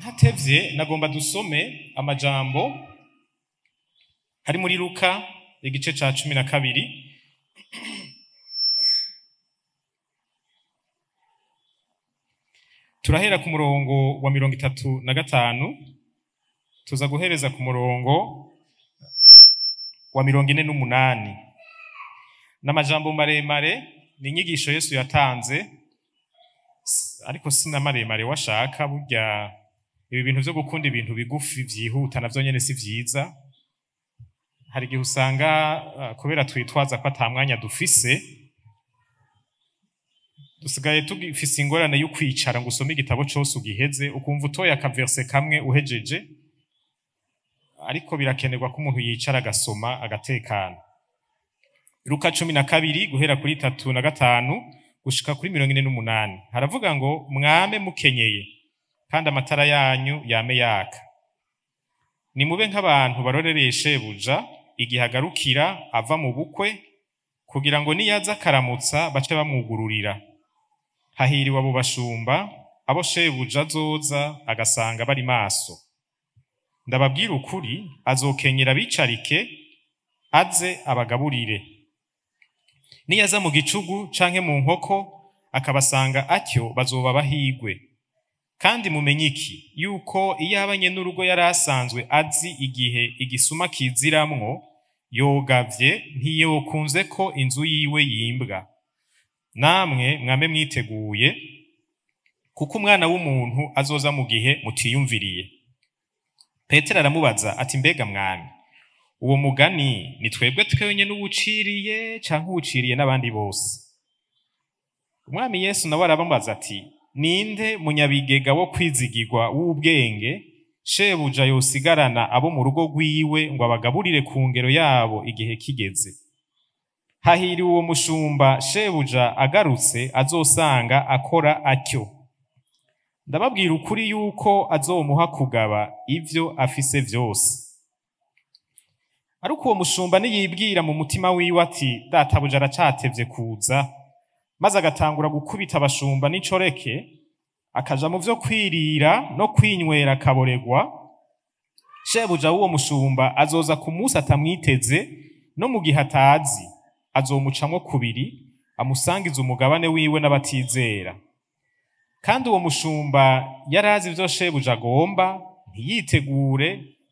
Ntatevye, nagomba dusome amajambo ari muri Luka igice ca 12. Turahera ku murongo wa 35 tuza guhereza ku murongo wa 48. N'amajambo maremare, ni inyigisho Yesu yatanze, ariko si maremare washaka. Burya ibi bintu vyo gukunda ibintu bigufi vyihuta navyo nyene si vyiza. Hari igihe usanga kubera twitwaza ko ata mwanya dufise, dusigaye tugifise ingorane yo kwicara ngo usome igitabo cose ugiheze, ukumva utoye akaverse kamwe uhejeje. Ariko birakenerwa ko umuntu yicara agasoma agatekana. Luka 12 guhera kuri 35 gushika kuri 48, haravuga ngo: "Mwame mukenyeye, kandi amatara yanyu yame yaka. Nimube nk'abantu barorereye shebuja igihe agarukira ava mu bukwe, kugira ngo niyaza akaramutsa bace bamwugururira. Hahiriwe abo bashumba abo shebuja azoza agasanga bari maso. Ndababwira ukuri, azokenyera bicarike, aze abagaburire. Niyaza mu gicugu canke mu nkoko akabasanga atyo, bazoba bahigwe. Kandi mumenye iki, yuko iyo abanye n'urugo yari asanzwe azi igihe igisuma kiziramwo, yogavye ntiyokunze ko inzu yiwe yimbwa. Namwe mwame mwiteguye, kuko Umwana w'umuntu azoza mu gihe mutiyumviriye." Petero aramubaza ati: "Mbega Mwami, uwo mugani ni twebwe twenyene uwuciriye, canke uwuciriye n'abandi bose?" Umwami Yesu nawe arabamubaza ati: "Ninde munyabigega wo kwizigirwa w'ubwenge shebuja yosigarana abo mu rugo rwiwe ngo abagaburire ku ngero yabo igihe kigeze? Hahiriwe uwo mushumba shebuja agarutse azosanga akora atyo. Ndababwira ukuri yuko azomuha kugaba ivyo afise vyose. Ariko uwo mushumba niyibwira mu mutima wiwe ati: 'Databuja aracatevye kuza,' maze agatangura gukubita abashumba n'incoreke, akaja mu vyo kwirira no kwinywera akaboregwa, shebuja w'uwo mushumba azoza ku munsi atamwiteze no mu gihe atazi, azomucamwo kubiri, amusangize umugabane wiwe n'abatizera. Kandi uwo mushumba yarazi ivyo shebuja agomba, ntiyitegure,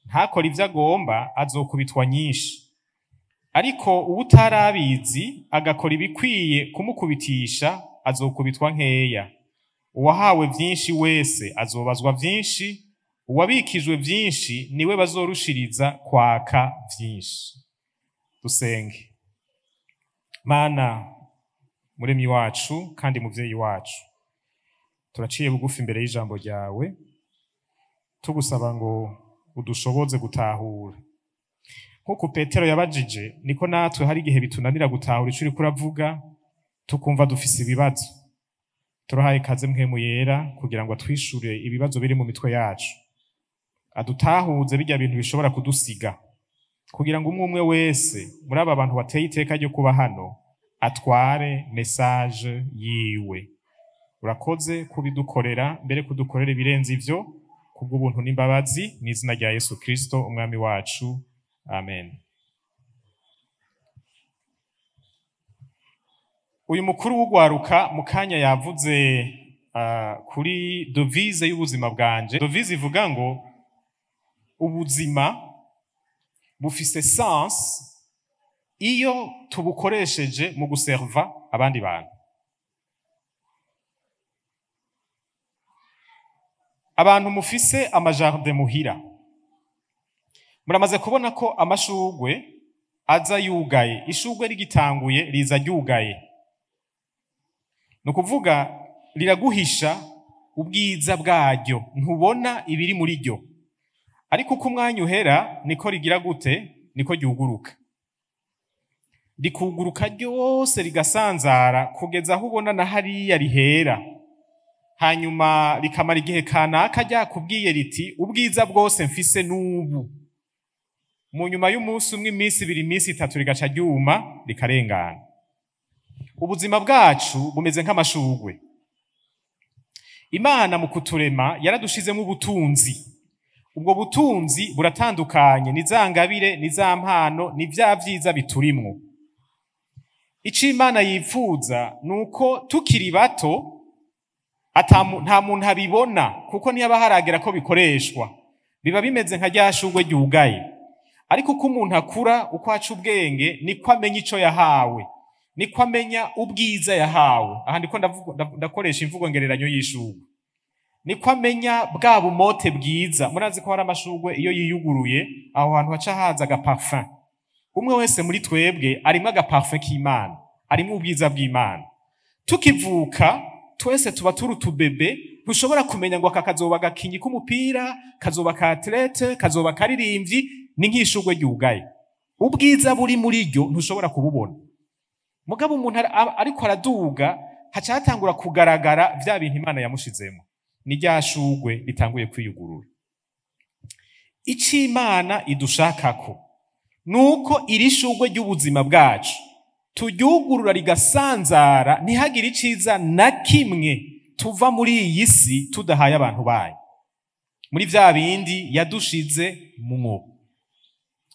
ntakore ivyo agomba, azokubitwa nyinshi. Ariko uwutarabizi agakora ibikwiye kumukubitisha, azokubitwa nkeya. Uwahawe vyinshi wese azobazwa vyinshi, uwabikijwe vyinshi niwe bazorushiriza kwaka vyinshi." Dusenge. Mana Muremyi wacu kandi Muvyeyi wacu, turaciye bugufi imbere y'ijambo ryawe, tugusaba ngo udushoboze gutahura. Nk'uko Petero yabajije, niko natwe hari igihe bitunanira gutahura ico uriko uravuga, tukumva dufise ibibazo. Turahaye kaze Mpwemu Yera kugira ngo atwishure ibibazo biri mu mitwe yacu, adutahuze birya bintu bishobora kudusiga, kugira ngo umwe umwe wese muri aba bantu bateye iteka ryo kuba hano atware message yiwe. Urakoze kubidukorera, mbere kudukorera ibirenze ivyo, kubw'ubuntu n'imbabazi, mw'izina rya Yesu Kristo Umwami wacu, amen. Uyu mukuru w'ugwaruka mu kanya yavuze kuri devise y'ubuzima bwanje, devise ivuga ngo ubuzima bufise sens iyo tubukoresheje mu guserva abandi bantu. Abantu mufise amajardin muhira, muramaze kubona ko amashugwe aza yugaye. Ishugwe rigitanguye riza ryugaye, ni ukuvuga riraguhisha ubwiza bwaryo, ntubona ibiri muri ryo. Ariko uko umwanya uhera niko rigira gute? Niko ryuguruka, rikuguruka ryose, rigasanzara kugeza aho ubona na hariya rihera. Hanyuma rikamara igihe kanaka ryakubwiye riti: "Ubwiza bwose mfise n'ubu." Mu nyuma y'umunsi umwe, iminsi 2, iminsi 3, rigaca ryuma, rikarengana. Ubuzima bwacu bumeze nk'amashugwe. Imana mu kuturema yaradushizemo ubutunzi. Ubwo butunzi buratandukanye, ni za ngabire, ni za mpano, ni vya vyiza biturimwo. Ico Imana yipfuza nuko tukiri bato nta muntu abibona, kuko ntiyaba haragera ko bikoreshwa, biba bimeze nka rya shurwe ryugaye. Ariko uko umuntu akura, uko aca ubwenge, niko amenya ico yahawe, niko amenya ubwiza yahawe. Aha ndiko ndakoresha imvugo ngereranyo y'ishurwe. Niko amenya bwa bumote bwiza. Murazi ko hari amashurwe iyo yiyuguruye aho hantu haca haza agaparfum. Umwe wese muri twebwe arimwo agaparfum k'Imana, arimwo ubwiza bw'Imana. Tukivuka twese tuba turi utubebe, ntushobora kumenya ngo aka kazoba gakinyi k'umupira, kazoba ka athlete, kazoba karirimbyi. Ni nk'ishurwe ryugaye, ubwiza buri muri ryo ntushobora kububona. Mugabo umuntu ariko araduga, haca hatangura kugaragara vya bintu Imana yamushizemo. Ni rya shurwe ritanguye kwiyugurura. Ico Imana idushakako nuko iri shurwe ry'ubuzima bwacu turyugurura rigasanzara, ntihagire iciza na kimwe tuva muri iyi si tudahaye abantu bayo, muri vya bindi yadushize mwo.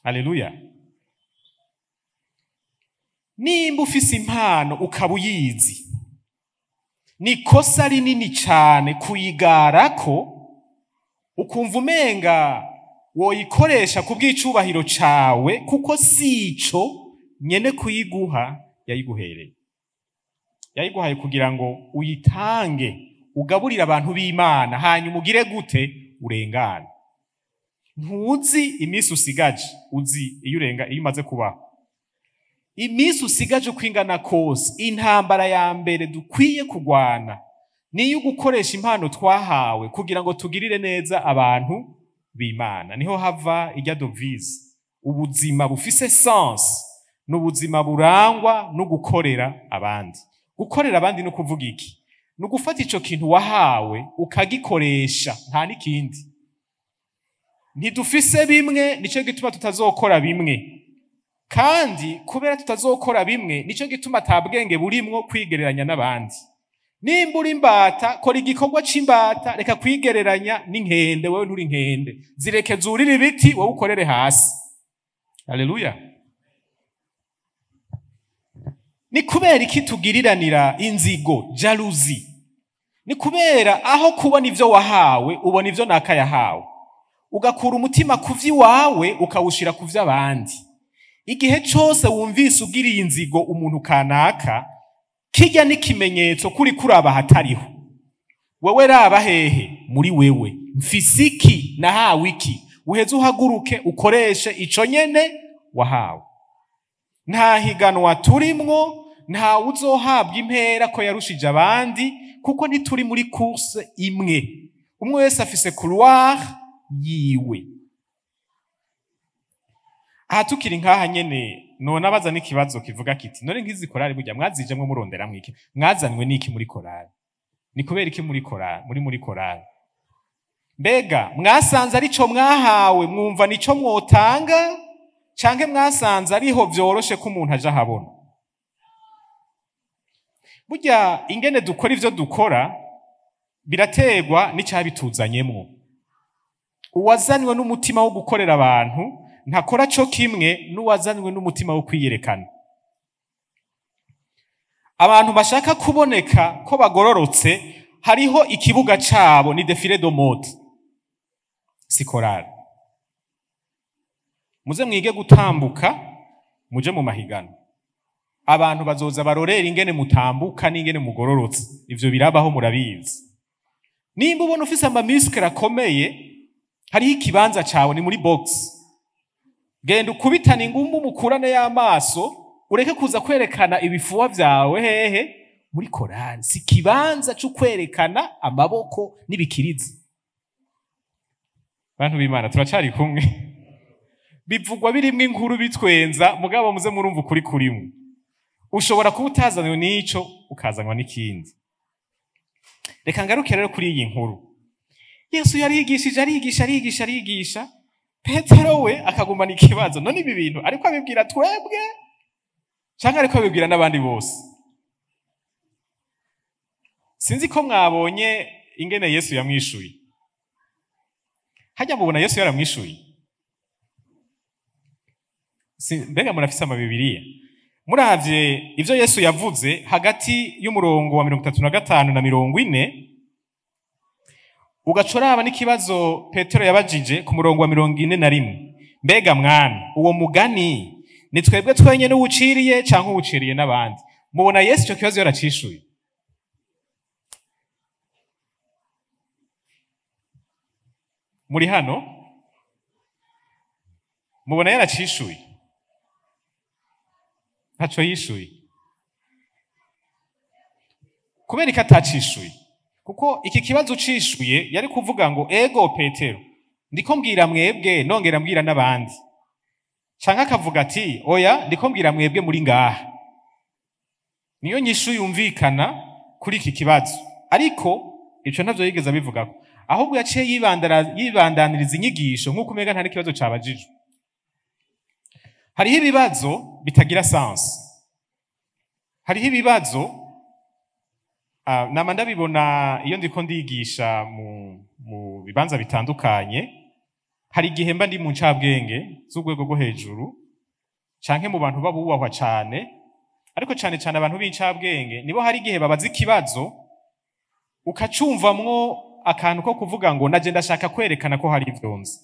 Haleluya. Nimba ufise impano ukaba uyizi, ni kosa rinini cane kuyigarako ukumva umenga woyikoresha ku bw'icubahiro cawe, kuko sico nyene kuyiguha yayiguhereye. Yayiguhaye kugira ngo uyitange, ugaburire abantu b'Imana, hanyuma ugire gute? Urengane. Ntuzi iminsi usigaje, uzi iyo urenga, iyo umaze kubaho. Iminsi usigaje uko ingana kose, intambara ya mbere dukwiye kugwana niyo gukoresha impano twahawe kugira ngo tugirire neza abantu b'Imana. Niho hava ijya devise: ubuzima bufise sens n'ubuzima burangwa no gukorera abandi. Gukorera abandi no kuvuga iki? Ni ugufata ico kintu wahawe ukagikoresha, nta n'ikindi. Ntidufise bimwe, nico gituma tutazokora bimwe. Kandi kubera tutazokora bimwe, nico gituma ata bwenge burimwo kwigereranya n'abandi. Nimba uri imbata, kora igikorwa c'imbata, reka kwigereranya n'inkende. Wewe nturi inkende, zireke zurire ibiti, wowe ukorere hasi. Haleluya. Ni kubera iki tugiriranira inzigo, jalousie? Ni kubera aho kubona ivyo wahawe ubona ivyo naka yahawe, ugakura umutima ku vy'iwawe ukawushira ku vy'abandi. Igihe cose wumvise ugiriye inzigo umuntu kanaka, kirya n'ikimenyetso kuri kuraba hatariho. Wewe raba hehe? Muri wewe. Mfise iki? Nahawe iki? Uheze uhaguruke ukoreshe ico nyene wahawe. Nta higanwa turimwo, nta uzohabwa impera ko yarushije abandi, kuko ntituri muri course imwe. Umwe wese afise couloir yiwe. Aha tukiri nkaha nyene, none abaza n'ikibazo kivuga kiti: none nk'izi korali burya mwazijemwo murondera mwiki? Mwazanywe n'iki muri korali? Ni kubera iki muri korali, muri korali? Mbega mwasanze arico mwahawe, mwumva nico mwotanga, canke mwasanze ariho vyoroshe ko umuntu aja ahabona? Burya ingene dukora ivyo dukora biraterwa n'icabituzanyemwo. Uwazanywe n'umutima wo gukorera abantu ntakora co kimwe n'uwazanywe n'umutima wo kwiyerekana. Abantu bashaka kuboneka ko bagororotse, hariho ikibuga cabo, ni défilé de mode, si korali. Muze mwige gutambuka, muje mu mahiganwa, abantu bazoza barorera ingene mutambuka n'ingene mugororotse. Ivyo birabaho, murabizi. Nimba ubona ufise amamuscles akomeye, hariho ikibanza cawe, ni muri boxe. Genda ukubitana ingumbu, mukurane y'amaso, ureke kuza kwerekana ibifuwa vyawe hehe? Muri korali. Si ikibanza co kwerekana amaboko n'ibikirizi. Bantu b'Imana, turacari kumwe? Bivugwa birimwo inkuru, bitwenza, mugabo muze murumva ukuri kurimwo. Ushobora kuba utazanywe n'ico, ukazanywa n'ikindi. Reka ngaruke rero kuri iyi nkuru. Yesu yarigishije, arigisha, arigisha, arigisha. Petero we akagumana ikibazo: none ibi bintu ariko abibwira twebwe canke ariko abibwira n'abandi bose? Sinzi ko mwabonye. ingene Yesu yamwishuye. Hajya mubona Yesu yaramwishuye? Mbega murafise amabibiriya? Muravye ivyo Yesu yavuze hagati y'umurongo wa 35 na 40, ugaca uraba n'ikibazo Petero yabajije ku murongo wa 41. Mbega mwami, uwo mugani ni twebwe twenyene uwuciriye canke uwuciriye n'abandi? Mubona Yesu ico kibazo yaracishuye? Muri hano mubona yaracishuye? Ntaco yishuye. Kubera ko atacishuye? Kuko iki kibazo ucishuye yari kuvuga ngo ego Petero, ndiko mbwira mwebwe nongera mbwira n'abandi, canke akavuga ati oya, ndiko mbwira mwebwe muri ngaha. Niyo nyishu yumvikana kuri iki kibazo, ariko ico ntavyo yigeze abivugako. Ahubwo yaciye yibandaniriza inyigisho nk'uko umenga nta n'ikibazo cabajijwe. Hariho ibibazo bitagira sense. Hariho ibibazo nama ndabibona iyo ndiko ndigisha mu bibanza bitandukanye. Hari igihe mba ndi mu ncabwenge z'urwego rwo hejuru canke mu bantu babubahwa cane, ariko cane cane abantu b'incabwenge nibo hari igihe babaza ikibazo ukacumvamwo akantu ko kuvuga ngo naje ndashaka kwerekana ko hari ivyo nzi.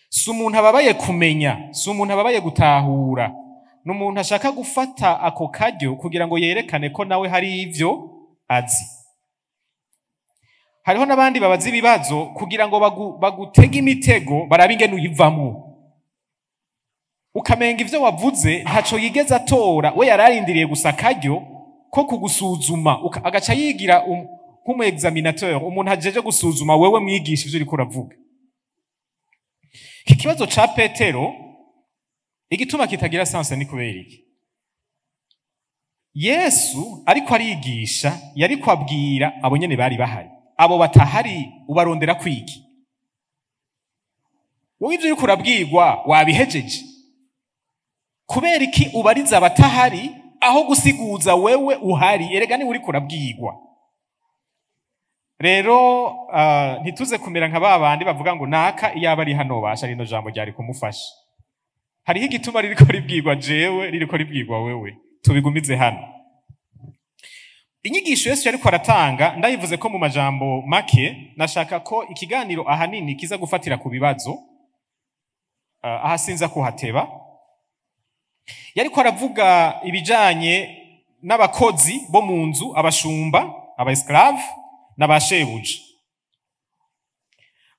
Si umuntu ababaye kumenya, si umuntu ababaye gutahura, ni umuntu ashaka gufata ako karyo kugira ngo yerekane ko nawe hari ivyo azi. Hariho n'abandi babaza ibibazo kugira ngo bagutege imitego barabe ingene uyivamwo. Ukamenga ivyo wavuze ntaco yigeze atora, we yararindiriye gusa akaryo ko kugusuzuma, agaca yigira nk'umu examinateur, umuntu ajeje gusuzuma wewe mwigisha ivyo uriko uravuga. Iki kibazo ca Petero igituma kitagira sense ni kubera iki? Yesu ariko arigisha, yariko abwira abo nyene bari bahari. Abo batahari ubarondera kwiki? Wowe ivyo uriko urabwirwa wabihejeje? Kubera iki ubariza abatahari aho gusiguza wewe uhari? Erega ni uriko urabwirwa. Rero ntituze kumera nka babandi bavuga ngo naka iyaba ari hano basha rino jambo ryari kumufasha. Hariho igituma ririko ribwirwa jewe, ririko ribwirwa wewe. Tubigumize hano. Inyigisho Yesu yariko aratanga ndayivuze ko mu majambo make, nashaka ko ikiganiro ahanini kiza gufatira ku bibazo, aha sinza kuhateba. Yariko aravuga ibijanye n'abakozi bo mu nzu, abashumba, aba esclave n'abashebuja.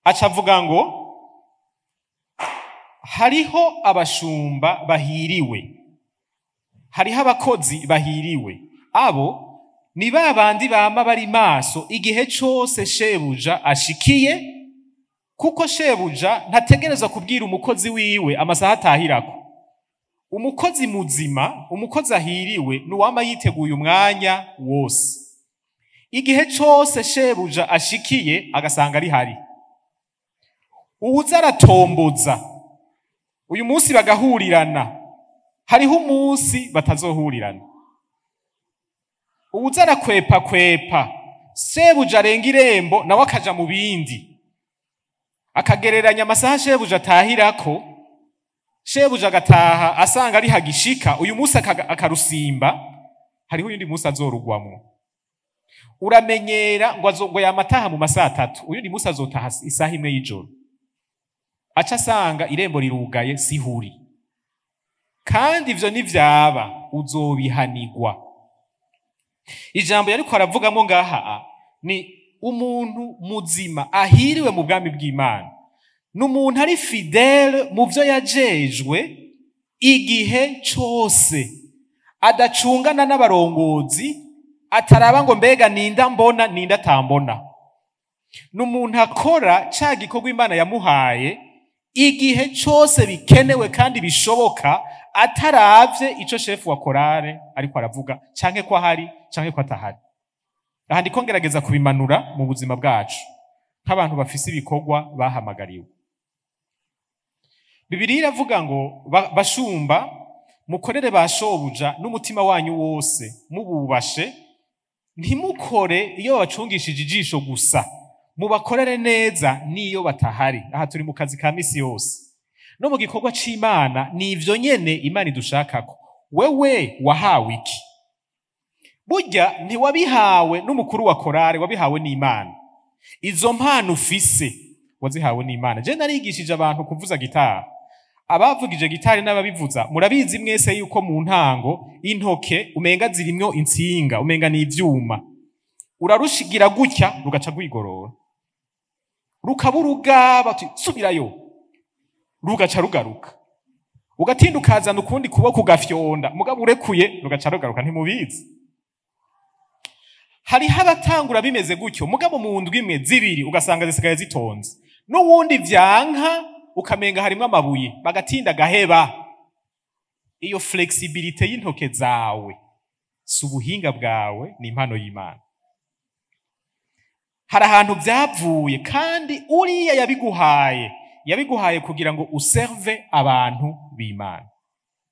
Aca avuga ngo hariho abashumba bahiriwe, hariho abakozi bahiriwe. Abo ni babandi bama bari maso igihe cose shebuja ashikiye, kuko shebuja ntategerezwa kubwira umukozi wiwe amasaha atahirako. Umukozi muzima, umukozi ahiriwe, nuwama yiteguye umwanya wose. Igihe cose shebuja ashikiye agasanga ari hari. Uwuza aratomboza, uyu munsi bagahurirana, hariho umunsi batazohurirana. Uwuza arakwepa kwepa, shebuja arenga irembo nawe akaja mu bindi, akagereranya amasaha shebuja atahirako. Shebuja agataha asanga ari hagishika, uyu munsi akarusimba, hariho uyundi munsi azorugwamwo. Uramenyera ngo yamataha mu masaha atatu, uyundi munsi azotaha isaha imwe y'ijoro, aca asanga irembo rirugaye sihuri. Kandi ivyo nivyaba uzobihanirwa. Ijambo yariko aravugamo ngaha ni umuntu muzima ahiriwe mu bwami bw'Imana, n'umuntu ari fidèle mu vyo yajejwe igihe cose, adacungana n'abarongozi, ataraba ngo mbega ninda mbona ninda atambona. N'umuntu akora ca gikorwa Imana yamuhaye igihe cose bikenewe kandi bishoboka, ataravye ico shefu wa korale ariko aravuga, canke ko ahari canke ko atahari. Aha ndiko ngerageza kubimanura mu buzima bwacu nk'abantu bafise ibikorwa bahamagariwe. Bibiliya iravuga ngo bashumba mukorere ba shobuja n'umutima wanyu wose, mububashe Ntimukore iyo babacungishije ijisho gusa, mubakorere neza n'iyo batahari. Aha turi mu kazi ka misi yose no mu gikorwa c'Imana, ni ivyo nyene Imana idushakako. Wewe wahawe iki? Burya ntiwabihawe n'umukuru wa korale, wabihawe n'Imana. Izo mpano ufise wazihawe n'Imana. Je narigishije abantu kuvuza gitari. Abavugije gitari n'ababivuza murabizi mwese yuko mu ntango intoke umenga zirimwo intsinga, umenga ni ivyuma. Urarushigira gutya rugaca rwigorora, rukaba urugaba, subirayo, rugaca rugaruka. Ugatinda ukazana ukundi kuboko ugafyonda, mugabo urekuye rugaca rugaruka. Ntimubizi? Hariho abatangura bimeze gutyo, mugabo mu ndwi imwe, zibiri, ugasanga zisigaye zitonze. N'uwundi vyanka, ukamenga harimwo amabuye, bagatinda gaheba. Iyo flexibilité y'intoke zawe si ubuhinga bwawe, ni impano y'Imana. Hari ahantu vyavuye, kandi uriya yabiguhaye, yabiguhaye kugira ngo userve abantu b'Imana.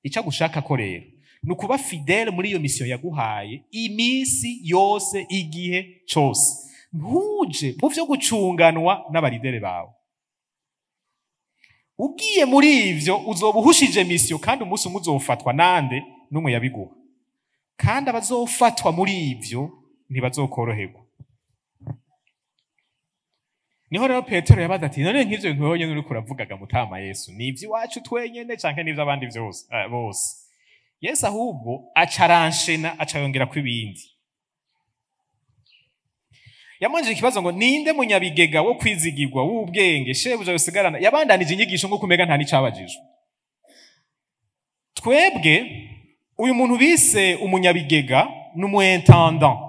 Icyo agushaka ko rero ni ukuba fidèle muri iyo mission yaguhaye iminsi yose, igihe cose. Ntuje mu vyo gucunganwa n'aba leaders bawe. Ugiye muri ivyo uzoba uhushije mission, kandi umunsi umwe uzofatwa nande? N'umwe yabiguha. Kandi abazofatwa muri ivyo ntibazokoroherwa. Niho rero Petero yabaza ati: "None nk'ivyo bintu wewe nyene uriko uravugaga, mutama Yesu, ni ivy'iwacu twenyene canke n'ivy'abandi vyose bose?" Yesu ahubwo aca aranshena, aca yongerako ibindi. Yamwanjije ikibazo ngo: "Ninde munyabigega wo kwizigirwa, w'ubwenge, shebuja yosigarana?" Yabandanije inyigisho nk'uko umega nta n'icabajijwe. Twebwe uyu muntu bise umunyabigega ni umu intendant,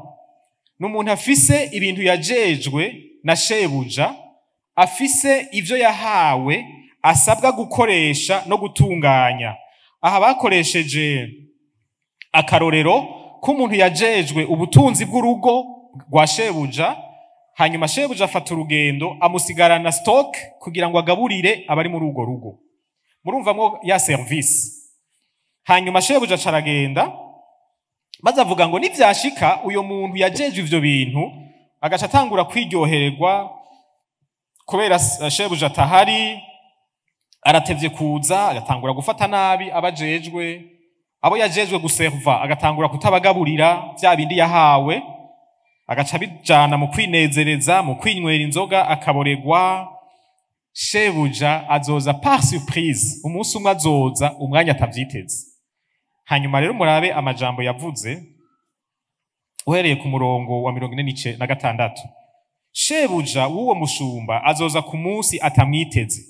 ni umuntu afise ibintu yajejwe na shebuja, afise ivyo yahawe asabwa gukoresha no gutunganya. Aha bakoresheje akarorero k'umuntu yajejwe ubutunzi bw'urugo rwa shebuja, hanyuma shebuja afata urugendo, amusigarana stock kugira ngo agaburire abari muri urwo rugo. Murumvamwo ya service. Hanyuma shebuja acaragenda, maze avuga ngo nivyashika uyo muntu yajejwe ivyo bintu agaca atangura kwiryohererwa kubera shebuja atahari, aratevye kuza, agatangura gufata nabi abajejwe, abo yajejwe guserva, agatangura kutabagaburira vya bindi yahawe, agaca abijana mu kwinezereza, mu kwinywera inzoga, akaboregwa. Shebuja azoza par surprise, umunsi umwe azoza umwanya atavyiteze. Hanyuma rero murabe amajambo yavuze uhereye ku murongo wa 46: "Shebuja w'uwo mushumba azoza ku munsi atamwiteze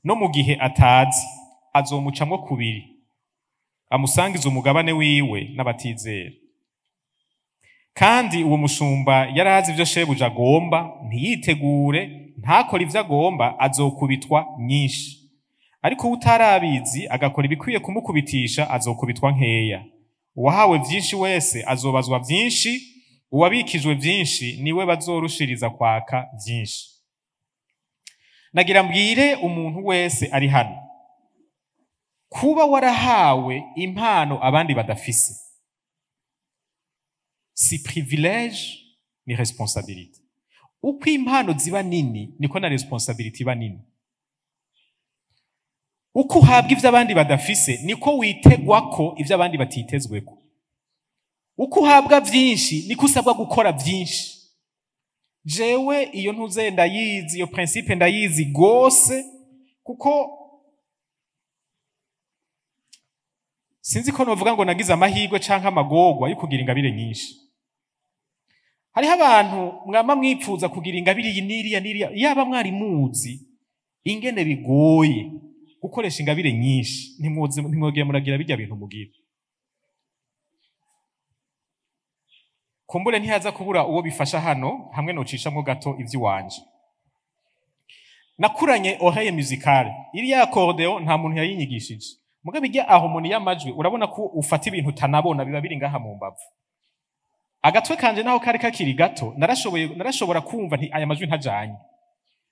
no mu gihe atazi, azomucamwo kubiri, amusangiza umugabane wiwe n'abatizera. Kandi uwo mushumba yari azi ivyo shebuja agomba, ntiyitegure, ntakore ivyo agomba, azokubitwa nyinshi. Ariko utarabizi agakora ibikwiye kumukubitisha, azokubitwa nkeya. Uwahawe vyinshi wese azobazwa vyinshi, uwabikijwe vyinshi niwe bazorushiriza kwaka vyinshi." Nagira mbwire umuntu wese ari hano: kuba warahawe impano abandi badafise si privilège, ni responsabilité. Uko impano ziba nini niko na responsabilité iba nini. Uko uhabwa ivyo abandi badafise niko witegwa ko ivyo abandi batitezweko. Uko uhabwa vyinshi niko usabwa gukora vyinshi. Jewe iyo ntuze ndayizi, iyo principe ndayizi gose, kuko sinzi ko novuga ngo nagize amahirwe canke amagorwa yo kugira ingabire nyinshi. Hariho abantu mwama mwipfuza kugira ingabire iyi n'iriya n'iriya. Yaba mwari muzi ingene bigoye gukoresha ingabire nyinshi, ntimwogiye muragira bijya bintu mugira. Kumbure ntihaza kubura uwo bifasha hano, hamwe nocishamwo gato ivy'iwanje. Nakuranye oreille musicale. Iriya accordéon nta muntu yayinyigishije, mugabo irya harmonie y'amajwi, urabona ko ufata ibintu utanabona biba biri ngaha mu mbavu. Agatwe kanje naho kari kakiri gato, narashobora kumva nti aya majwi ntajanye,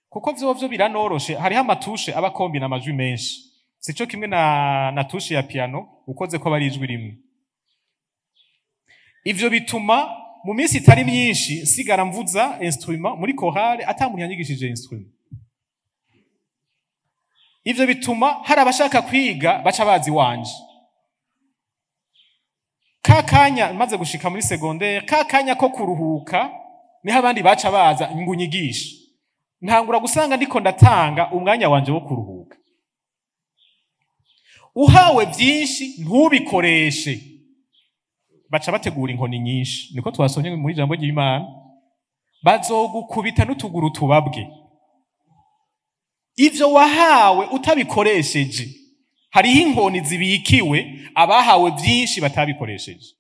kuko vyovyo biranoroshe. Hariho ama touches aba akombina amajwi menshi, sico kimwe na touche ya piano ukoze ko bari ijwi rimwe. Ivyo bituma mu minsi itari myinshi nsigara mvuza instrument muri chorale ata muntu yanyigishije instrument. Ivyo bituma hari abashaka kwiga baca bazi wanje. Ka kanya maze gushika muri secondaire, ka kanya ko kuruhuka, niho abandi baca baza ngo unyigishe. Ntangura gusanga ndiko ndatanga umwanya wanje wo kuruhuka. Uhawe byinshi ntubikoreshe, baca bategura inkoni nyinshi. Niko twasomye muri ijambo ry'Imana, bazogukubita n'utuguru tubabwe. Ivyo wahawe utabikoresheje, hariho inkoni zibikiwe abahawe byinshi batabikoresheje.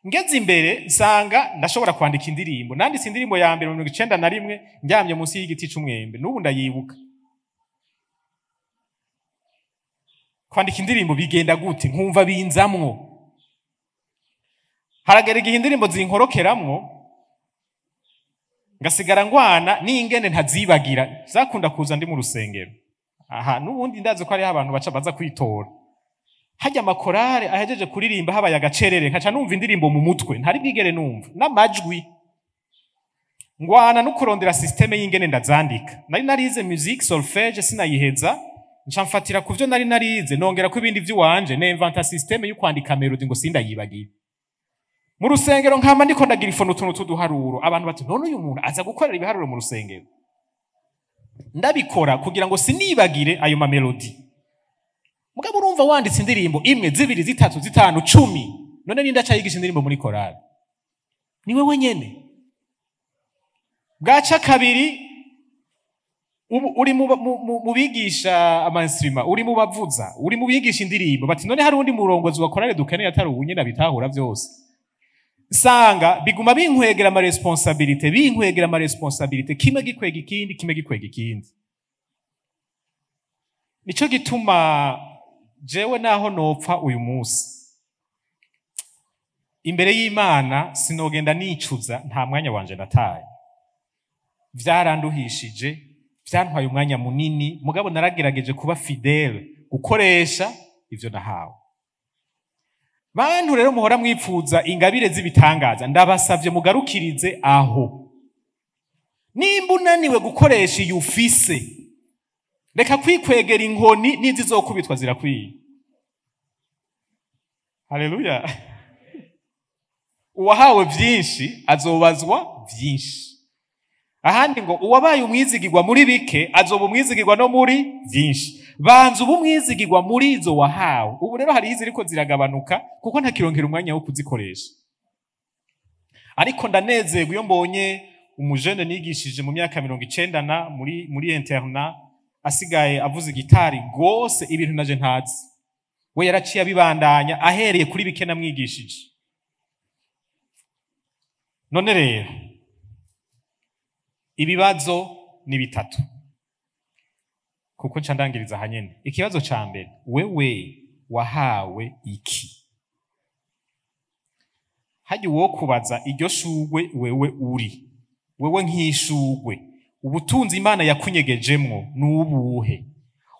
Ngeze imbere nsanga ndashobora kwandika indirimbo. Nanditse indirimbo ya mbere mu 91 ndyamye munsi y'igiti c'umwembe, n'ubu ndayibuka. Kwandika indirimbo bigenda gute? Nkumva binzamwo. Haragera igihe indirimbo zinkorokeramwo, ngasigara ngwana n'ingene ntazibagira. Zakunda kuza ndi mu rusengero. Aha n'ubundi ndazi ko hariho abantu baca baza kwitora. Hajya amakorale ahejeje kuririmba habaye agacerere, nkaca numva indirimbo mu mutwe ntari bwigere numva n'amajwi. Ngwana no kurondera systeme y'ingene ndazandika. Nari narize musique solfège sinayiheza, nca mfatira kuvyo nari narize nongera ko ibindi vy'iwanje, n'inventa systeme yo kwandika melody ngo sindayibagira. Mu rusengero nkama ndiko ndagira ifono utuntu tuduharuro, abantu bati none uyu muntu aza gukorera ibiharuro mu rusengero. Ndabikora kugira ngo sinibagire ayo ma melody. Mugabo urumva wanditse indirimbo imwe, zibiri, zitatu, zitanu, 10, none ninde aca yigisha indirimbo muri korali? Ni wewe nyene. Bwaca kabiri uri mu bigisha ama-instrument, uri mu bavuza, uri mu bigisha indirimbo, bati none hari undi murongozi wa korali dukeneye atari ubu nyene abitahura vyose. Sanga biguma binkwegera ama responsabilité, binkwegera ama responsabilité, kimwe gikwega ikindi, kimwe gikwega ikindi. Nico gituma jewe naho nopfa uyu munsi imbere y'Imana sinogenda nicuza nta mwanya wanje nataye. Vyaranduhishije, vyantwaye umwanya munini, mugabo naragerageje kuba fidèle, gukoresha ivyo nahawe. Bantu rero muhora mwipfuza ingabire z'ibitangaza, ndabasavye mugarukirize aho. Nimba unaniwe gukoresha iyo ufise, reka kwikwegera inkoni n'izizokubitwa zirakwiye. Haleluya. Uwahawe vyinshi azobazwa vyinshi. Ahandi ngo uwabaye umwizigirwa muri bike azoba umwizigirwa no muri vyinshi. Banza uba umwizigirwa muri izo wahawe. Ubu rero hari iziriko ziragabanuka kuko ntakironkera umwanya wo kuzikoresha. Ariko ndanezerwa iyo mbonye umujene nigishije mu myaka 90 na muri internat asigaye avuza gitari gose, ibintu naje ntazi. We yaraciye abibandanya ahereye kuri bike namwigishije. None rero ibibazo ni bitatu, kuko nca ndangiriza hanyene. Ikibazo ca mbere, wewe wahawe iki? Hajya uwo kubaza iryo shugwe wewe uri, wewe nk'ishugwe, ubutunzi Imana yakunyegejemwo nubuhe?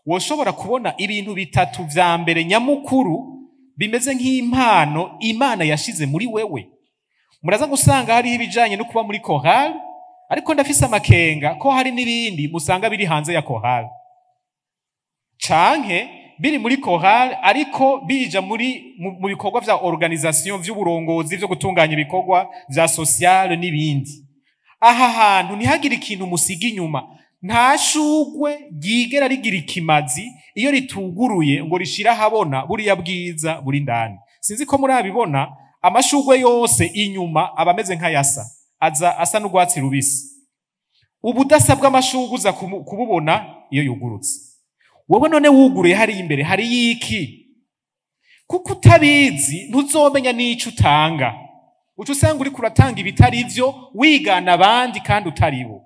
Woshobora kubona ibintu bitatu vya mbere nyamukuru bimeze nk'impano Imana yashize muri wewe. Muraza gusanga hari ibijanye no kuba muri chorale, ariko ndafise amakenga ko hari n'ibindi musanga biri hanze ya chorale, canke biri muri chorale ariko bija muri mu bikorwa vya organisation, vy'uburongozi, vyo gutunganya ibikorwa vya social n'ibindi. Aha hantu ntihagire ikintu musiga inyuma. Nta shugwe ryigera rigira ikimazi iyo rituguruye ngo rishira habona buriya bwiza buri ndani. Sinzi ko murabibona, amashugwe yose inyuma aba ameze nk'ayasa, aza asa n'urwatsi rubisi. Ubudasa bw'amashugwe uza kububona iyo yugurutse. Wowe none wuguruye hari imbere hari iki? Kuko utabizi ntuzomenya n'ico utanga. Uca usanga uriko uratanga ibitari ivyo, wigana abandi kandi utari bo.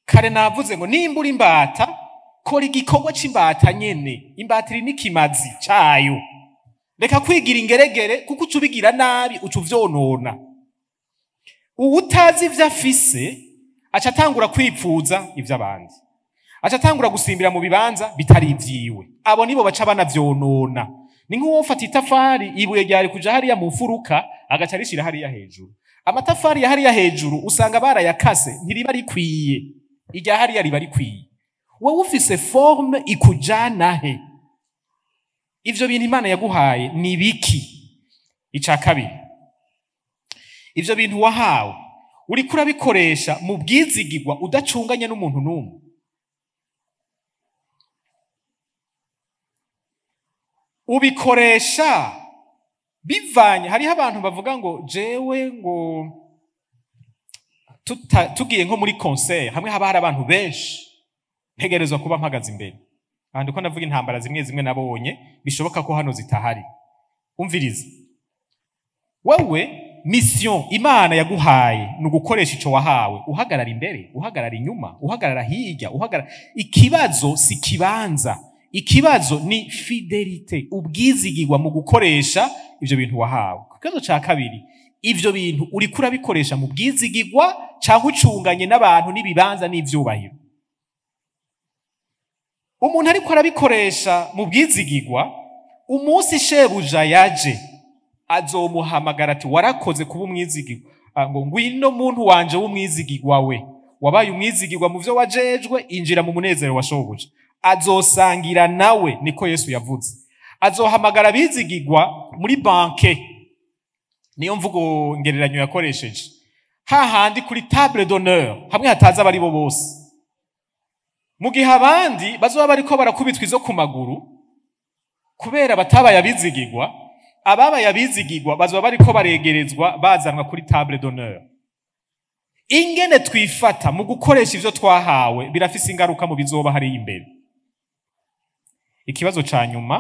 Kare navuze ngo nimba uri imbata, kora igikorwa c'imbata nyene. Imbata iri n'ikimazi cayo. Reka kwigira ingeregere, kuko uca ubigira nabi, uca uvyonona. Uwutazi ivyo afise aca atangura kwipfuza ivy'abandi, aca atangura gusimbira mu bibanza bitari ivyiwe. Abo nibo baca banavyonona. Ni nk'uwofata itafari, ibuye ryari kuja hariya mu mfuruka, agaca arishira hariya hejuru. Amatafari ya hariya hejuru usanga barayakase, ntiriba rikwiye, irya hariya riba rikwiye. Wowe ufise forme ikujana he? Ivyo bintu Imana yaguhaye ni biki? Ica kabiri, ivyo bintu wahawe uriko urabikoresha mu bwizigirwa udacunganye n'umuntu n'umwe. Ubikoresha bivanye. Hariho abantu bavuga ngo jewe ngo tugiye nko muri concert hamwe haba hari abantu benshi, ntegerezwa kuba mpagaze imbere. Aha ndiko ndavuga intambara zimwe zimwe nabonye bishoboka ko hano zitahari. Umviriza, wewe mission Imana yaguhaye ni ugukoresha ico wahawe. Uhagarara imbere, uhagarara inyuma, uhagarara hirya, uhagarara. Ikibazo si kibanza, ikibazo ni fidelite, ubwizigirwa mu gukoresha ivyo bintu wahawe. Ku kibazo ca kabiri, ivyo bintu uriko urabikoresha mu bwizigirwa canke ucunganye n'abantu n'ibibanza n'ivyubahiro? Umuntu ariko arabikoresha mu bwizigirwa, umunsi shebuja yaje azomuhamagara ati warakoze kuba umwizigirwa, ngo ngwino muntu wanje w'umwizigirwa, we wabaye umwizigirwa mu vyo wajejwe, injira mu munezero wa shobuja. Azosangira nawe, niko Yesu yavuze. Azohamagara abizigirwa muri banke, niyo mvugo ngereranyo yakoresheje, hahandi kuri table d'honneur, hamwe hataza abari bo bose, mu gihe abandi bazoba bariko barakubitwa izo ku maguru kubera batabaye abizigirwa. Ababaye abizigirwa bazoba bariko baregerezwa, bazanwa kuri table d'honneur. Ingene twifata mu gukoresha ivyo twahawe birafise ingaruka mu bizoba hariya imbere. Ikibazo ca nyuma,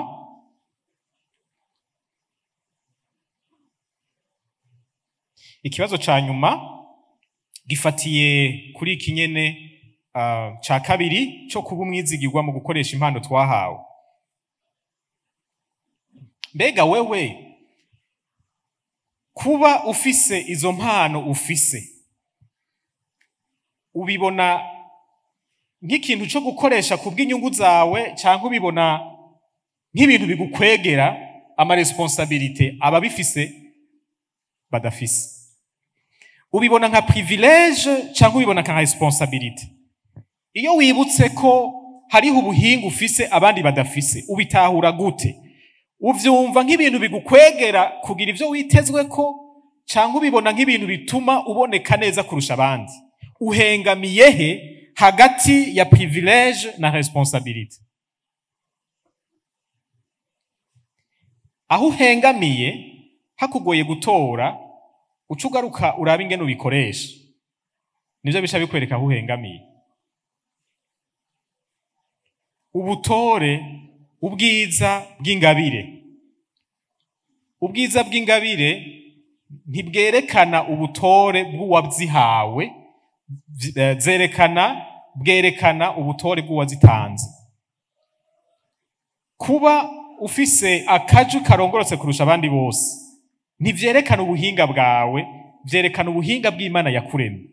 ikibazo ca nyuma gifatiye kuri iki nyene ca kabiri co kuba umwizigirwa mu gukoresha impano twahawe. Mbega wewe kuba ufise izo mpano ufise, ubibona nk'ikintu co gukoresha kubw'inyungu zawe, canke ubibona nk'ibintu bigukwegera ama responsabilité ababifise badafise? Ubibona nka privilège canke ubibona nka responsabilité? Iyo wibutse ko hariho ubuhinga ufise abandi badafise, ubitahura gute? Uvyumva nk'ibintu bigukwegera kugira ivyo witezwe ko, canke ubibona nk'ibintu bituma uboneka neza kurusha abandi? Uhengamiye he hagati ya privilège na responsabilité? Aho uhengamiye hakugoye gutora, uca ugaruka urabe ingene ubikoresha, nivyo bica bikwereka aho uhengamiye. Ubutore, ubwiza bw'ingabire. Ubwiza bw'ingabire ntibwerekana ubutore bw'uwazihawe, bwerekana ubutore bw'uwazitanze. Kuba ufise akaju karongorotse kurusha abandi bose ntivyerekana ubuhinga bwawe, vyerekana ubuhinga bw'Imana yakuremye.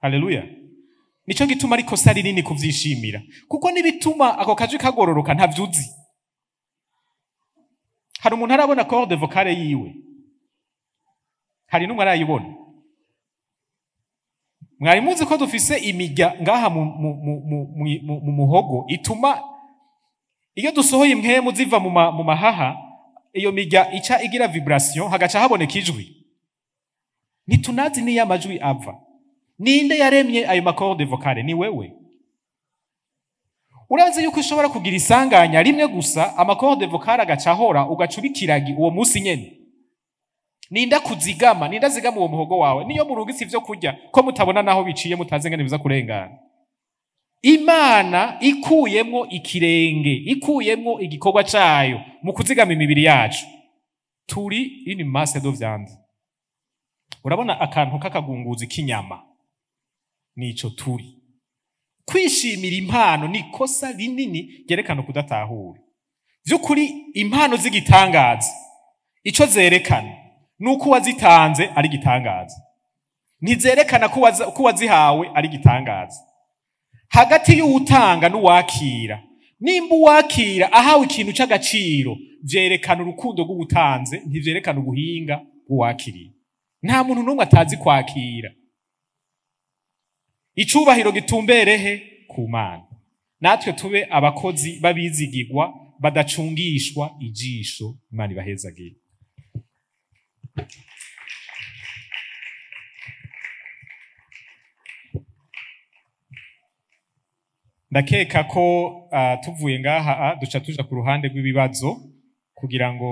Haleluya. Nico gituma ariko sari rinini kuvyishimira, kuko nibituma ako kajwi kagororoka ntavyuzi. Hari umuntu arabona corde vocale yiwe? Hari n'umwe arayibona? Mwari muzi ko dufise imirya ngaha mu muhogo ituma iyo dusohoye impwemu ziva mu mahaha, iyo mirya ica igira vibration, hagaca haboneka ijwi. Ntitunazi niyo amajwi ava. Ninde yaremye ayo macorde vocale? Ni wewe. Urazi yuko ushobora kugira isanganya rimwe gusa, amacorde vocale agaca ahora, ugaca ubikiragi uwo munsi nyene. Ninda kuzigama, ninda zigama uwo muhogo wawe? Niyo murungitse ivyo kurya ko mutabona naho biciye, mutazi ngene biza kurengana. Imana ikuyemwo ikirenge, ikuyemwo igikorwa cayo mu kuzigama imibiri yacu, turi une masse de viande. Urabona akantu k'akagunguzi k'inyama, nico turi. Kwishimira impano ni kosa rinini ryerekana kudatahura. Vy'ukuri impano z'igitangaza ico zerekana nuko uwazitanze ari igitangaza, ntizerekana ko uwazihawe ari igitangaza. Hagati y'uwutanga n'uwakira, nimba uwakira ahawe ikintu c'agaciro, vyerekana urukundo rw'uwutanze, ntivyerekana ubuhinga bw'uwakiriye. Nta muntu n'umwe atazi kwakira. Icubahiro gitumberehe ku Mana. Natwe tube abakozi babizigirwa badacungishwa ijisho. Imana ibahezagire. Ndakeka ko tuvuye ngaha duca tuja ku ruhande rw'ibibazo kugira ngo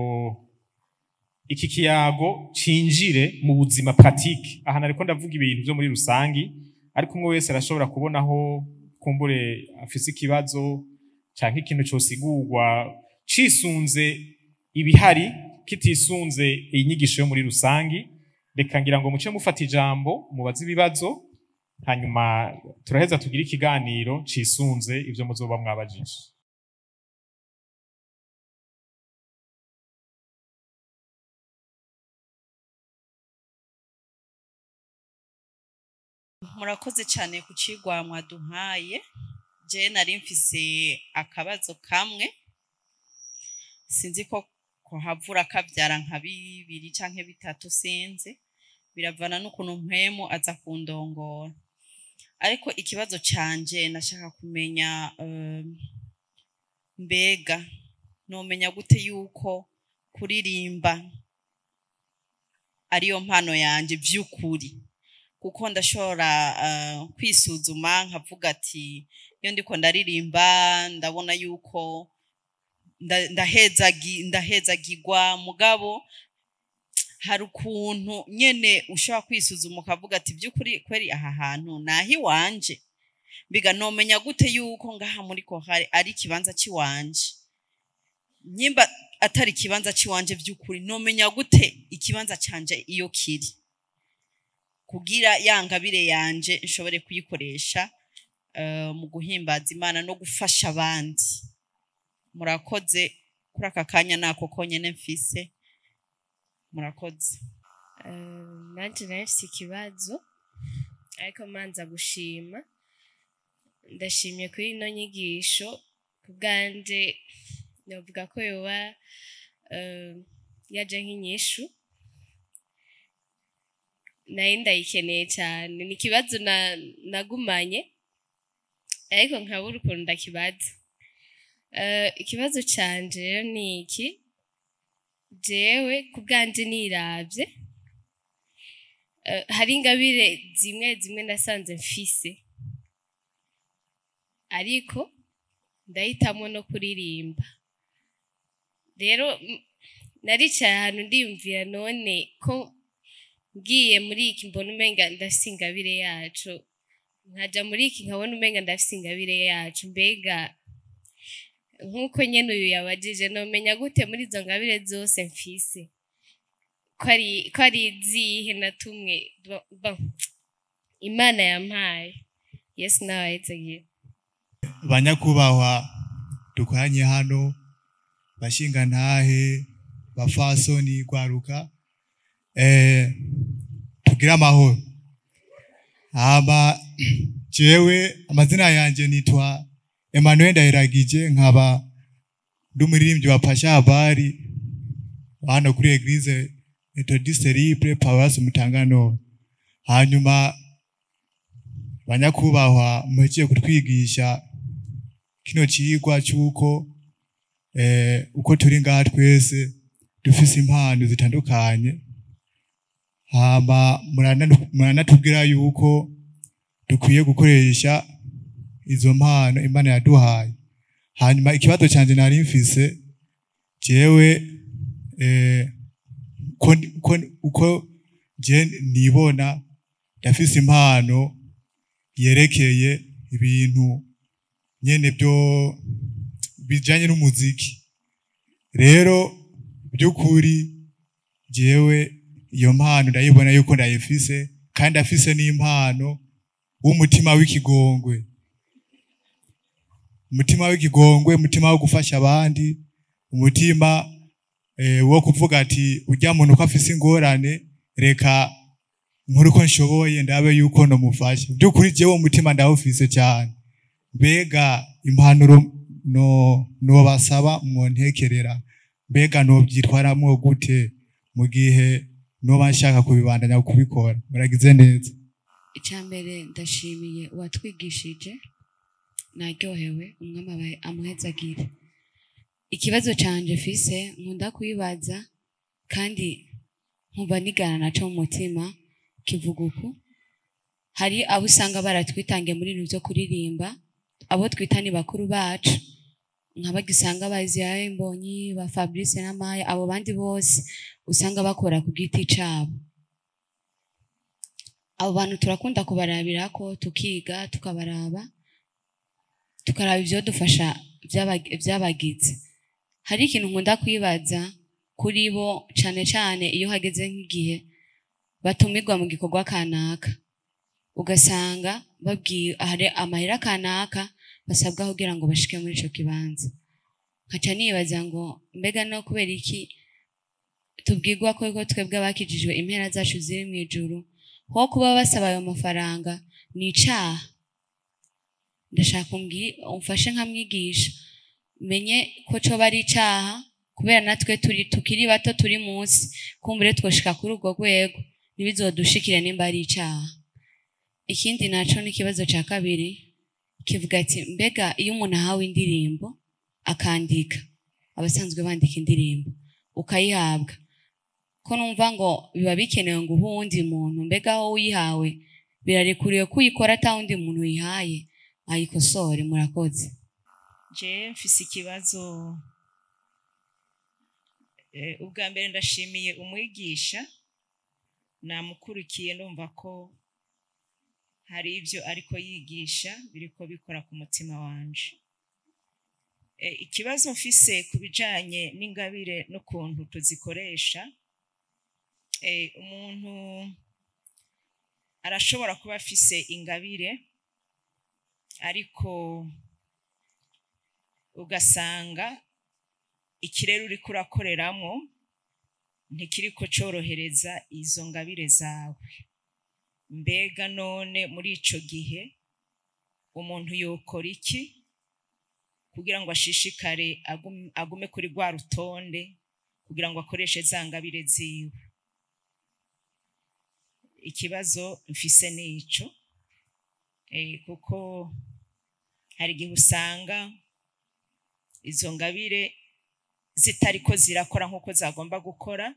iki kiyago cinjire mu buzima pratique. Aha nariko ndavuga ibintu vyo muri rusangi, ariko umwe wese arashobora kubonaho kumbure afise ikibazo canke ikintu cosigurwa cisunze ibihari kitisunze inyigisho yo muri rusangi. Reka ngira ngo muce mufata ijambo mubaze ibibazo, hanyuma turaheza tugire ikiganiro cisunze ivyo muzoba mwabajije. Murakoze cyane ku cigwa mwaduhaye. Je nari mfise akabazo kamwe, sinzi ko kuhavura kabyara nka bibiri canke bitatu, sinzi, biravana n'ukuntu mpwemu aza kundongora. Ariko ikibazo canje nashaka kumenya, mbega nomenya gute yuko kuririmba ariyo mpano yanje vy'ukuri? Kuko ndashobora kwisuzuma nkavuga ati iyo ndiko ndaririmba ndabona yuko ndahezagirwa, mugabo hari ukuntu nyene ushobora kwisuzuma ukavuga ati by'ukuri kweri aha hantu nahi wanje. Mbiga nomenya gute yuko ngaha muri kohari ari ikibanza ciwanje? Nyimba atari ikibanza ciwanje by'ukuri, nomenya gute ikibanza canje iyo kiri, kugira yangabire yanje nshobore kuyikoresha mu guhimbaza Imana no gufasha abandi? Murakoze kuri aka kanya nako konyene mfise. Murakoze. Nanje nafise ikibazo, ariko manza gushima. Ndashimye kuri ino nyigisho. Ku bwanje novuga ko yoba yaje nk'inyishu, nayo ndayikeneye cyane. Ni ikibazo nagumanye ariko nkabura ukuntu ndakibaza. Ikibazo canje rero ni iki: jewe ku bwanje niravye, hari ingabire zimwe zimwe nasanze mfise, ariko ndahitamo no kuririmba. Rero naricaye ahantu ndiyumvira, none ko ngiye muri iki mbona umenga ndafise ingabire yacu, nkaja muri iki nkabona umenga ndafise ingabire yacu, mbega nkuko nyene uyu yabajije, nomenya gute muri izo ngabire zose mfise ko ari izihe natumwe Imana yampaye? Yesu nawe ahetse. Banyakubahwa dukoranye hano, bashingantahe, bafasoni, gwaruka, tugira amahoro. Hama jewe amazina yanje nitwa Emmanuel Ndayiragije, nkaba ndi umuririmbyi wa Pasha Habari hano kuri Eglise Methodiste Libre Paroisse Mutangano. Hanyuma banyakubahwa muhejeje kutwigisha kino cigwa cy'uko uko turi ngaha twese dufise impano zitandukanye. Hama muranatubwira yuko dukwiye gukoresha izo mpano Imana yaduhaye. Hanyuma ikibazo canje nari mfise jewe, uko je nibona ndafise impano yerekeye ibintu nyene byo bijanye n'umuziki. Rero by'ukuri jewe iyo mpano ndayibona yuko ndayifise, kandi afise n'impano w'umutima w'ikigongwe, umutima w'ikigongwe, umutima wo gufasha abandi, umutima wo kuvuga ati ujya muntu ko afise ingorane, reka nkore uko nshoboye ndabe yuko nomufasha. By'ukuri jewe umutima ndawufise cyane. Mbega impanuro no basaba mwontekerera, mbega no byitwaramwo gute mu gihe Noba nshaka kubibandanya kubikora. Muragize neza. Icya mbere, ndashimiye uwatwigishije, naryohewe, Umwami abahe amuhezagire. Ikibazo canje fise, nkunda kubibaza kandi nkumva nigana naco mu mutima, kivuga uku: hari abo usanga baratwitangiye muri ibintu vyo kuririmba, abo twita ni bakuru bacu, nka bazi yawe Mbonyi, ba Fabrice na Maya, abo bandi bose usanga bakora ku giti cabo. Abo bantu turakunda kubarabirako, tukiga, tukabaraba, tukaraba ivyo dufasha vyabagize. Hari ikintu nkunda kwibaza kuri bo, cane cane iyo hageze nk'igihe batumirwa mu gikorwa kanaka, ugasanga babwiye hari amahera kanaka basabwa kugira ngo bashike muri ico kibanza. Nkaca nibaza ngo mbega no kubera iki tubwirwa ko twebwe abakijijwe impera zacu ziri mu ijuru, ho kuba basaba ayo mafaranga ni icaha? Ndashaka umfashe nkamwigisha menye ko coba ari icaha, kubera natwe turi tukiri bato, turi munsi, kumbure twoshika kuri urwo rwego ntibizodushikire nimba ari icaha. Ikindi naco ni ikibazo ca kabiri, kivuga ati mbega iyo umuntu ahawe indirimbo akandika, abasanzwe bandika indirimbo, ukayihabwa, ko numva ngo biba bikenewe ngo uhe uwundi muntu, mbega aho uyihawe birarekuriwe ko uyikora ata wundi muntu uyihaye ayikosore? Murakoze. Je mfise ikibazo. Ubwa mbere ndashimiye umwigisha, namukurikiye, ndumva ko hari ibyo ariko yigisha biriko bikora ku mutima wanje. Ikibazo mfise ku bijanye n'ingabire n'ukuntu tuzikoresha: umuntu arashobora kuba afise ingabire, ariko ugasanga ikirere uriko urakoreramo ntikiriko corohereza izo ngabire zawe. Mbega none muri ico gihe umuntu yokora iki kugira ngo ashishikare agume kuri rwa rutonde, kugira ngo akoreshe za ngabire ziwe? Ikibazo mfise nico, kuko hari igihe usanga izo ngabire zitariko zirakora nk'uko zagomba gukora,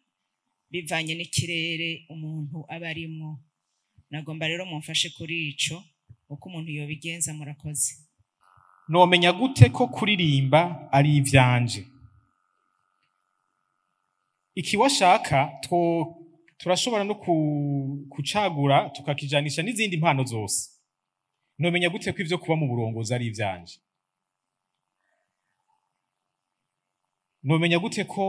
bivanye n'ikirere umuntu aba arimwo. Nagomba rero mumfashe kuri ico, uko umuntu yobigenza. Murakoze. Nomenya gute ko kuririmba ari ivyanje? Iki washaka two turashobora no kucagura tukakijanisha n'izindi mpano zose. Nomenya gute ko ivyo kuba mu burongozi ari ivyanje? Nomenya gute ko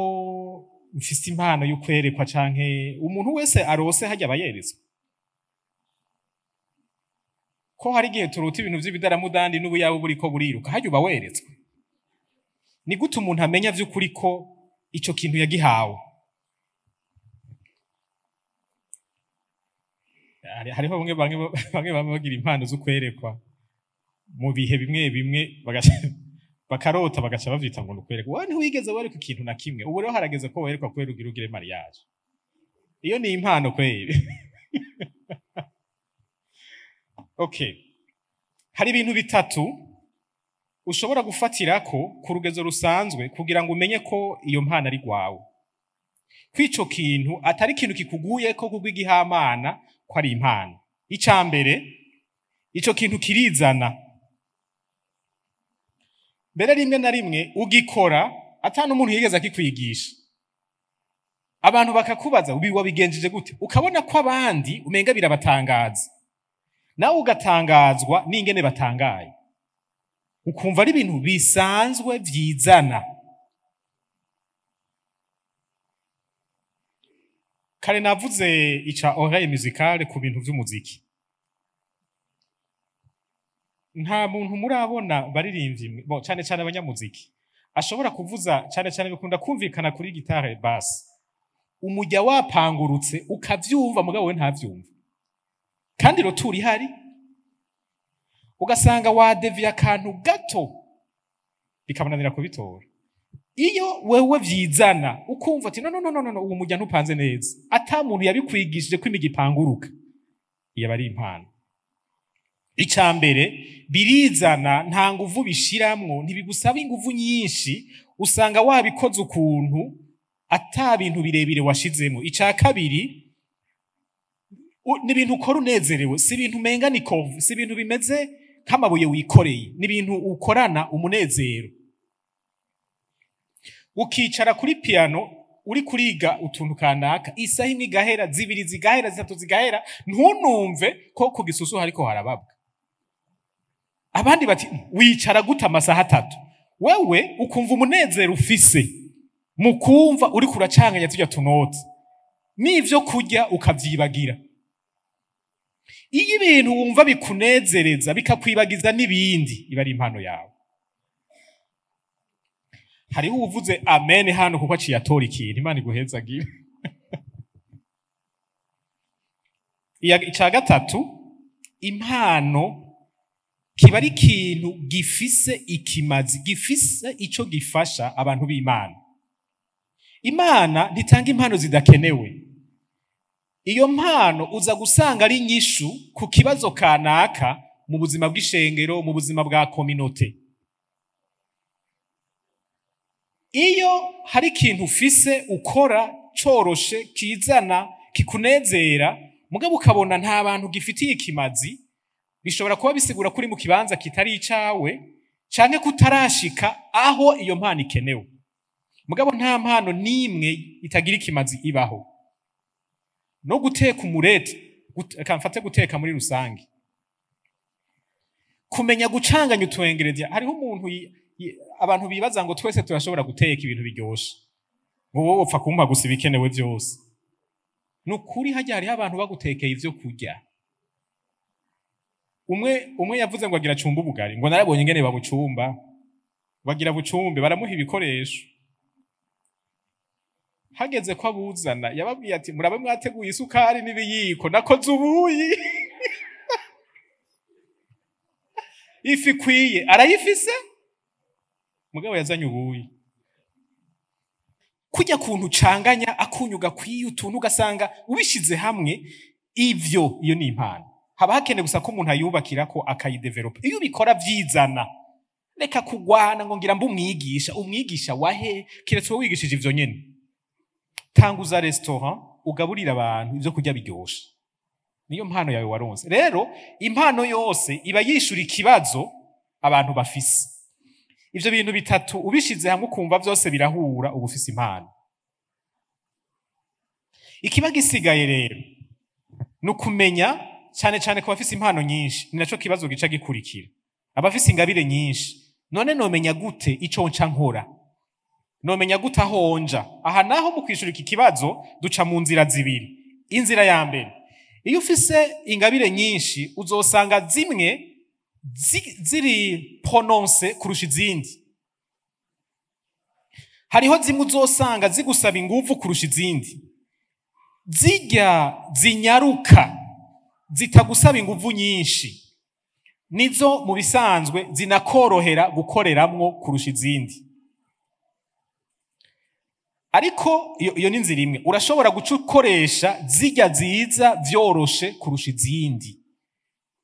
mfise impano yo kwerekwa, canke umuntu wese arose hajya abayeretswe? Ko hari igihe turuta ibintu vy'ibidaramudandi n'ubuyabo buriko buriruka, hajya uba weretswe. Ni gute umuntu amenya vy'ukuri ko ico kintu yagihawe? Hariho bamwe bamwe bagira impano zo kwerekwa mu bihe bimwe bimwe, bakarota, bagaca bavyita ngo nukwerekwa. Wowe ntiwigeze wereka ikintu na kimwe. Ubu rero harageze ko werekwa kubera ugira ugire mariage. Iyo ni impano kweri. Okay, hari ibintu bitatu ushobora gufatirako ku rugezo rusanzwe kugira ngo umenye ko iyo mpano ari rwawe, ko ico kintu atari ikintu kikuguyeko kubw'igihamana, ko ari impano. Ica mbere, ico kintu kirizana. Mbere rimwe na rimwe ugikora ata n'umuntu yigeze akikwigisha. Abantu bakakubaza ubi wabigenjeje gute, ukabona ko abandi umenga birabatangaza, nawe ugatangazwa n'ingene batangaye, ukumva ari ibintu bisanzwe vyizana. Kare navuze ica oreille musicale ku bintu vy'umuziki. Nta muntu murabona baririmbyi bo, cane cane abanyamuziki, ashobora kuvuza, cane cane bikunda kumvikana kuri guitare basse, umujya wapangurutse ukavyumva, mugabo we ntavyumva, kandi retour ihari, ugasanga wadeviye akantu gato bikabananira kubitora. Iyo wewe vyizana ukumva ati: "No, no, no, no, no, uwo murya ntupanze neza," ata muntu yabikwigishije ko imirya ipanguruka, iyo aba ari impano. Ica mbere, birizana, nta nguvu bishiramwo, ntibigusaba inguvu nyinshi, usanga wabikoze ukuntu ata bintu birebire washizemo. Ica kabiri, ni ibintu ukora unezerewe, si ibintu umenga ni kovu, si ibintu bimeze nk'amabuye wikoreye, ni ibintu ukorana umunezero. Ukicara kuri piano uri kuriga utuntu kanaka, isaha imwe igahera, zibiri zigahera, zitatu zigahera, ntunumve ko ku gisusu hariko harababwa. Abandi bati: "Wicara gute amasaha 3?" Wewe ukumva umunezero ufise mu kumva uriko uracanganya turya tunoti, n'ivyo kurya ukavyibagira. Iyo ibintu wumva bikunezereza bikakwibagiza n'ibindi, iba ari impano yawe. Hariho uwuvuze amen hano kuko aciye atora ikintu. Imana iguhezagire. Ica gatatu, impano kiba ari ikintu gifise ikimazi, gifise ico gifasha abantu b'Imana. Imana ntitanga impano zidakenewe. Iyo mpano uza gusanga ari inyishu ku kibazo kanaka mu buzima bw'ishengero, mu buzima bwa communauté. Iyo hari ikintu ufise ukora coroshe, kizana, kikunezera, mugabo ukabona nta bantu gifitiye ikimazi, bishobora kuba bisigura ko uri mu kibanza kitari icawe canke kutarashika aho iyo mpano ikenewe. Mugabo nta mpano n'imwe itagira ikimazi ibaho. No guteka umurete, reka mfate guteka muri rusange, kumenya gucanganya utuengeredia. Hariho umuntu abantu bibaza ngo twese turashobora guteka ibintu biryoshe, ngo wowe upfa kumpa gusa ibikenewe vyose. Ni ukuri, harya hariho abantu bagutekeye ivyo kurya. Umwe yavuze ngo agira cumba ubugari, ngo narabonye ingene babucumba, bagira bucumbe, baramuha ibikoresho. Hageze ko abuzana, yababwiye ati: "Murabe mwateguye isukari n'ibiyiko, nakoze ubuyi." Ifi ikwiye arayifise, mugabo yazanye ubuyi. Kurya kuntu ucanganya akunyu gakwiye, utuntu ugasanga ubishize hamwe, ivyo iyo ni impano. Haba hakenewe gusa ko umuntu ayubakira ko akayidevelopa. Iyo ubikora vyizana, reka kugwana ngo ngira mbe umwigisha. Umwigisha wahe? Kiretse wowe wigishije ivyo nyene. Tanguza restaurant, ugaburira abantu ivyo kurya biryoshe, niyo mpano yawe waronse. Rero impano yose iba yishura ikibazo abantu bafise. Ivyo bintu bitatu ubishize hamwe ukumva vyose birahura, uba ufise impano. Ikiba gisigaye rero ni ukumenya, cyane cyane ku bafise impano nyinshi, ni naco kibazo gica gikurikira, abafise ingabire nyinshi: none nomenya gute ico nca nkora? Nomenya gute aho nja? Aha naho mu kwishura iki kibazo duca mu nzira zibiri. Inzira ya mbere, iyo ufise ingabire nyinshi uzosanga zimwe ziri prononcées kurusha izindi. Hariho zimwe uzosanga zigusaba inguvu kurusha izindi. Zirya zinyaruka, zitagusaba inguvu nyinshi, nizo mu bisanzwe zinakorohera gukoreramwo kurusha izindi. Ariko iyo ni inzira imwe. Urashobora guca ukoresha zirya ziza vyoroshe kurusha izindi,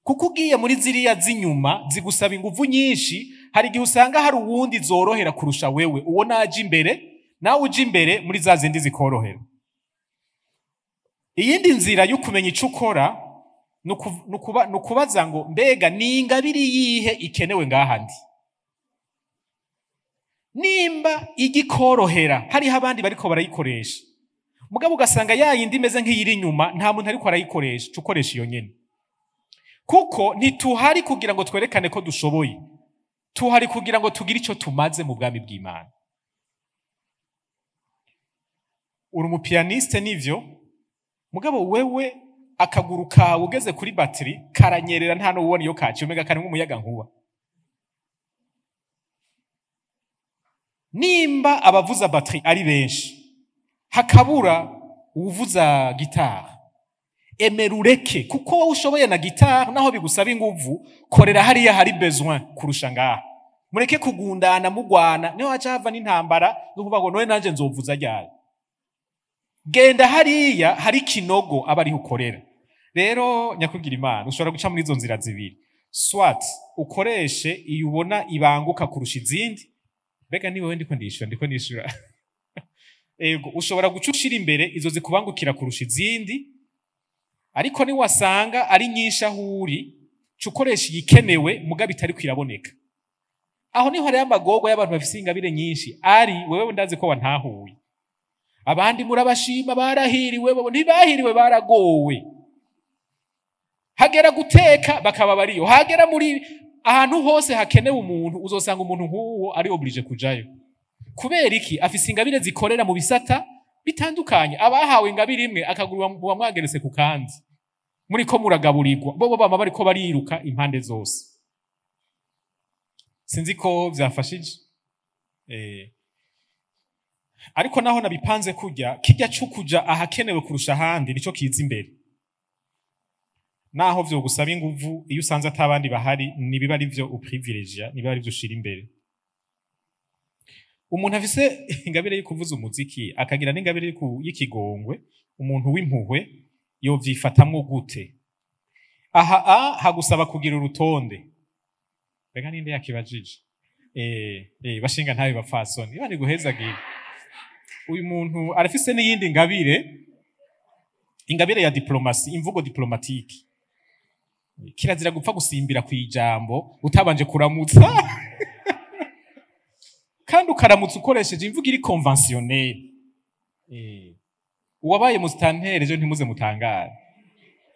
kuko ugiye muri ziriya z'inyuma zigusaba inguvu nyinshi, hari igihe usanga hari uwundi zorohera kurusha wewe. Uwo naje imbere, nawe uje imbere muri za zindi zikorohera. Iyindi nzira yo kumenya ico ukora ni ukubaza ngo: mbega ni ingabire yihe ikenewe ngaha ndi? Nimba igikorohera hariho abandi bariko barayikoresha, mugabo ugasanga ya yindi imeze nk'iyiri inyuma nta muntu ariko arayikoresha, ca ukoresha iyo nyene. Kuko ntituhari kugira ngo twerekane ko dushoboye, tuhari kugira ngo tugire ico tumaze mu bwami bw'Imana. Uri umupianiste nivyo, mugabo wewe akaguru kawe ugeze kuri batterie karanyerera, nta n'uwubona iyo kaciye, umega karimwo umuyaga nkuba. Nimba abavuza batterie ari benshi hakabura uwuvuza gitari, emera ureke, kuko wowe ushoboye na gitari naho bigusaba inguvu, korera hariya hari besoin kurusha ngaha. Mureke kugundana mugwana, niho haca hava n'intambara zo kuvuga ngo none nanje nzovuza ryari. Genda hariya hari kinogo aba ariho ukorera. Rero nyakugira Imana, ushobora guca muri izo nzira zibiri. Soit ukoreshe iyo ubona ibanguka kurusha izindi. Mbega ni wewe ndiko ndishura, ndiko nishura. Ego, ushobora guca ushira imbere izo zikubangukira kurusha izindi, ariko ni wasanga ari nyinshi aho uri, ca ukoresha iyikenewe mugabo itari kwiraboneka. Aho niho hariyo amagorwa y'abantu bafise ingabire nyinshi, ari wewe ndazi ko wantahuye. Abandi murabashima barahiriwe, bo ntibahiriwe baragowe. Hagera guteka bakaba bariyo, hagera muri ahantu hose hakenewe umuntu, uzosanga umuntu nk'uwo ari obligé kujayo. Kubera iki? Afise ingabire zikorera mu bisata bitandukanye. Abahawe ingabire imwe akaguru muba mwageretse ku kandi, muriko muragaburirwa, bo bama bariko bariruka impande zose. Sinzi ko vyafashije. Ariko naho nabipanze kurya, kijya cukuja ahakenewe kurusha ahandi nico kiza imbere. Naho vyo gusaba inguvu, iyo usanze atabandi bahari, nibiba ari vyo uprivilegia, nibiba ari vyo ushira imbere. Umuntu afise ingabire yo kuvuza umuziki, akagira n'ingabire y'ikigongwe, umuntu w'impuhwe yovyifatamwo gute? Aha a hagusaba kugira urutonde. Mbega ninde yakibajije? Bashinga ntabe bapfasoni. Imana iguhezagira. Uyu muntu arafise n'iyindi ngabire, ingabire ya diplomasi, imvugo diplomatique. Kirazira gupfa gusimbira kwijambo utabanje kuramutsa. Kandi ukaramutsa ukoresheje imvugo iri conventionnelle. Uwabaye mustantere ejo ntimuze mutangare.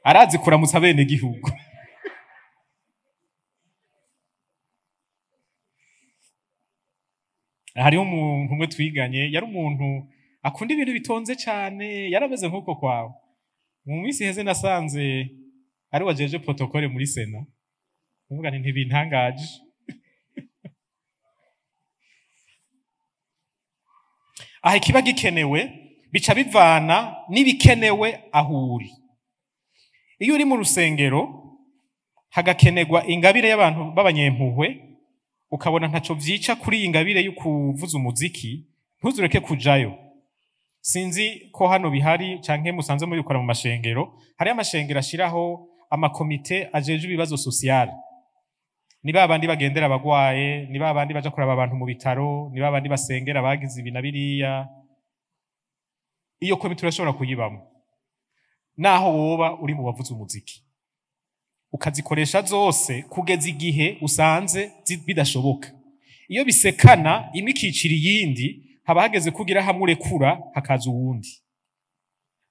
Arazi kuramutsa bene gihugu. Hariho umuntu umwe twiganye, yari umuntu akunda ibintu bitonze cyane, yarameze nk'uko kwawe. Mu minsi iheze nasanze ari wajeje protocole muri Sena. Ndavuga nti ntibintangaje. Aha ikiba gikenewe bica bivana n'ibikenewe aho uri. Iyo uri mu rusengero hagakenerwa ingabire y'abantu b'abanyempuhwe, ukabona ntaco vyica kuri iyi ngabire yo kuvuza umuziki, ntuzureke kujayo. Sinzi ko hano bihari canke musanze mubikora mu mashengero. Hari amashengero ashiraho amakomite ajeje ibibazo social. Ni babandi bagendera abagwaye, ni babandi baja kuraba abantu mu bitaro, ni babandi basengera abagize ibi na biriya. Iyo komite urashobora kuyibamo naho woba uri mu bavuza umuziki, ukazikoresha zose kugeza igihe usanze bidashoboka. Iyo bisekana imwe ikicira iyindi, haba hageze kugira hamwe urekura hakaza uwundi.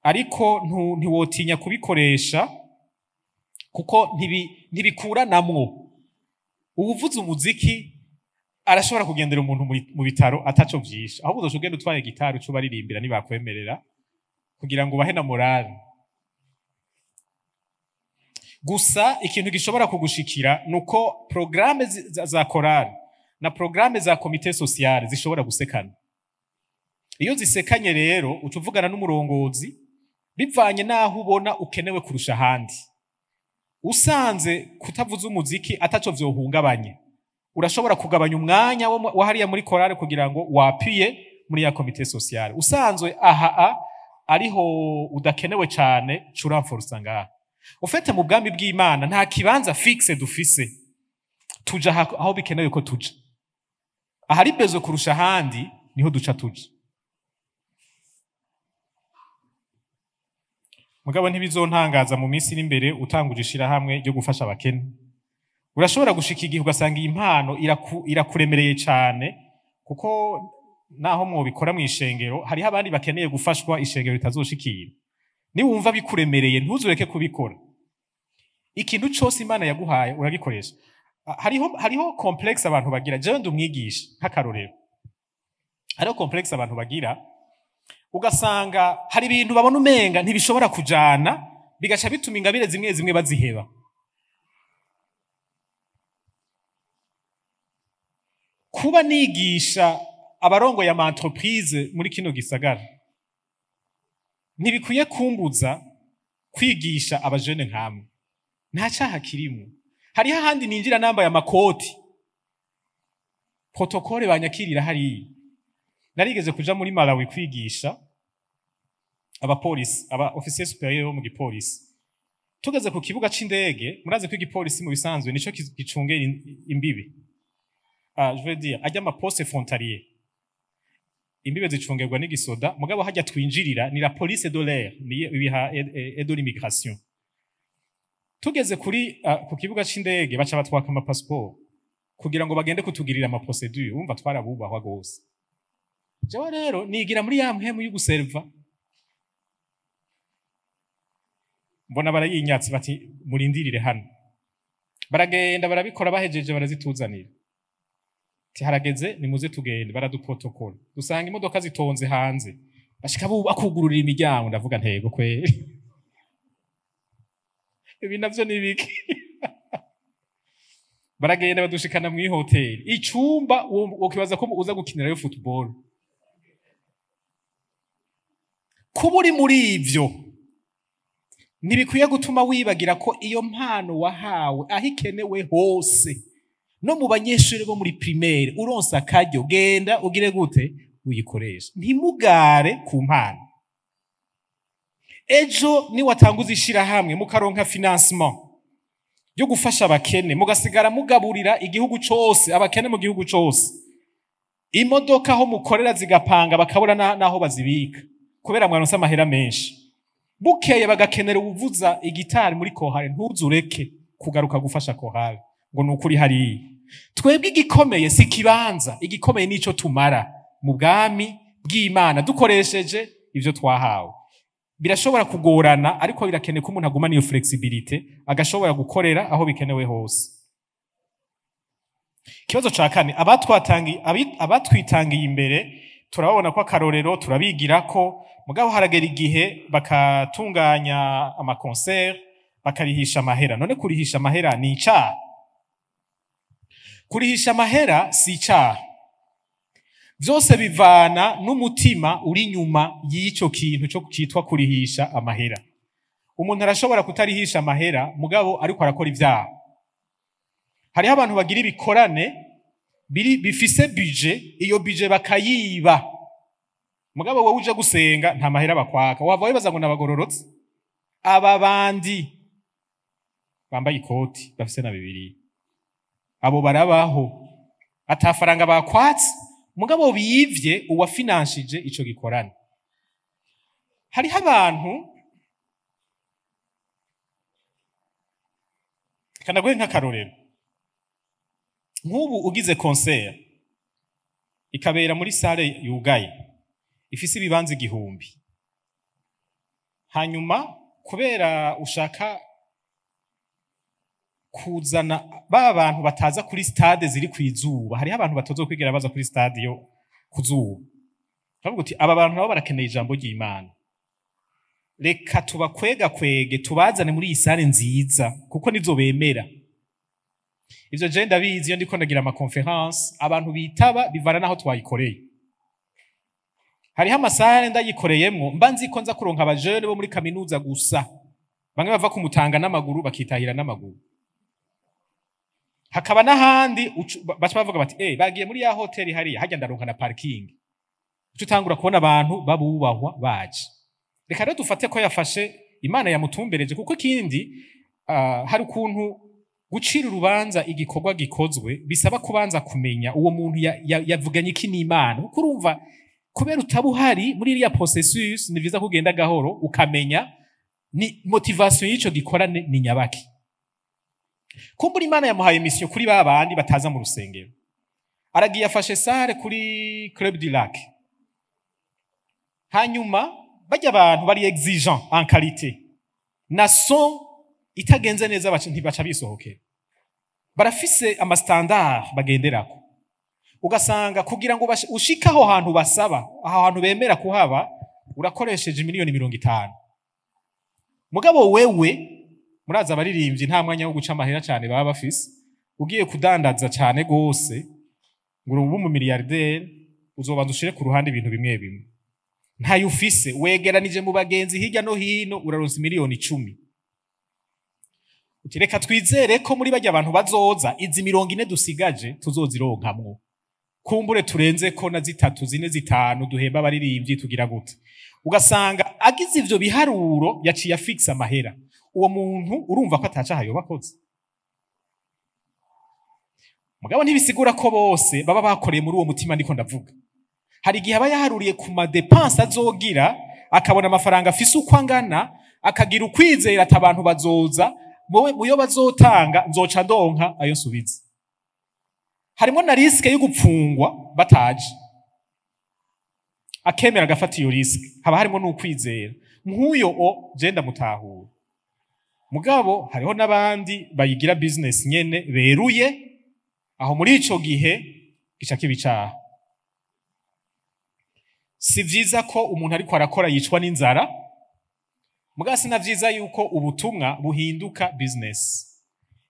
Ariko ntiwotinya kubikoresha kuko ntibikuranamwo. Uwuvuza umuziki arashobora kugendera umuntu mu bitaro ataco vyishe, ahubwo uzoca ugenda utwaye gitari uca ubaririmbira nibakwemerera, kugira ngo ubahe na morale. Gusa ikintu gishobora kugushikira nuko programme za chorale na programme za comité social zishobora gusekana. Iyo zisekanye rero uca uvugana n'umurongozi bivanye naho ubona ukenewe kurusha ahandi. Usanze kutavuza umuziki ataco vyohungabanye, urashobora kugabanya umwanya wa hariya muri chorale kugira ngo wapiye muri ya comité social. Usanzwe aha a ariho udakenewe cane, curamforsa ngaha. Ufete mu bwami bw'Imana nta kibanza fixe dufise, tuja aho bikenewe ko tuja. Ahari bezo kurusha ahandi niho duca tuja. Mugabo ntibizontangaza mu minsi iri imbere utanguje ishirahamwe ryo gufasha abakene. Urashobora gushika igihe ugasanga iyi mpano irakuremereye cane, kuko naho mwobikora mu ishengero hariho abandi bakeneye gufashwa ishengero ritazoshikira. Niwumva bikuremereye ntuzureke kubikora. Ikintu cose Imana yaguhaye uragikoresha. Hariho complexe abantu bagira. Jewe ndi umwigisha nk'akarorero. Hariho complexe abantu bagira, ugasanga hari ibintu babona umenga ntibishobora kujana, bigaca bituma ingabire zimwe zimwe baziheba. Kuba nigisha abarongoye ama entreprise muri kino gisagara ntibikwiye kumbuza kwigisha abajene nkamwe. Nta cyaha kirimo. Hariho ahandi ninjira nambaye amakoti, Protocole banyakirira hariya. Narigeze kuja muri Malawi kwigisha abapolisi, aba officier supérieur bo mu gipolisi. Tugeze ku kibuga c'indege, murazi ko igipolisi mu bisanzwe nico gicungera imbibe. Ah, je veux dire, ajya ama poste frontalier, imbibe zicungerwa n'igisoda, mugabo hajya twinjirira ni la police de l'air, ni ibiha et de l'immigration. Tugeze kuri ku kibuga c'indege, baca batwaka ama passeport kugira ngo bagende kutugirira ama procédure. Wumva twarabubahwa gose. Jewe rero nigira muri ya mpemu y'uguserva, mbona barayinyatsi, bati murindirire hano. Baragenda barabikora, bahejeje barazituzanira. Ati harageze, nimuze tugende. Baraduprotokole, dusanga imodoka zitonze hanze, bashika bakugururira imiryango. Ndavuga ntego kweri, ibi navyo ni ibiki? Baragenda badushikana mu ihoteli, icumba wokibaza ko uza gukinirayo football. Kuba uri muri ivyo ntibikwiye gutuma wibagira ko iyo mpano wahawe aho ikenewe hose, no mu banyeshuri bo muri primaire, uronse akaryo genda ugire gute, uyikoreshe. Ntimugare ku mpano. Ejo niwatanguza ishirahamwe, mukaronka financement yo gufasha abakene, mugasigara mugaburira igihugu cose, abakene mu gihugu cose, imodoka aho mukorera zigapanga bakabura naho bazibika kubera mwaronse amahera menshi, bukeye bagakenera uwuvuza igitari muri chorale, ntuzureke kugaruka gufasha chorale ngo ni ukuri hariya. Twebwe igikomeye si ikibanza, igikomeye nico tumara mu bwami bw'Imana dukoresheje ivyo twahawe. Birashobora kugorana, ariko birakenewe ko umuntu agumana iyo flexibilité, agashobora gukorera aho bikenewe hose. Ikibazo ca kane: abatwitangiye imbere turababona ko akarorero turabigirako, mugabo haragera igihe bakatunganya ama concert, bakarihisha amahera. None kurihisha amahera ni icaha? Kurihisha amahera si icaha. Vyose bivana n'umutima uri inyuma y'ico kintu cyo citwa kurihisha amahera. Umuntu arashobora kutarihisha amahera, mugabo ariko arakora ivyaha. Hariho abantu bagira ibikorane biri bifise budget, iyo budget bakayiba, mugabo wowe uje gusenga nta mahera bakwaka. Wava wibaza ngo nabagororotse. Aba bandi bambaye ikoti bafise na Bibiliya, abo barabaho atafaranga bakwatse, mugabo bivye uwafinanshije ico gikorane. Hariho abantu, kanaguhe nk'akarorero, nk'ubu ugize concert ikabera muri salle yugaye ifise ibibanza 1000, hanyuma kubera ushaka kuzana ba bantu bataza kuri stade ziri kwizuba, hariho abantu batazokwigera baza kuri stade yo kuzuba, bavuga uti aba bantu nabo barakeneye ijambo ry'Imana, reka tubakwega kwege tubazane muri iyi salle nziza kuko nizo bemera. Ivyo je ndabizi, iyo ndiko ndagira ama conférence, abantu bitaba bivana naho twayikoreye. Hariho amasalle ndayikoreyemwo mba nzi ko nza kuronka abajene bo muri kaminuza gusa, bamwe bava kumutanga n'amaguru bakitahira n'amaguru. Hakaba n'ahandi baca bavuga bati bagiye muri ya hoteli hariya, hajya ndaronka na parking. Uca utangura kubona abantu babubahwa baje. Reka rero dufate ko yafashe Imana yamutumbereje, kuko ikindi hari ukuntu gucira urubanza igikorwa gikozwe bisaba kubanza kumenya uwo muntu yavuganye iki n'Imana, kuko urumva kubera utaba uhari muri iriya processus, ni vyiza kugenda gahoro ukamenya ni motivation y'ico gikorane ni nyabaki. Kumbura Imana yamuhaye mission kuri ba bandi bataza mu rusengero, aragiye afashe salle kuri Club du Lac, hanyuma bajya abantu bari exigeant en qualité na son itagenze neza baca ntibaca bisohokera, barafise ama standard bagenderako. Ugasanga kugira ngo ushike aho hantu basaba, aho hantu bemera kuhaba, urakoresheje 50 miliyoni. Mugabo wewe muraza abaririmbyi nta mwanya wo guca amahera cyane baba bafise. Ugiye kudandaza cyane gose ngo ube umu milliardaire, uzobanza ushire ku ruhande ibintu bimwe bimwe. Ntayo ufise, wegeranije mu bagenzi hirya no hino, uraronsa 10 miliyoni. Uti reka twizere ko muri bajya abantu bazoza, izi 40 dusigaje tuzozironkamwo. Kumbure turenze ko na zitatu, zine, zitanu duhemba abaririmbyi, tugira gute? Ugasanga agize ivyo biharuro, yaciye afixa amahera. Uwo muntu urumva ko atacaha yoba akoze. Mugabo ntibisigura ko bose baba bakoreye muri uwo mutima ndiko ndavuga. Hari igihe aba yaharuriye ku ma dépenses azogira, akabona amafaranga afise uko angana, akagira ukwizera ati abantu bazoza, muyo bazotanga nzoca ndonka ayo nsubiza. Harimo na risque yo gupfungwa bataje, akemera agafata iyo risque. Haba harimo n'ukwizera. Nk'uyo o je ndamutahura. Mugabo hariho n'abandi bayigira business nyene beruye. Aho muri ico gihe gica kiba icaha. Si vyiza ko umuntu ariko arakora yicwa n'inzara, mugabo si na vyiza yuko ubutumwa buhinduka business.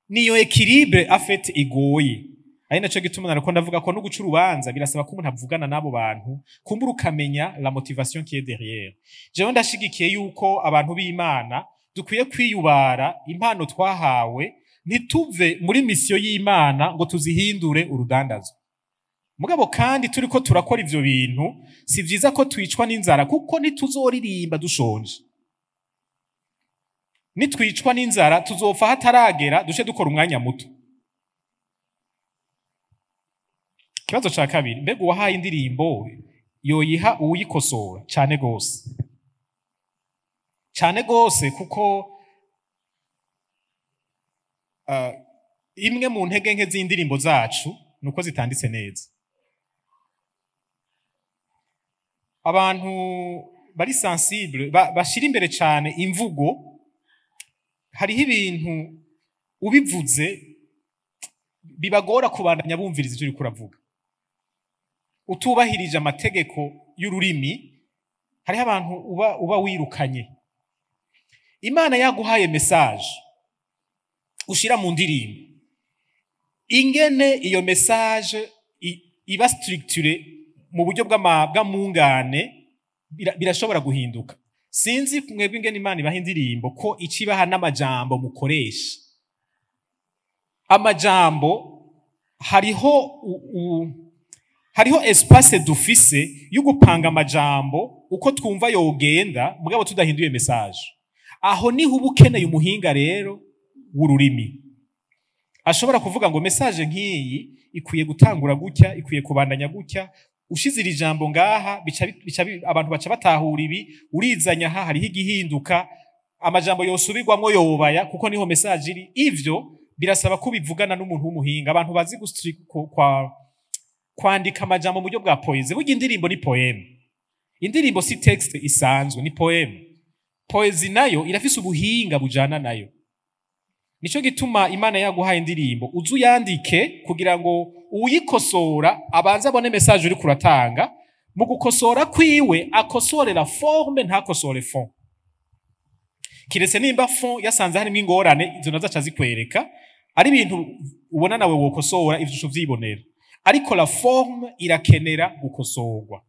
Niyo équilibre afete igoye. Ari naco gituma nariko ndavuga ko no guca urubanza birasaba ko umuntu avugana n'abo bantu, kumbura ukamenya la motivation qui est derrière. Jewe ndashigikiye yuko abantu b'Imana dukwiye kwiyubara impano twahawe, ntituve muri mission y'Imana ngo tuzihindure urudandazwa. Mugabo kandi turiko turakora ivyo bintu, si vyiza ko twicwa n'inzara, kuko ntituzoririmba dushonje. Nitwicwa n'inzara tuzopfa hataragera, duce dukora umwanya muto. Ikibazo ca kabiri: mbega uwahaye indirimbo yoyiha uwuyikosora? Cane gose, cane gose, kuko imwe mu ntege nke z'indirimbo zacu nuko zitanditse neza. Abantu bari sensible, bashira imbere cane imvugo. Hariho ibintu ubivuze bibagora kubandanya bumviriza ivyo uriko uravuga. Utubahirije amategeko y'ururimi, hariho abantu uba wirukanye. Imana yaguhaye message ushira mu ndirimbo, ingene iyo message iba structurée mu buryo bw'amungane birashobora guhinduka. Sinzi mwebwe ingene Imana ibaha indirimbo, ko icibaha n'amajambo mukoresha. Amajambo, hariho espace dufise yo gupanga amajambo uko twumva yogenda, mugabo tudahinduye message. Aho niho uba ukeneye umuhinga rero w'ururimi, ashobora kuvuga ngo message nk'iyi ikwiye gutangura gutya, ikwiye kubandanya gutya, ushize iri jambo ngaha abantu baca batahura ibi, urizanya aha hariho igihinduka, amajambo yosubirwamwo yobaya, kuko niho message iri. Ivyo birasaba ko ubivugana n'umuntu w'umuhinga. Abantu bazi kwandika amajambo mu buryo bwa poésie. Burya indirimbo ni poème. Indirimbo si texte isanzwe, ni poème. Poésie nayo irafise ubuhinga bujana nayo. Nico gituma Imana yaguhaye indirimbo, uze uyandike kugira ngo uwuyikosora abanze abone message uriko uratanga. Mu gukosora kwiwe akosorera forme, ntakosore fond, kiretse nimba fond yasanze harimo ingorane. Izo nazo aca zikwereka, ari ibintu ubona nawe wokosora, ivyo uca uvyibonera. Ariko la forme irakenera gukosorwa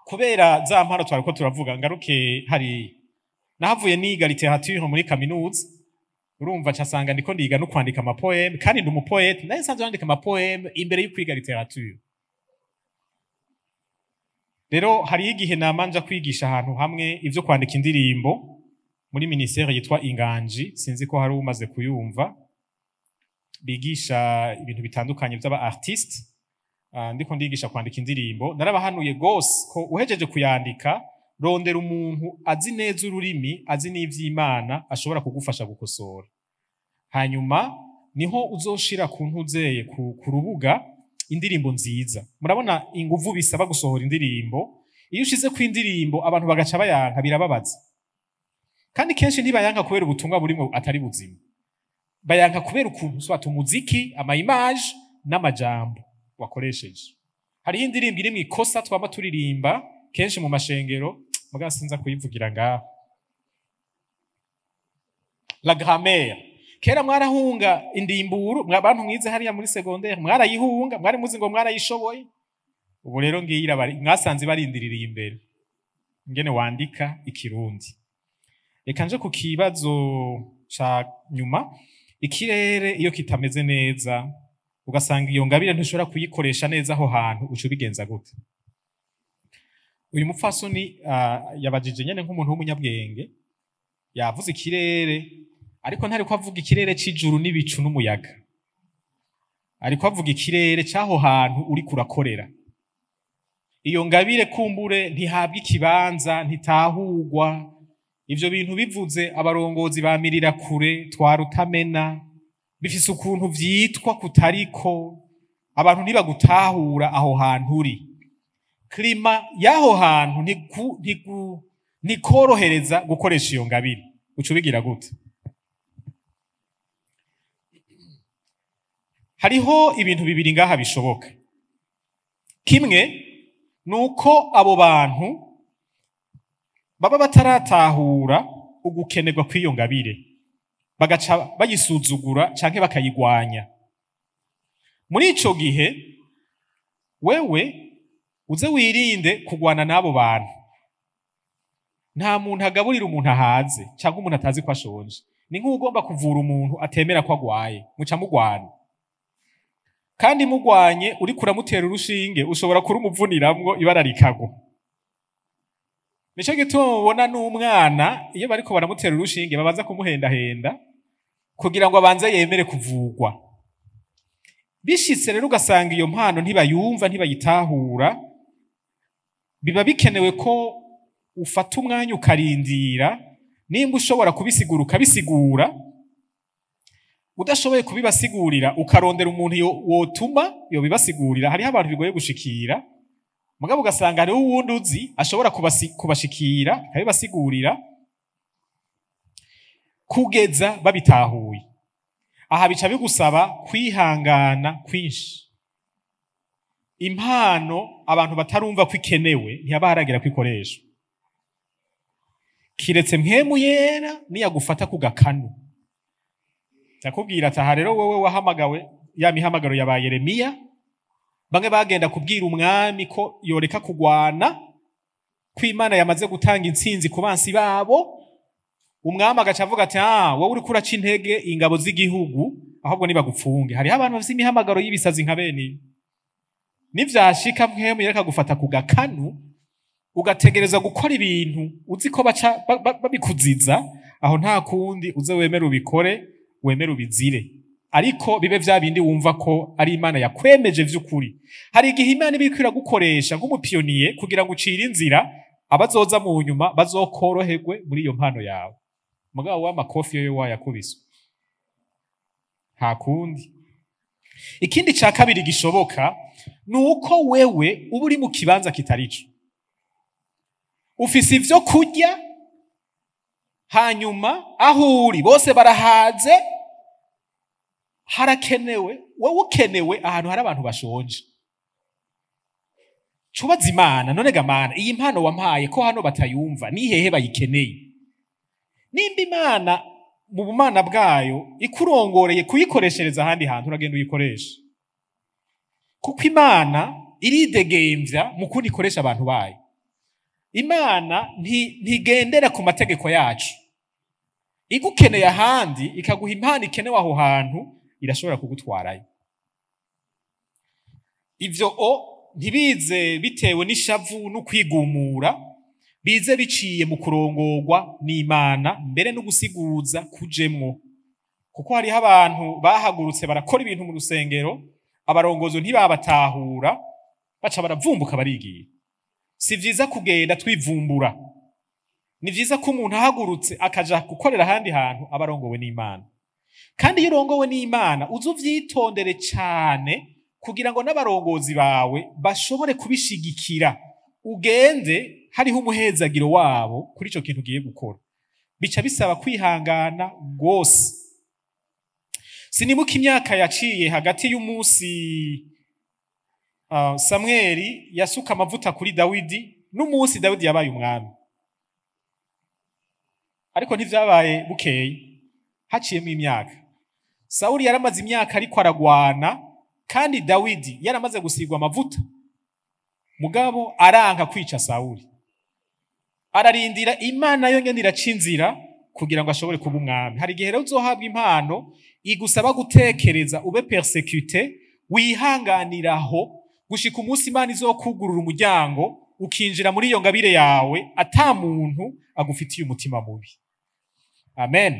kubera za mpano twariko turavuga. Ngaruke hari nahavuye niga littérature muri kaminuza. Urumva casanga ndiko ndiga no kwandika ama poèmes, kandi ndi umu poète. Naye nsanzwe nandika ama poèmes imbere yo kwiga littérature. Rero hariho igihe namanja kwigisha ahantu hamwe ivyo kwandika indirimbo muri ministère yitwa Inganji, sinzi ko hari umaze kuyumva, bigisha ibintu bitandukanye vy'aba artiste. Ndiko ndigisha kwandika indirimbo, narabahanuye gose ko uhejeje kuyandika, rondera umuntu azi neza ururimi, azi n'ivy'Imana, ashobora kugufasha gukosora. Hanyuma niho uzoshira ku ntuzeye ku rubuga indirimbo nziza. Murabona inguvu bisaba gusohora indirimbo. Iyo ushize ku indirimbo abantu bagaca bayanka, birababaza. Kandi kenshi ntibayanka kubera ubutumwa burimo atari buzima, bayanka kubera ukuntu soit umuziki, ama image n'amajambo wakoresheje. Hariho indirimbo iri mu ikosa twama turirimba kenshi mu mashengero, mugabo sinza kuyivugira ngaho. La grammaire, kera mwarahunga indimburo, abantu mwize hariya muri secondaire mwarayihunga, mwari muzi ngo mwarayishoboye. Ubu rero ngiyi irabari, mwasanze barindiririye imbere ingene wandika ikirundi. Reka nje ku kibazo ca nyuma: ikirere iyo kitameze neza ugiye kuririmba, Ugasanga iyo ngabire ntushobora kuyikoresha neza aho hantu, uca ubigenza gute? Uyu mupfasoni yabajije nyene nk'umuntu w'umunyabwenge, yavuze ikirere, ariko ntariko avuga ikirere c'ijuru n'ibicu n'umuyaga, ariko avuga ikirere c'aho hantu uriko urakorera. Iyo ngabire kumbure ntihabwa ikibanza, ntitahurwa. Ivyo bintu bivuze abarongozi bamirira kure, twarutamena, bifise ukuntu vyitwa kutariko, abantu ntibagutahura aho hantu uri. Climat y'aho hantu ntikorohereza gukoresha iyo ngabire. Uca ubigira gute? Hariho ibintu bibiri ngaha bishoboka. Kimwe nuko abo bantu baba bataratahura ugukenerwa kw'iyo ngabire, bagaca bayisuzugura canke bakayigwanya. Muri ico gihe wewe uze wirinde kugwana n'abo bantu. Nta muntu agaburira umuntu ahaze canke umuntu atazi ko ashonje. Ni nk'ugomba kuvura umuntu atemera ko agwaye, muca mugwana. Kandi mugwanye uriko uramutera urushinge, ushobora kurumuvuniramwo ibara rikagwa. Nico gituma mubona n'umwana iyo bariko baramutera urushinge babanza kumuhendahenda kugira ngo abanze yemere kuvugwa. Bishitse rero ugasanga iyo mpano ntibayumva, ntibayitahura, biba bikenewe ko ufata umwanya ukarindira, nimba ushobora kubisigura ukabisigura, udashoboye kubibasigurira ukarondera umuntu wotuma yobibasigurira. Hariho abantu bigoye gushikira, mugabo ugasanga hariho uwundi uzi ashobora kubashikira akabibasigurira kugeza babitahuye. Aha bica bigusaba kwihangana kwinshi. Impano abantu batarumva ko ikenewe ntiyaba haragira kwikoresha, kiretse mpwemu yera niyagufata ku gakanu ndakubwira ati aha rero wewe wahamagawe ya mihamagaro ya ba Yeremiya, bamwe bagenda kubwira umwami ko yoreka kugwana, ko Imana yamaze gutanga intsinzi ku bansi babo. Umwami agaca avuga ati wowe uriko uraca intege ingabo z'igihugu, ahubwo nibagupfunge. Hariho abantu bafise imihamagaro y'ibisazi nka bene nivyashika mpwemu yereka gufata ku gakanu, ugategereza gukora ibintu uzi ko baca babikuziza. Aho nta kundi, uze wemere ubikore, wemere ubizire, ariko bibe vya bindi wumva ko ari Imana yakwemeje vy'ukuri. Hari igihe Imana iba iriko iragukoresha nk'umupiyoniye kugira ngo ucire inzira abazoza mu nyuma bazokoroherwe muri iyo mpano yawe. Mugabo w'amakofi yoyo wayakubiswe, nta kundi. Ikindi ca kabiri gishoboka ni uko wewe uba uri mu kibanza kitarico, ufise ivyo kurya, hanyuma aho uri bose barahaze, harakenewe, wowe ukenewe ahantu hari abantu bashonje. Cubaza Imana, none ga Mana, iyi mpano wampaye ko hano batayumva, ni hehe bayikeneye? Nimba Imana mu bumana bwayo ikurongoreye kuyikoreshereza ahandi hantu, uragenda uyikoresha, kuko Imana iridegemvya mu kundi ikoresha abantu bayo. Imana ntigendera ku mategeko yacu. Igukeneye ahandi ikaguha impano ikenewe aho hantu, irashobora kugutwarayo. Ivyo ntibize bitewe n'ishavu no kwigumura, bize biciye mu kurongorwa n'Imana, mbere no gusiguza kujemwo. Kuko hariho abantu bahagurutse barakora ibintu mu rusengero, abarongozi ntibabatahura, baca baravumbuka barigira. Si vyiza kugenda twivumbura. Ni vyiza ko umuntu ahagurutse akaja gukorera ahandi hantu abarongowe n'Imana. Kandi iyo urongowe n'Imana uze uvyitondere cane kugira ngo n'abarongozi bawe bashobore kubishigikira, ugende hariho umuhezagiro wabo kuri ico kintu ugiye gukora. Bica bisaba kwihangana gose. Sinibuka imyaka yaciye hagati y'umunsi Samweli yasuka amavuta kuri Dawidi n'umunsi Dawidi yabaye umwami, ariko ntivyabaye bukeye, haciyemo imyaka. Sawuli yaramaze imyaka ariko aragwana, kandi Dawidi yaramaze gusigwa amavuta, mugabo aranka kwica Sawuli, ararindira Imana yonyene iraca inzira kugira ngo ashobore kuba umwami. Hari igihe rero uzohabwa impano igusaba gutekereza, ube persécuté, Wihanganiraho gushika umunsi Imana izokugurura umuryango, ukinjira muri iyo ngabire yawe ata muntu agufitiye umutima mubi. Amen.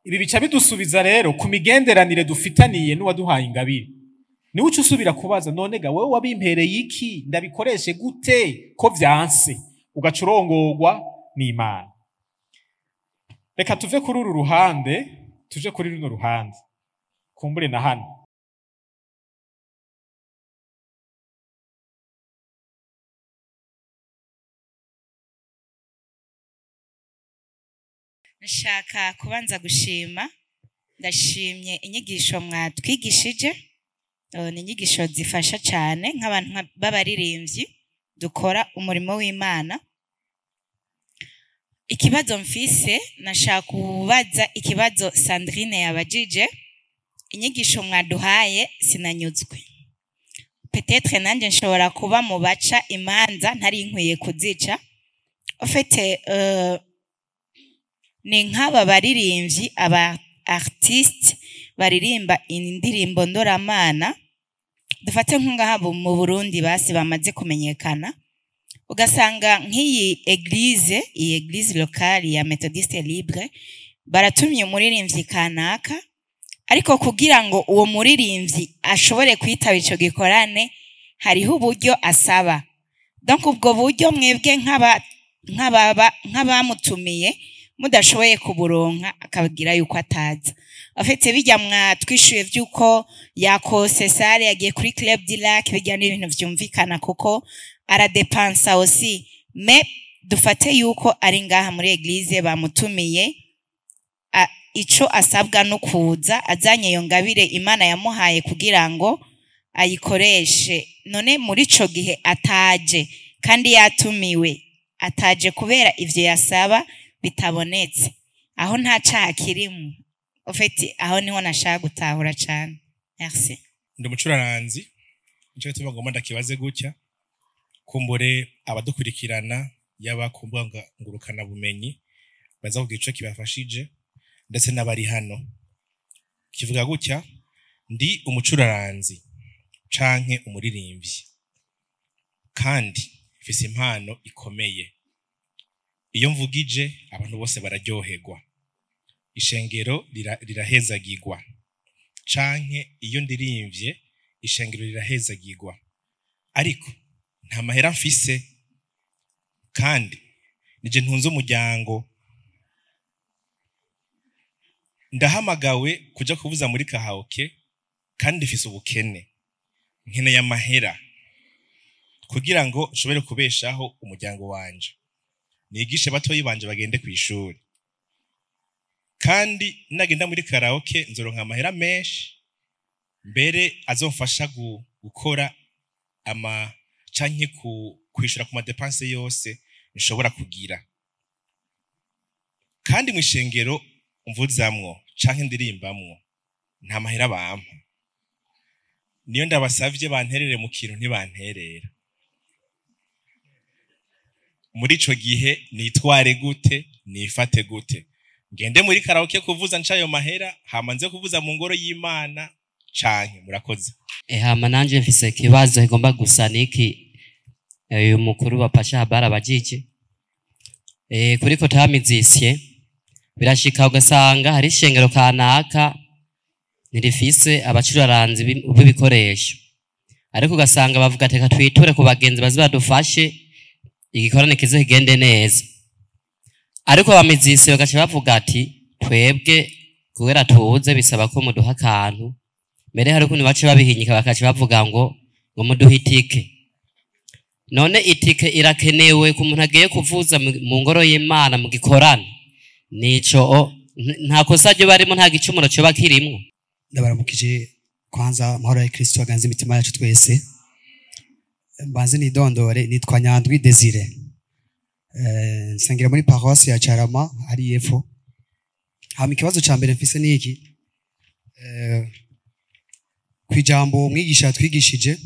Ibi bica bidusubiza rero ku migenderanire dufitaniye n'uwaduhaye ingabire. Niwe uca usubira kubaza, none ga wewe wabimpereye iki, ndabikoreshe gute ko vyanse? Ugaca urongorwa n'Imana. Reka tuve kuri uru ruhande tuje kuri runo ruhande, kumbure na hano. Nshaka kubanza gushima, ndashimye inyigisho mwatwigishije. Ni inyigisho zifasha cyane nk'abantu b'abaririmbyi dukora umurimo w'Imana. Ikibazo mfise, nashaka kubaza ikibazo Sandrine yabajije. Inyigisho mwaduhaye sinanyuzwe. Peut-être nanjye nshobora kuba mu baca imanza ntari nkwiye kuzica. En fait, ni nk'aba baririmbyi, aba artiste baririmba indirimbo ndoramana, dufate nk'aha mu Burundi basi bamaze kumenyekana, ugasanga nk'iyi église, iyi église locale ya Methodiste Libre, baratumye umuririmbyi kanaka, ariko kugira ngo uwo muririmbyi ashobore kwitaba ico gikorane hariho uburyo asaba. Donc ubwo buryo mwebwe nk'abamutumiye mudashoboye kuburonka, akabwira yuko ataza. Afite bijya mwatwishuye vyuko yakose sare yagiye kuri Club du Lac, bijya n'ibintu vyumvikana kuko aradepansa aussi, mais dufate yuko ari ngaha muri église bamutumiye, ico asabwa no kuza azanye iyo ngabire Imana yamuhaye kugira ngo ayikoreshe. None muri ico gihe ataje kandi yatumiwe, ataje kubera ivyo yasaba bitabonetse, aho nta caha kirimo. En fait, aho niho nashaka gutahura cane. Merci. Ndi umucuraranzi, nico gituma ngomba ndakibaze gutya, kumbure abadukurikirana yaba ku mbuga ngurukana bumenyi baza kugira ico kibafashije, ndetse n'abari hano. Kivuga gutya: ndi umucuraranzi canke umuririmbyi, kandi mfise impano ikomeye. Iyo mvugije abantu bose bararyoherwa, ishengero rirahezagirwa, canke iyo ndirimvye ishengero rirahezagirwa, ariko nta mahera mfise, kandi nije ntunze umuryango. Ndahamagawe kuja kuvuza muri karaoke kandi mfise ubukene, nkeneye amahera kugira ngo nshobore kubeshaho umuryango wanje, nigishe batoyi banje bagende kw'ishuri, kandi nagenda muri karaoke nzoronka amahera menshi, mbere azomfasha gukora ama canke kwishura ku madepanse yose nshobora kugira. Kandi mw'ishengero mvuzamwo canke ndirimbamwo nta mahera bampa, niyo ndabasavye banterere mu kintu ntibanterera. Muri ico gihe nitware gute, nifate gute? Ngende muri karaoke kuvuza ncayo mahera, hama nze kuvuza mu ngoro y'Imana canke? Murakoze. Hama nanje mfise ikibazo kigomba gusa niki uyu mukuru wa Pasha Habari abajije. Kuri kota mizisye birashika ugasanga hari ishengero kanaka ntirifise abacuraranzi b'ibikoresho, ariko ugasanga bavuga ati reka twiture ku bagenzi baze badufashe igikorane kize kigende neza. Ariko abamizisi bagaca bavuga ati twebwe kubera tuze bisaba ko muduha akantu, mbere hari ukuntu baca babihinyika bakaca bavuga ngo muduhe itike. None itike irakenewe ku muntu agiye kuvuza mu ngoro y'Imana mu gikorane, nico nta kosa ryo barimo, nta gicumuro coba kirimwo. Ndabaramukije kwanza, amahoro ya Kristo aganze imitima yacu twese. Mbanze nidondore, nitwa Nyandwi Desire, nsengera muri paroisse ya Carama ari epfo. Hama ikibazo ca mbere mfise ni iki: kwijambo umwigisha yatwigishije,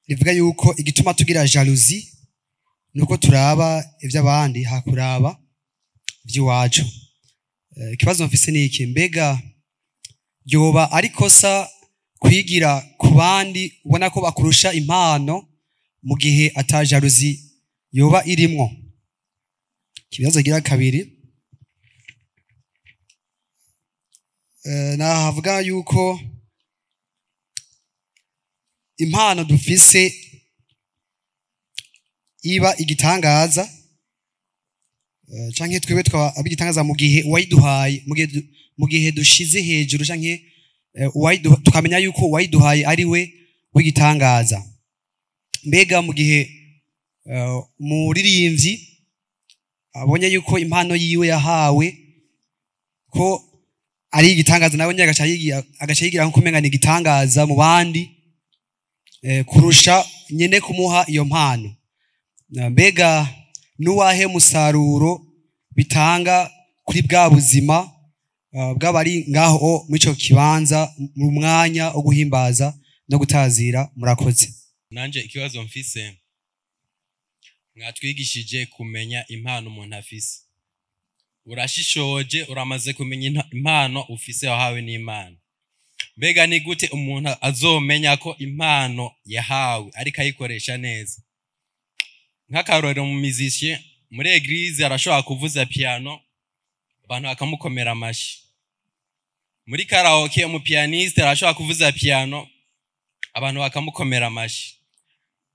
rivuga yuko igituma tugira jalousie nuko turaba ivy'abandi hakuraba ivy'iwacu. Ikibazo mfise ni iki: mbega Yoba ari kosa kwigira ku bandi ubona ko bakurusha impano mu gihe ata jalousie yoba irimwo? Ikibazo gira kabiri, nahavuga yuko impano dufise iba igitangaza, canke twebwe twaba abigitangaza mu gihe uwayiduhaye, mu gihe dushize hejuru canke tukamenya yuko uwayiduhaye ari we w'igitangaza. Mbega mu gihe umuririmbyi abonye yuko impano yiwe yahawe ko ari igitangaza, nawe nyine agaca yigira nko kumenga ni igitangaza mu bandi, kurusha nyene kumuha iyo mpano. Mbega nuwahe musaruro bitanga kuri bwa buzima bw'abari ngaho muri ico kibanza mu mwanya wo guhimbaza no gutazira? Murakoze. Nanje ikibazo mfise, mwatwigishije kumenya impano umuntu afise. Urashishoje, uramaze kumenya impano ufise wahawe n'Imana. Mbega ni gute umuntu azomenya ko impano yahawe ariko ayikoresha neza? Nk'akarorero, mu musicien muri église arashobora kuvuza piano abantu bakamukomera amashi. Muri karaoke umu pianiste arashobora kuvuza piano abantu bakamukomera amashi.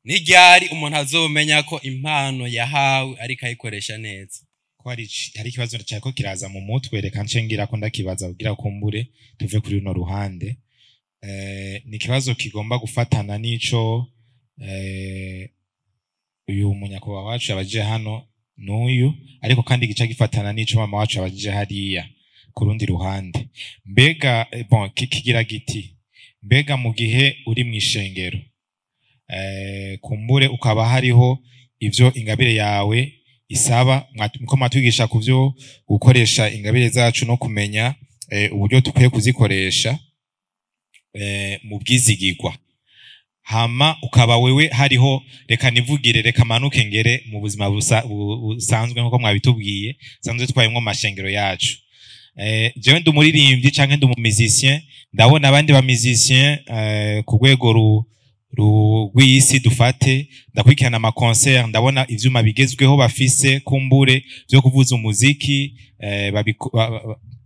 Ni ryari umuntu azomenya ko impano yahawe ariko ayikoresha neza? Ko hari ikibazo cyako kiraza mu mutwe, reka nce ngira ko ndakibaza kugira kumbure tuve kuri runo ruhande. Ni ikibazo kigomba gufatana n'ico uyu munyakubahwa wacu yabajije hano n'uyu, ariko kandi gica gifatana n'ico mama wacu yabajije hariya ku rundi ruhande. Mbega bon, kigira giti: mbega mu gihe uri mw'ishengero, kumbure ukaba hariho ivyo ingabire yawe isaba, ko mwatwigisha ku vyo gukoresha ingabire zacu no kumenya uburyo dukwiye kuzikoresha mu bwizigirwa, hama ukaba wewe hariho, reka nivugire, reka manuke ngere mu buzima busanzwe nkuko mwabitubwiye sanzwe twayemwo mashengero yacu, jewe ndi umuririmbyi canke ndi umu musicien, ndabona abandi ba musicien ku rwego rw'isi dufate, ndakurikirana ama concert, ndabona ivyuma bigezweho bafise kumbure vyo kuvuza umuziki,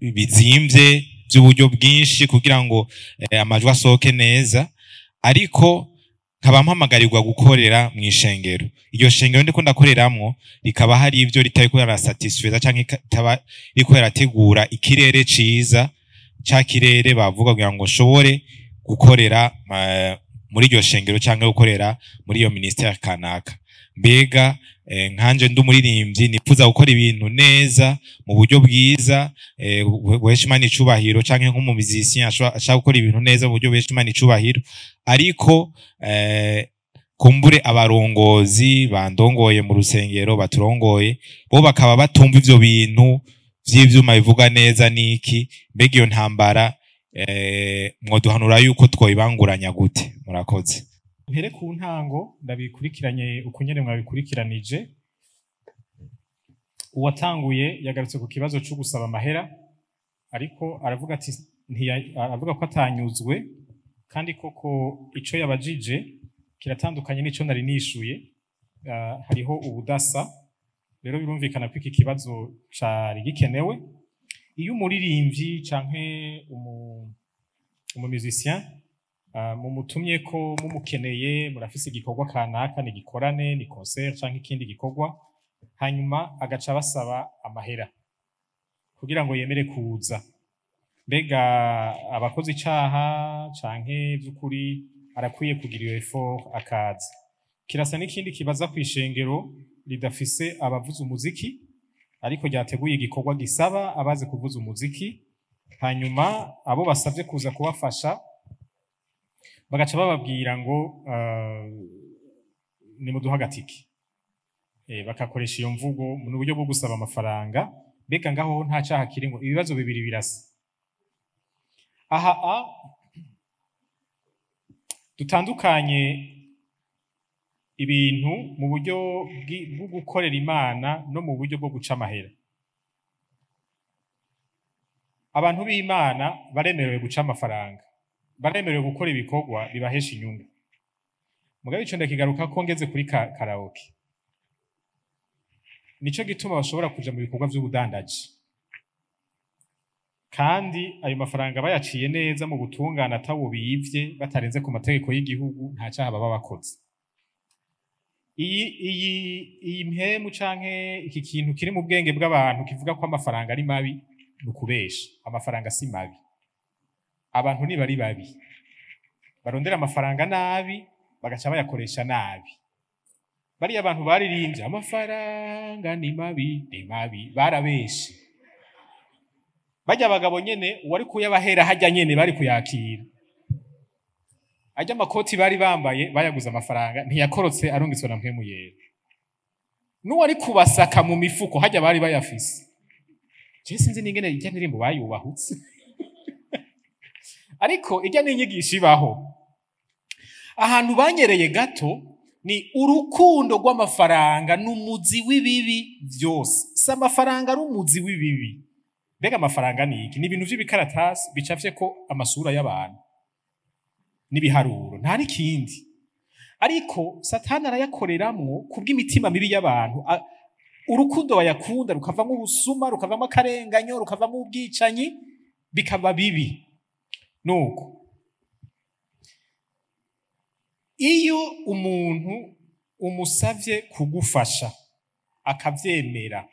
bizimvye vy'uburyo bwinshi kugira ngo amajwi asohoke neza, ariko nkaba mpamagarirwa gukorera mu ishengero. Iryo shengero ndiko ndakoreramwo rikaba hari ivyo ritariko rirasatisfeza canke itaba ririko rirategura ikirere ciza, ca kirere bavuga, kugira ngo nshobore gukorera muri iryo shengero canke gukorera muri iyo ministère kanaka. Mbega nkanje ndi umuririmbyi nifuza gukora ibintu neza mu buryo bwiza buhesha Imana icubahiro, canke nk'umu musicien ashaka gukora ibintu neza mu buryo buhesha Imana icubahiro, ariko kumbure abarongozi bandongoye mu rusengero baturongoye bo bakaba batumva ivyo bintu vy'ivyuma bivuga neza niki, mbega iyo ntambara mwoduhanura yuko twoyibanguranya gute? Murakoze. Mpere ku ntango, ndabikurikiranye uko nyene mwabikurikiranije. Uwatanguye yagarutse ku kibazo cyo gusaba amahera, ariko aravuga ati aravuga ko atanyuzwe, kandi koko ico yabajije kiratandukanye n'ico nari nishuye. Hariho ubudasa rero, birumvikana ko iki kibazo cari gikenewe. Iyo umuririmbyi canke umu musicien mumutumye ko mumukeneye, murafise igikorwa kanaka, ni gikorane, ni concert canke ikindi gikorwa, hanyuma agaca basaba amahera kugira ngo yemere kuza, mbega abakoze icaha canke vy'ukuri arakwiye kugira iyo effort akaza? Kirasa n'ikindi kibaza kw'ishengero ridafise abavuza umuziki ariko ryateguye igikorwa gisaba abazi kuvuza umuziki, hanyuma abo basavye kuza kubafasha bagaca bababwira ngo nimuduhe agatike, bakakoresha iyo mvugo mu buryo bwo gusaba amafaranga. Mbega ngaho nta caha kirimwo? Ibibazo bibiri birasa. Aha a dutandukanye ibintu mu buryo bwo gukorera Imana no mu buryo bwo guca amahera. Abantu b'Imana baremerewe guca amafaranga, baremerewe gukora ibikorwa bibahesha inyungu. Mugabo ico ndakigaruka ko ngeze kuri karaoke. Nico gituma bashobora kuja mu bikorwa vy'ubudandaji, kandi ayo mafaranga bayaciye neza mu butungane, atawo biyivye, batarenze ku mategeko y'igihugu, nta caha baba bakoze. Iyi mpemu canke iki kintu kiri mu bwenge bw'abantu kivuga ko amafaranga ari mabi ni ukubesha. Amafaranga si mabi, abantu ni bari babi, barondera amafaranga nabi, bagaca bayakoresha nabi. Bariya abantu baririmbye "Amafaranga ni mabi, ni mabi" barabeshe. Bajya abagabo nyene uwari kuyabahera hajya nyene bari kuyakira. Ajya amakoti bari bambaye bayaguze amafaranga, ntiyakorotse arungitswe na Mpwemu Yera. N'uwari kubasaka mu mifuko hajya bari bayafise. Je sinzi n'ingene irya ndirimbo bayubahutse, ariko irya ni inyigisho ibaho. Ahantu banyereye gato ni urukundo rw'amafaranga n'umuzi w'ibibi vyose. Si amafaranga ari umuzi w'ibibi. Mbega amafaranga ni iki? Ni ibintu vy'ibikaratasi bicafyeko amasura y'abantu n'ibiharuro, nta n'ikindi. Ariko Satani arayakoreramwo kubw'imitima mibi y'abantu. Urukundo bayakunda rukavamwo ubusuma, rukavamwo akarenganyo, rukavamwo ubwicanyi, bikaba bibi. Nuko iyo umuntu umusavye kugufasha akavyemera,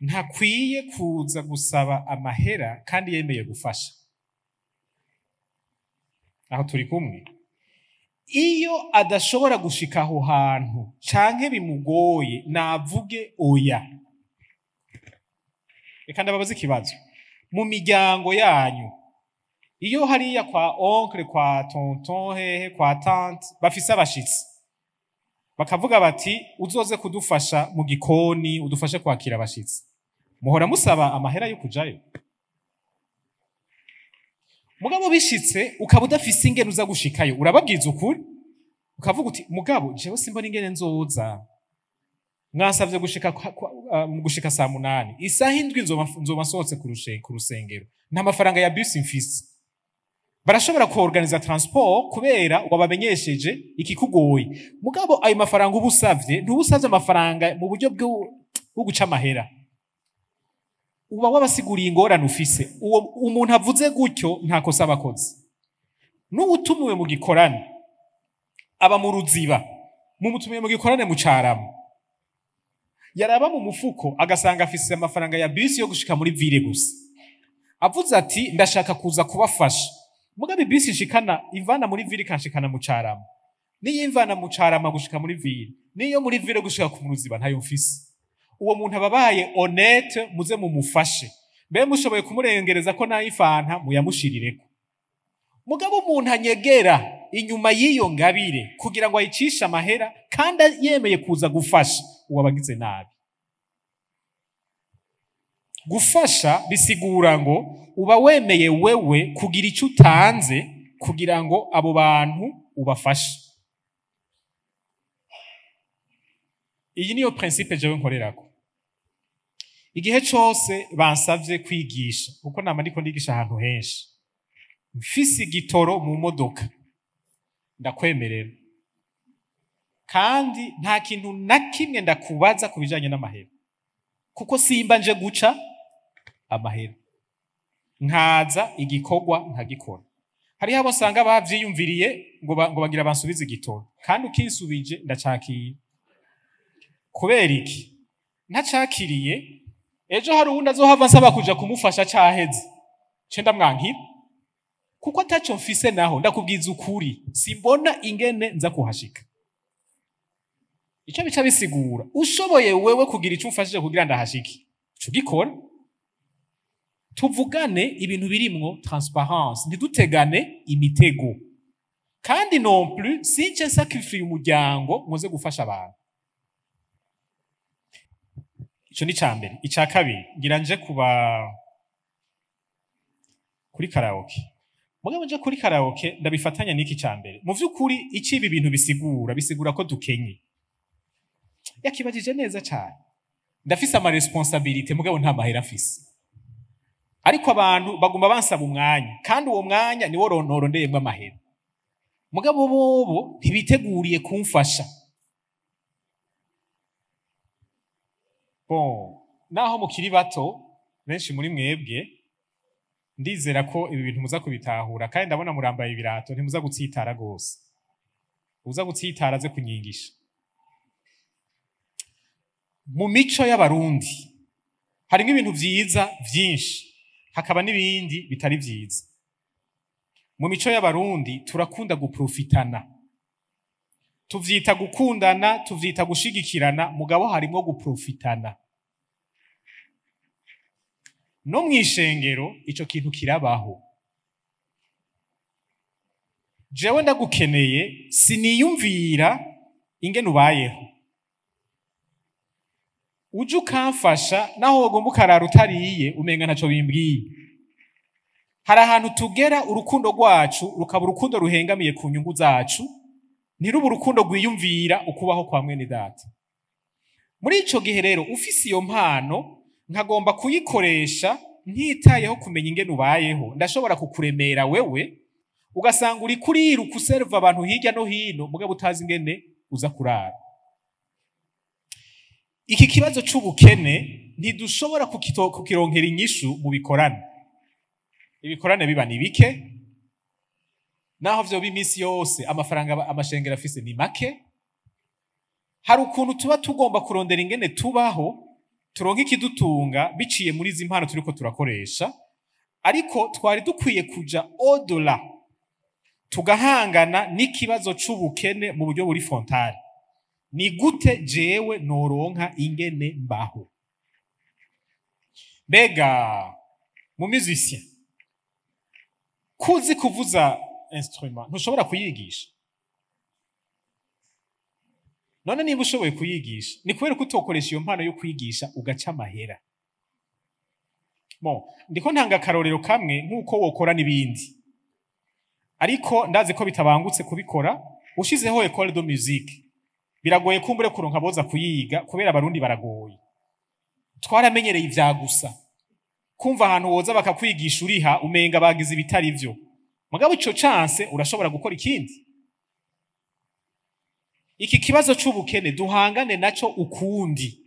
ntakwiye kuza gusaba amahera kandi yemeye gufasha. Aho turi kumwe? Iyo adashobora gushika aho hantu canke bimugoye, navuge oya. Reka ndababaze ikibazo: mu miryango yanyu, iyo hariya kwa oncle, kwa tonton, hehe, kwa tante, bafise abashitsi, bakavuga bati: "Uzoze kudufasha mu gikoni, udufashe kwakira abashitsi", muhora musaba amahera yo kujayo? Mugabo bishitse ukaba udafise ingene uza gushikayo, urababwiza ukuri, ukavuga uti: "Mugabo jewe simbona ingene nzoza. Mwasavye gushika mu gushika saa 8, isaha 7 nzoba nsohotse ku rusengero, nta mafaranga ya bisi mfise." Barashobora kuorganiza transport kubera wabamenyesheje ikikugoye. Mugabo ayo mafaranga uba usavye, ntuba usavye amafaranga mu buryo bwo guca amahera, uba wabasiguriye ingorane ufise. Uwo umuntu avuze gutyo nta kosa aba akoze. N'uwutumiwe mu gikorane aba mu Ruziba, mumutumiye mu gikorane mu Carama, yaraba mu mufuko agasanga afise amafaranga ya bisi yo gushika muri ville gusa. Avuze ati: "Ndashaka kuza kubafasha, mugabo bisi ishikana ivana muri ville ikanshikana mu Carama, niyo imvana mu Carama gushika muri ville, niyo muri ville gushika ku Ruziba ntayo mfise", uwo muntu aba abaye honnête. Muze mumufashe, mbe mushoboye kumurengereza ko n'ayifanta muyamushirireko. Mugabo umuntu anyegera inyuma y'iyo ngabire kugira ngo ayicishe amahera kandi yemeye kuza gufasha, uwo aba agize nabi. Gufasha bisigura ngo uba wemeye wewe kugira icyo utanze kugira ngo abo bantu ubafashe. Iyi niyo principe jewe nkorerako igihe cose bansavye kwigisha, kuko nama ndiko ndigisha ahantu henshi. Mfise igitoro mu modoka, ndakwemerera, kandi nta kintu na kimwe ndakubaza ku bijanye n'amahera, kuko simba nje guca amahera, nkaza igikorwa nkagikora. Hariho abo nsanga bavyiyumviriye ngo bagira bansubize igitoro, kandi ukinsubije ndacakira. Kubera iki ntacakiriye? Ejo hari uwundi azohava nsaba kuja kumufasha caheze, ce ndamwankira kuko ataco mfise. Naho ndakubwiza ukuri, simbona ingene nza kuhashika. Ico bica bisigura, ushoboye wewe kugira ico umfashije kugira ndahashike, uca ugikora. Tuvugane ibintu birimwo transparence, ntidutegane imitego. Kandi non plus since sacrifice umuryango muze gufasha abantu. Ico ni ca mbere. Ica kabiri, ngira nje kuba kuri karaoke. Mugabo nje kuri karaoke ndabifatanya n'iki ca mbere. Mu vy'ukuri, ico ibi bintu bisigura ko dukenye. Yakibajije neza cane. Ndafise ama responsabilité, mugabo nta mahera mfise. Ariko abantu baguma bansaba umwanya, kandi uwo mwanya niwo norondeyemwo amahera. Mugabo bobo ntibiteguriye kumfasha. Bon, naho mukiri bato benshi muri mwebwe, ndizera ko ibi bintu muza kubitahura, kandi ndabona murambaye ibirato, ntimuza gutsitara gose. Uza gutsitara aze kunyigisha. Mu mico y'Abarundi harimwo ibintu vyiza vyinshi, hakaba n'ibindi bitari vyiza. Mu mico y'Abarundi turakunda guprofitana, tuvyita gukundana, tuvyita gushigikirana, mugabo harimwo guprofitana. No mw'ishengero ico kintu kirabaho. Jewe ndagukeneye, siniyumvira ingene ubayeho, uje ukamfasha naho wogomba ukarara utariye, umenga ntaco bimbwiye. Hari ahantu tugera urukundo rwacu rukaba urukundo ruhengamiye ku nyungu zacu, ntiruba urukundo rwiyumvira ukubaho kwa mwene data. Muri ico gihe rero ufise iyo mpano, nkagomba kuyikoresha ntitayeho kumenya ingene ubayeho, ndashobora kukuremera wewe, ugasanga uri kuriruka userva abantu hirya no hino, mugabo utazi ingene uza kurara. Iki kibazo c'ubukene ntidushobora kukironkera inyishu mu bikorane. Ibikorane biba ni bike, naho vyoba imisi yose amafaranga amashengero afise ni make. Hari ukuntu tuba tugomba kurondera ingene tubaho, turonke ikidutunga biciye muri izi mpano turiko turakoresha, ariko twari dukwiye kuja au-delà, tugahangana n'ikibazo c'ubukene mu buryo buri frontal. Ni gute jewe noronka ingene mbaho? Mbega mu musicien kuzi kuvuza instrument ntushobora kuyigisha? None niba ushoboye kuyigisha, ni kubera ko utokoresha iyo mpano yo kwigisha ugaca amahera? Bon, ndiko ntanga akarorero kamwe nk'uko wokora n'ibindi, ariko ndazi ko bitabangutse kubikora. Ushizeho école de musique, biragoye kumbure kuronka boza kuyiga, kubera Abarundi baragoye, twaramenyereye ivya gusa kumva ahantu woza bakakwigisha uriha, umenga bagize ibitari vyo. Mugabo ico chance urashobora gukora ikindi. Iki kibazo c'ubukene duhangane naco ukundi.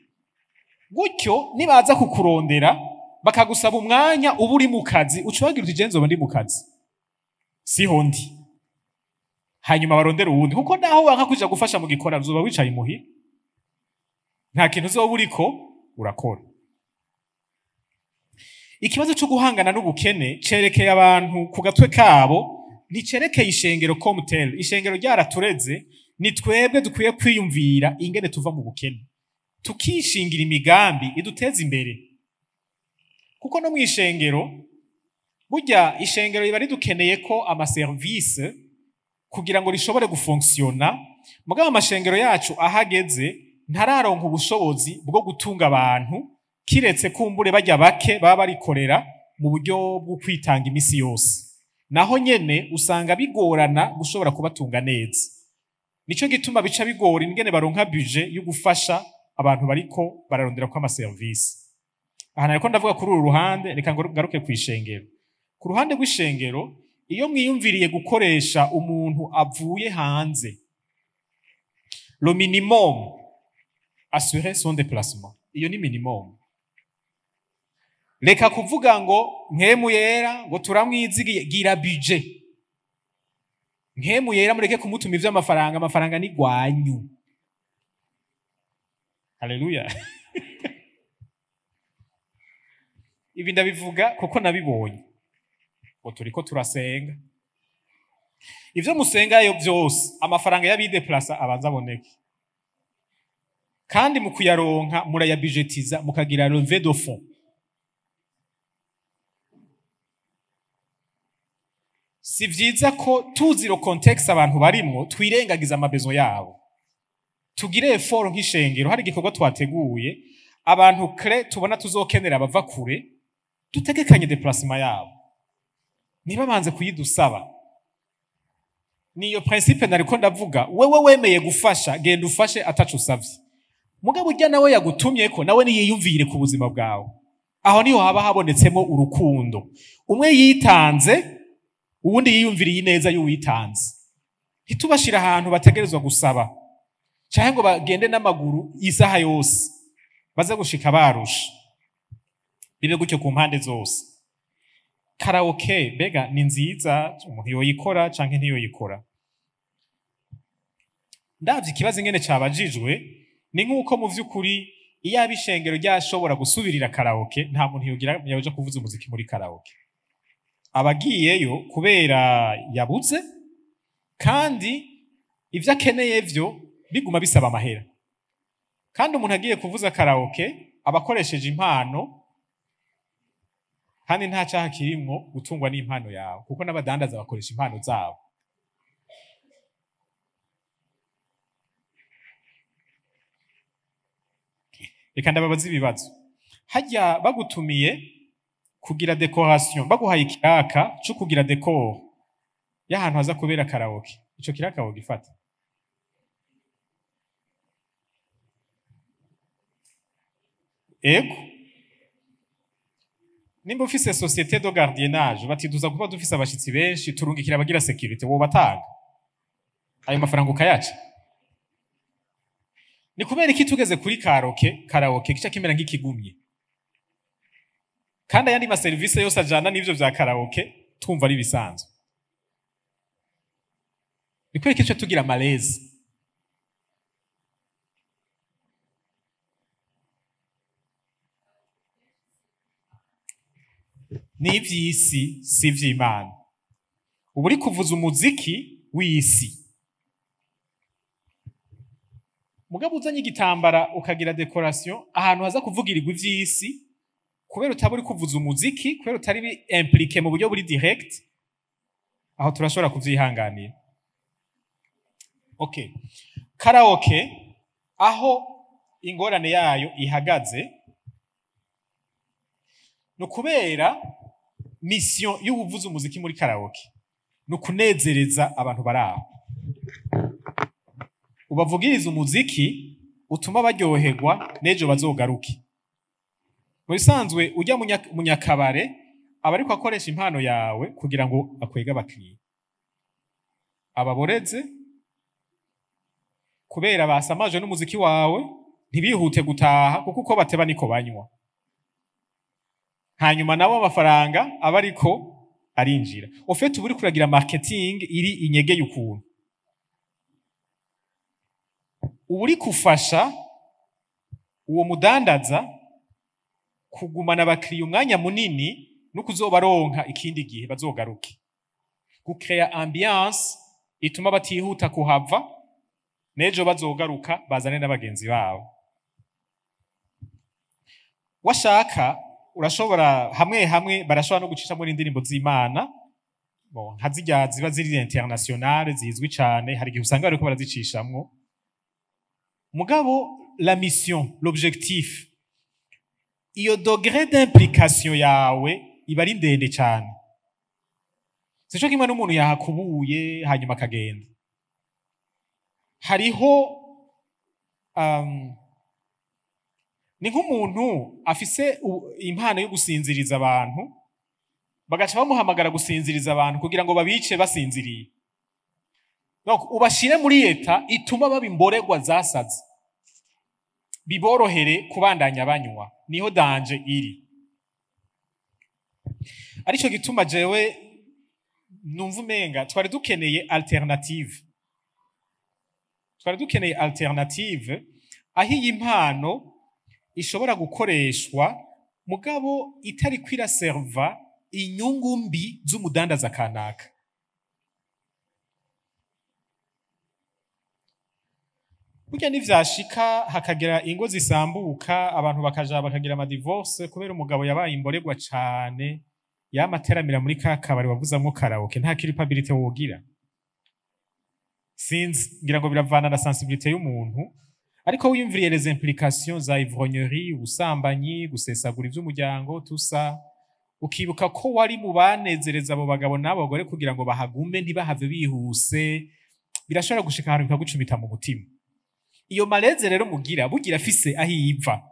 Gutyo nibaza kukurondera bakagusaba umwanya uba uri mu kazi, uca ubagira uti: "Je nzoba ndi mu kazi, siho ndi." Hanyuma barondera uwundi, kuko naho wanka kuja gufasha mu gikora, uzoba wicaye imuhira, nta kintu uzoba uriko urakora. Ikibazo cyo guhangana n'ubukene cerekeye abantu ku gatwe kabo, nticerekeye ishengero comme tel. Ishengero ryaratureze. Ni twebwe dukwiye kwiyumvira ingene tuva mu bukene, tukishingira imigambi iduteza imbere, kuko no mu ishengero burya ishengero riba ridukeneye ko amaserivisi kugira ngo rishobore gufonctionna. Mugabo amashengero yacu ahageze ntararonka ubushobozi bwo gutunga abantu, kiretse kumbure bajya bake baba barikorera mu buryo bwo kwitanga imisi yose. Naho nyene usanga bigorana gushobora kubatunga neza. Nico gituma bica bigora ingene baronka budget yo gufasha abantu bariko bararondera ko amaserivisi. Aha nariko ndavuga kuri uru ruhande, reka ngaruke ku ishengero. Ku ruhande rw'ishengero, iyo mwiyumviriye gukoresha umuntu avuye hanze, le minimum, assurer son déplacement. Iyo ni minimum. Reka kuvuga ngo Mpwemu Yera ngo turamwizigiye, gira budget. Mpwemu Yera mureke kumutuma ivy'amafaranga, amafaranga ni gwanyu. Haleluya! Ibi ndabivuga kuko nabibonye. Ngo turiko turasenga, ivyo musengayo byose, amafaranga y'abidéplaça abanza aboneke, kandi mu kuyaronka murayabudgetiza, mukagira levée de fonds. Si vyiza ko tuzi le contexte abantu barimwo twirengagiza amabezo yabo. Tugire effort nk'ishengero, hari igikorwa twateguye, abantu clé tubona tuzokenera bava kure, dutegekanye déplacement yabo, ntibabanze kuyidusaba. Niyo principe nariko ndavuga. Wewe wemeye gufasha, genda ufashe ataco usavye. Mugabo urya nawe yagutumye ko nawe niyiyumvire ku buzima bwawe. Aho niho haba habonetsemo urukundo. Umwe yitanze, uwundi yiyumviriye ineza y'uwitanze. Ntitubashira ahantu bategerezwa gusaba canke ngo bagende n'amaguru isaha yose baze gushika barusha. Bibe gutyo ku mpande zose. Karaoke mbega ni nziza, umuntu yoyikora canke ntiyoyikora? Ndavye ikibazo ingene cabajijwe, ni nk'uko mu vy'ukuri iyo abishengero ryashobora gusubirira karaoke, nta muntu yogira yoja kuvuza umuziki muri karaoke. Abagiyeyo kubera yabuze, kandi ivyo akeneye vyo biguma bisaba amahera. Kandi umuntu agiye kuvuza karaoke aba akoresheje impano, kandi nta caha kirimwo gutungwa n'impano yawe, kuko n'abadandaza bakoresha impano zabo. Reka ndababaza ibibazo. Harya bagutumiye kugira decoration, baguhaye ikiraka co kugira decor y'ahantu haza kubera karaoke, ico kiraka wogifata? Ego. Nimba ufise société de gardiennage, bati duza kuba dufise abashitsi benshi, turungikira abagira sécurité, wobatanga ayo mafaranga ukayaca? Ni kubera iki tugeze kuri karaoke gica kimera nk'ikigumye, kandi ayandi ma service yose ajana n'ivyo vya karaoke twumva ari bisanzwe? Ni kubera iki tuca tugira malaise? Ni ivy'isi, si ivy'Imana. Ubu uri kuvuza umuziki w'isi. Mugabo uzanye igitambara ukagira decoration ahantu haza kuvugirirwa ivy'isi, kubera utaba uri kuvuza umuziki, kubera utari impliqué mu buryo buri direct, aho turashobora kuvyihanganira. Okay. Karaoke aho ingorane yayo ihagaze no kubera mission y'ubuvuza umuziki muri karaoke no kunezereza abantu baraho. Ubavugiriza umuziki utuma baryoherwa n'ejo bazogaruke. Mu bisanzwe ujya munyakabare aba ariko akoresha impano yawe kugira ngo akwege abakiriya, ababoreze kubera basamaje n'umuziki wawe, ntibihute gutaha kuko uko bateba niko banywa. Hanyuma nabo amafaranga aba ariko arinjira. Ofete uba uri kuragira marketing iri inyegeye ukuntu. Uba uri kufasha uwo mudandaza kugumana abakiriya umwanya munini no kuzobaronka ikindi gihe bazogaruke. Gucrea ambiance ituma batihuta kuhava, n'ejo bazogaruka bazane n'abagenzi babo. Washaka urashobora hamwe hamwe barashobora no gucisha muri indirimbo z'Imana, bon nka zirya ziba ziri internationale zizwi cane, hari igihe usanga bariko barazicishamwo. Mugabo la mission, l'objectif, iyo degré d'implication yawe iba ari ndende cane. Sico kimwe n'umuntu yahakubuye hanyuma akagenda. Hariho ni nk'umuntu afise impano yo gusinziriza abantu, bagaca bamuhamagara gusinziriza abantu kugira ngo babice basinziriye. Donc ubashire muri eta ituma baba imborerwa zasaze, biborohere kubandanya banywa. Niho danger iri. Arico gituma jewe numva umenga twari dukeneye alternative. Twari dukeneye alternative aho iyi mpano ishobora gukoreshwa mugabo itari kwiraserva inyungu mbi z'umudandaza kanaka. Burya nivyashika hakagera ingo zisambuka, abantu bakaja bakagira ama divorce kubera umugabo yabaye imborerwa cane, yamateramira muri ka kabari wavuzamwo karaoke, nta culpabilité wogira. Sinzi, ngira ngo biravana na sensibilité y'umuntu, ariko wiyumviriye les implications za ivrognerie, ubusambanyi, gusesagura ivy'umuryango, tusa ukibuka ko wari mu banezereza abo bagabo n'abagore kugira ngo bahagume ntibahave bihuse, birashobora gushika ahantu bikagucumita mu mutima. Iyo maleze rero mugira bugira afise aho iva.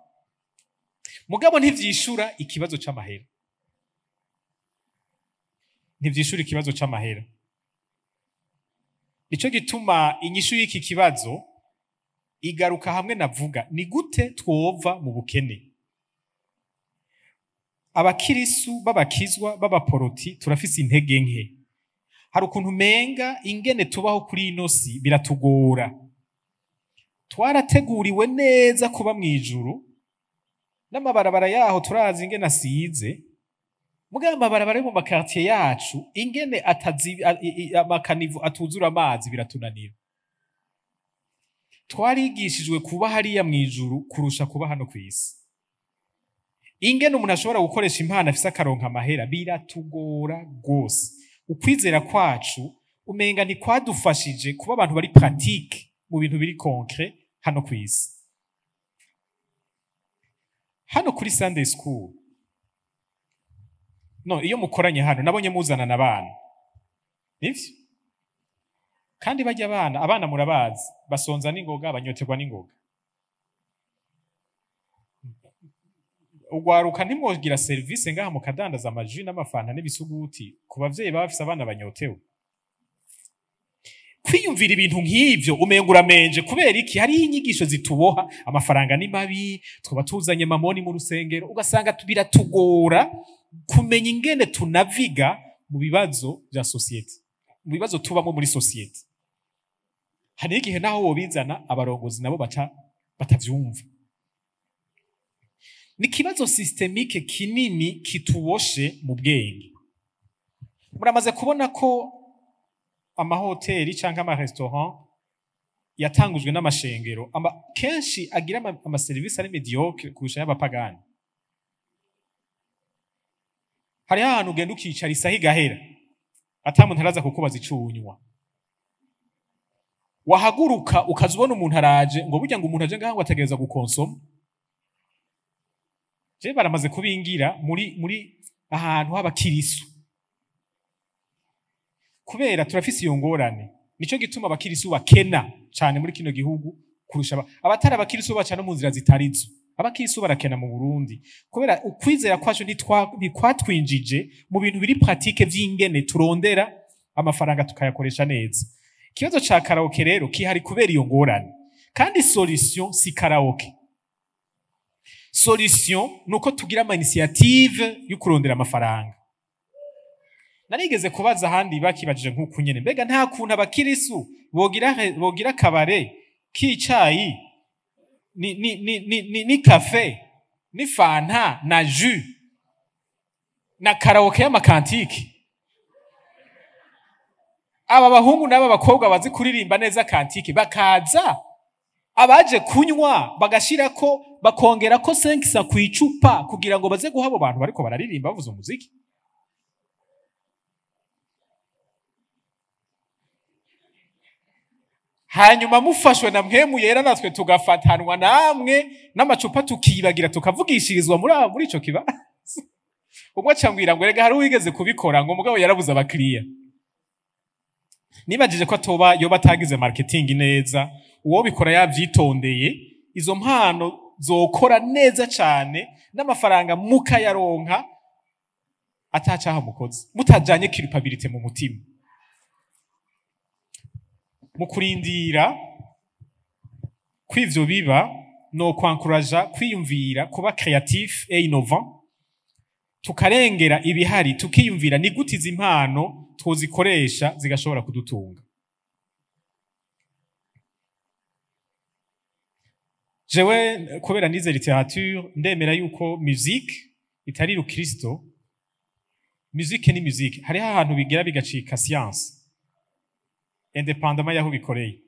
Mugabo ntivyishura ikibazo c'amahera, ntivyishura ikibazo c'amahera. Nico gituma inyishu y'iki kibazo igaruka hamwe navuga: ni gute twova mu bukene? Abakirisu b'abakizwa b'abaporoti turafise intege nke. Hari ukuntu umenga ingene tubaho kuri ino si biratugora. Twarateguriwe neza kuba mw'ijuru, n'amabarabara yaho turazi ingene asize. Mugabo amabarabara yo mu makartier yacu, ingene atazi amacaniveaux atuzura amazi, biratunanira. Twarigishijwe kuba hariya mw'ijuru kurusha kuba hano kw'isi. Ingene umuntu ashobora gukoresha impano afise akaronka amahera biratugora rwose. Ukwizera kwacu umenga ntikwadufashije kuba abantu bari pratique mu bintu biri concret hano kw'isi. Hano kuri Sunday school, no iyo mukoranye hano, nabonye muzanana abana, nivyo? Kandi bajya abana murabazi, basonza n'ingoga, banyoterwa n'ingoga. Ugwaruka, ntimwogira serivisi ngaha mukadandaza amajus n'amafanta n'ibisuguti ku bavyeyi baba bafise abana banyotewe? Kwiyumvira ibintu nk'ivyo umenga uramenje. Kubera iki? Hariho inyigisho zituboha: amafaranga ni mabi, twaba tuzanye mamoni mu rusengero. Ugasanga biratugora kumenya ingene tunaviga mu bibazo vya société, mu bibazo tubamo muri société. Hari igihe naho wobizana, abarongozi nabo baca batavyumva. Ni ikibazo systémique kinini kituboshe mu bwenge. Muramaze kubona ko amahoteli canke amarestaurant yatangujwe n'amashengero kenshi agira amaserivisi ari médiocre kurusha y'abapagani. Hariho ahantu ugenda ukicara, isaha igahera ata muntu araza kukubaza ico unywa. Wahaguruka ukaza ubona umuntu araje, ngo burya ngo umuntu aje ngaha ngo ategereza gukonsoma. Je baramaze kubingira muri ahantu h'abakirisu, kubera turafise iyo ngorane. Nico gituma abakirisu bakena cane muri kino gihugu kurusha abatari abakirisu, baca no mu nzira zitarizo. Abakirisu barakena mu Burundi kubera ukwizera kwacu ntikwatwinjije mu bintu biri pratique vy'ingene turondera amafaranga tukayakoresha neza. Ikibazo ca karaoke rero kihari kubera iyo ngorane, kandi solution si karaoke. Solution nuko tugira ama initiative yo kurondera amafaranga. Narigeze kubaza ahandi, bakibajije nk'uku nyene: mbega nta kuntu abakirisu bogira kabare k'icayi ni café ni fanta na jus na karaoke y'amacantiques? Aba bahungu n'aba bakobwa bazi kuririmba neza cantique bakaza, abaje kunywa bagashirako, bakongerako 500 ku icupa kugira ngo baze guha abo bantu bariko bararirimba bavuza umuziki. Hanyuma mufashwe na Mpwemu Yera, natwe tugafatanwa namwe n'amacupa, tukibagira tukavugishirizwa muri ico kibanza. Umwe acambwira ngo erega hari uwigeze kubikora, ngo mugabo yarabuze abakiriya. Nibajije ko atoba yoba atagize marketing neza. Uwo bikora yavyitondeye, izo mpano zokora neza cane n'amafaranga mukayaronka atacaha mukozi, mutajanye culpabilité mu mutima. Mu kurindira kw'ivyo biba, no kwankuraja kwiyumvira kuba créatif et innovant, tukarengera ibihari, tukiyumvira ni gute izi impano twozikoresha zigashobora kudutunga. Jewe kubera nize littérature, ndemera yuko musique itari rukristo. Musique ni musique. Hariho ahantu bigera bigacika science, indépendamment yaho bikoreye.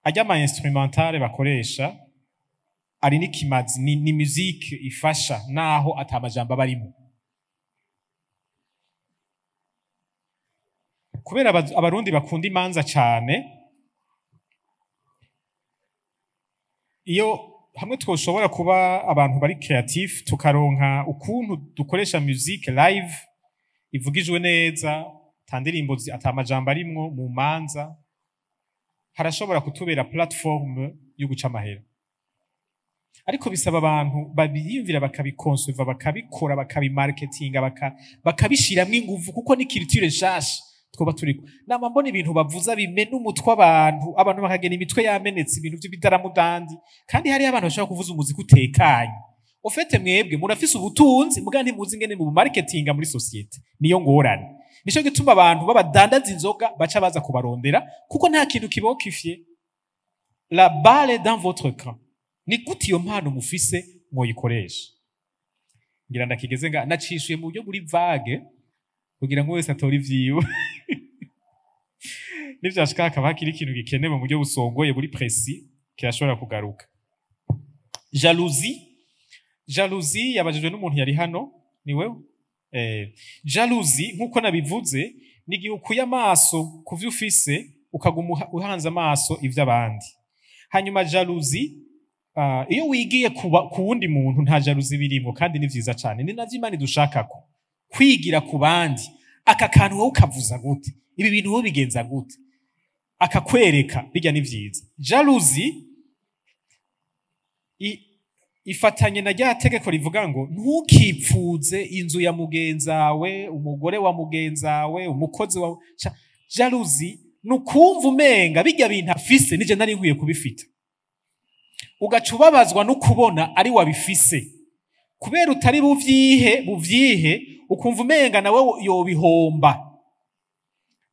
Ajya ama instrumentale bakoresha ari n'ikimazi, ni musique ifasha naho ata majambo aba arimo. Kubera Abarundi bakunda imanza cane, iyo hamwe twoshobora kuba abantu bari créatif, tukaronka ukuntu dukoresha musique live ivugijwe neza, ata ndirimbo ata majambo arimwo mu manza, harashobora kutubera plateforme yo guca amahera. Ariko bisaba abantu babiyumvira, bakabikonseva, bakabikora, bakabimarketinga, bakabishiramwo inguvu, kuko ni culture nshasha twoba turiko. Nama mbona ibintu bavuza bimena umutwe abantu, abantu bakagena imitwe yamenetse, ibintu vy'ibidaramudandi, kandi hariyo abantu bashobora kuvuza umuziki utekanye. Au fait, mwebwe murafise ubutunzi, muga ntimuzi ingene mu marketinga muri société. Niyo ngorane. Nico gituma abantu babadandaza inzoga baca baza kubarondera, kuko nta kintu kibokifye. La balle est dans votre camp. Ni gute iyo mpano mufise mwoyikoresha? Ngira ndakigeze nga nacishuye mu buryo buri vague kugira ngo wese atore ivyiwe. Nivyashika hakaba hakiri ikintu gikenewe mu buryo busongoye, buri précis, kirashobora kugaruka. Jalousie. Jalousie yabajijwe n'umuntu yari hano, ni wewe. Jalousie, nk'uko nabivuze, ni igihe ukuye amaso ku vyo ufise, ukaguma uhanze amaso ivy'abandi. Hanyuma jalousie, iyo wigiye kuba ku wundi muntu, nta jalousie birimwo, kandi ni vyiza cane. Ni navyo Imana idushakako, kwigira ku bandi. Aka kantu wowe ukavuza gute? Ibi bintu wowe bigenza gute? Akakwereka bijya, ni vyiza. Jalousie ifatanye na rya tegeko rivuga ngo ntukipfuze inzu ya mugenzawe, umugore wa mugenzawe, umukozi wawe. Jalousie ni ukumva umenga bijya bintu afise nije nari nkwiye kubifita, ugaca ubabazwa no kubona ari wabifise. Kubera utari buvyihe, ukumva umenga nawe yobihomba.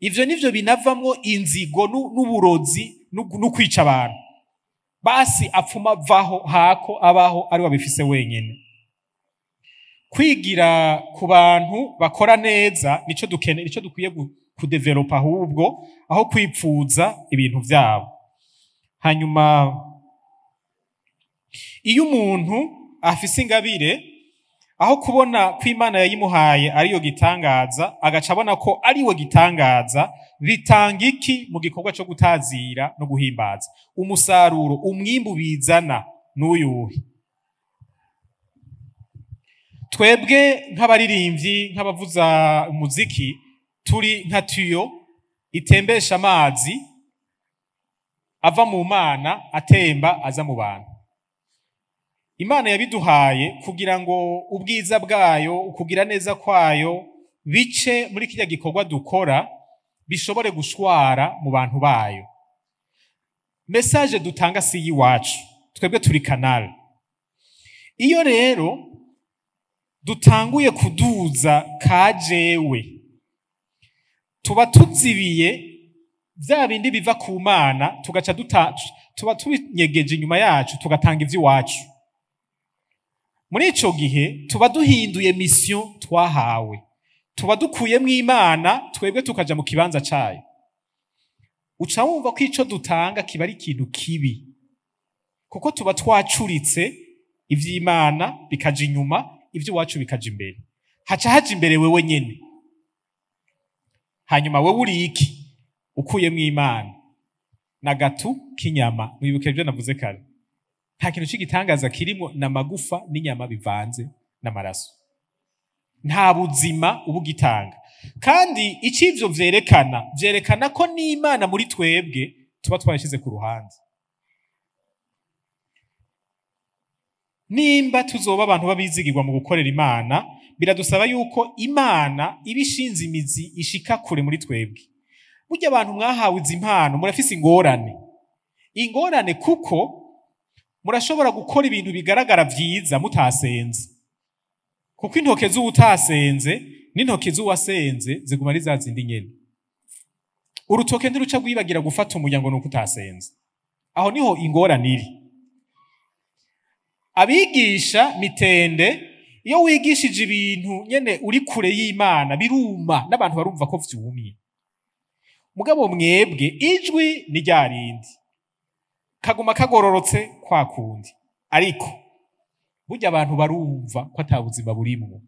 Ivyo nivyo binavamwo inzigo n'uburozi no kwica abantu. Basi apfuma vaho hako abaho ari wabifise wenyene. Kwigira ku bantu bakora neza nico dukene, nico dukwiye kudevelopa, ahubwo aho kwipfuza ibintu vyabo. Hanyuma iyo umuntu afise ingabire, aho kubona ko Imana yayimuhaye ariyo gitangaza, agaca abona ko ariwe gitangaza, bitanga iki mu gikorwa cyo gutazira no guhimbaza? Umusaruro, umwimbu bizana n'uyuhe? Twebwe nk'abaririmbyi, nk'abavuza umuziki, turi nka tuyau itembesha amazi ava mu Mana, atemba aza mu bantu. Imana yabiduhaye kugira ngo ubwiza bwayo, ukugira neza kwayo, bice muri kirya gikorwa dukora, bishobore gushwara mu bantu bayo. Message dutanga si iwacu, twebwe turi canal. Iyo rero dutanguye kuduza kajewe, tuba tuzibiye vya bindi biva ku Mana, tugaca duta tuba tubinyegeje inyuma yacu, tugatanga ivy'iwacu. Muri ico gihe tuba duhinduye mission twahawe, tuba dukuyemwo Imana, twebwe tukaja mu kibanza cayo. Uca wumva ko ico dutanga kiba ari ikintu kibi, kuko tuba twacuritse ivy'Imana bikaja inyuma, ivy'iwacu bikaja imbere. Haca haja imbere wewe nyene. Hanyuma wewe uri iki ukuyemwo Imana? Na gâteau k'inyama. Mwibuke ibyo navuze kare, nta kintu c'igitangaza kirimo, n'amagufa n'inyama bivanze n'amaraso. Nta buzima uba ugitanga. Kandi icyo ivyo vyerekana, vyerekana ko n'Imana muri twebwe tuba twayishize ku ruhande. Nimba tuzoba abantu babizigirwa mu gukorera Imana, biradusaba yuko Imana iba ishinze imizi ishika kure muri twebwe. Burya abantu mwahawe izi impano murafise ingorane, ingorane, kuko murashobora gukora ibintu bigaragara vyiza mutasenze, kuko intoke z'uwutasenze n'intoke z'uwasenze ziguma ari za zindi nyene. Urutoke ntiruca rwibagira gufata umuryango nuko utasenze. Aho niho ingorane iri. Abigisha mitende, iyo wigishije ibintu nyene uri kure y'Imana, biruma, n'abantu barumva ko vyumye. Mugabo mwebwe ijwi ni rya rindi, kaguma kagororotse kwa kundi, ariko burya abantu barumva ko ata buzima burimwo.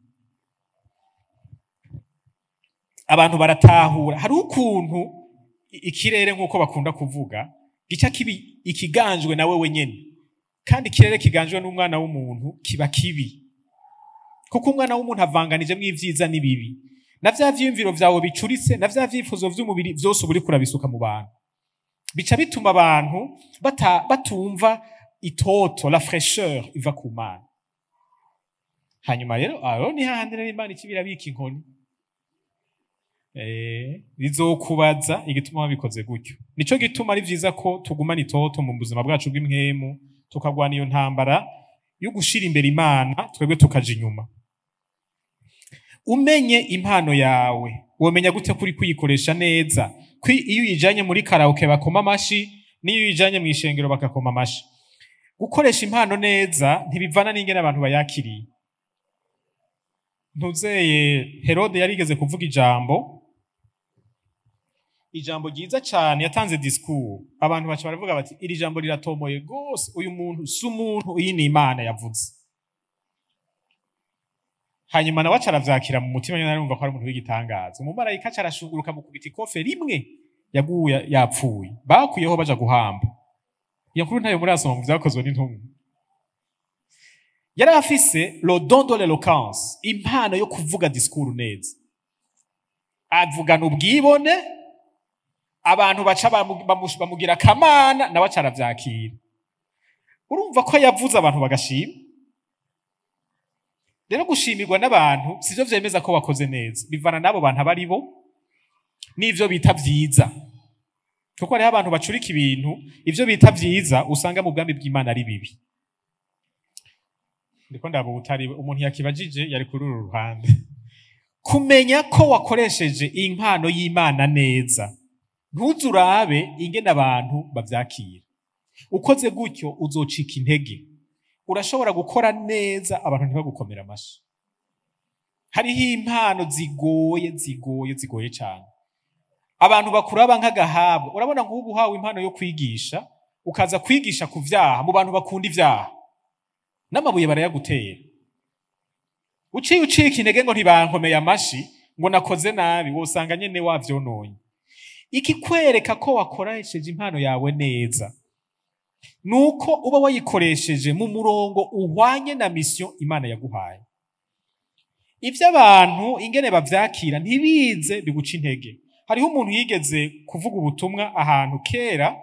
Abantu baratahura. Hari ukuntu ikirere, nk'uko bakunda kuvuga, gica kibi ikiganjwe na wewe nyene. Kandi ikirere kiganjwe n'umwana w'umuntu kiba kibi, kuko umwana w'umuntu avanganijemwo ivyiza n'ibibi, na vya vyiyumviro vyawe bicuritse, na vya vyifuzo vy'umubiri vyose uba uriko urabisuka mu bantu. Bica bituma abantu batumva Itoto, la fraîcheur iva ku Mana. Hanyuma rero aho ni hahandi rero Imana ica ibirabika inkoni, rizokubaza igituma wabikoze gutyo. Nico gituma ari vyiza ko tugumana itoto mu buzima bwacu bw'impwemu, tukagwana iyo ntambara yo gushira imbere Imana, twebwe tukaja inyuma. Umenye impano yawe, womenya gute kuri kuyikoresha neza? Kwi iyo uyijanye muri karaoke bakoma amashi, n'iyo uyijanye mu ishengero bakakoma amashi. Gukoresha impano neza ntibivana n'ingene abantu bayakiriye. Ntuzeye Herode yarigeze kuvuga ijambo ryiza cyane, yatanze discours, abantu baca baravuga bati: "Iri jambo riratomoye gose, uyu muntu si umuntu, iyi ni Imana yavuze." Hanyuma nawe aca aravyakira mu mutima nyene, arumva ko ari umuntu w'igitangaza. Umumarayika aca arashunguruka, mukubita ikofe rimwe, yaguye yapfuye, bakuyeho baja guhamba. Iyo nkuru ntayo murasoma mu Vyakozwe n'Intumwa. Yari afise le don de l'éloquence, impano yo kuvuga discours neza, avugana ubwibone, abantu baca bamugira akamana, nawe aca aravyakira. Urumva ko yavuze abantu bagashima. Rero gushimirwa n'abantu sivyo vyemeza ko wakoze neza, bivana n'abo bantu abo ari bo n'ivyo bita vyiza, kuko hariho abantu bacurika ibintu. Ivyo bita vyiza usanga mu bwami bw'Imana ari bibi. Ndiko ndaba ubutari umuntu yakibajije yari kuri uru ruhande. Kumenya ko wakoresheje impano y'Imana neza, ntuzurabe ingene abantu bavyakira. Ukoze gutyo uzocika intege. Urashobora gukora neza, abantu ntibagukomera amashi. Hariho impano zigoye, zigoye, zigoye cyane, abantu bakuraba nk'agahabwa. Urabona nk'ubu uhawe impano yo kwigisha, ukaza kwigisha ku vyaha mu bantu bakunda ivyaha, n'amabuye barayagutera. Uciye ucika intege ngo ntibankomeye amashi, ngo nakoze nabi, wosanga nyene wavyononye. Ikikwereka ko wakoresheje impano yawe neza nuko uba wayikoresheje mu murongo uhwanye na mission Imana yaguhaye. Ivyo abantu ingene bavyakira ntibize biguca intege. Hariho umuntu yigeze kuvuga ubutumwa ahantu kera,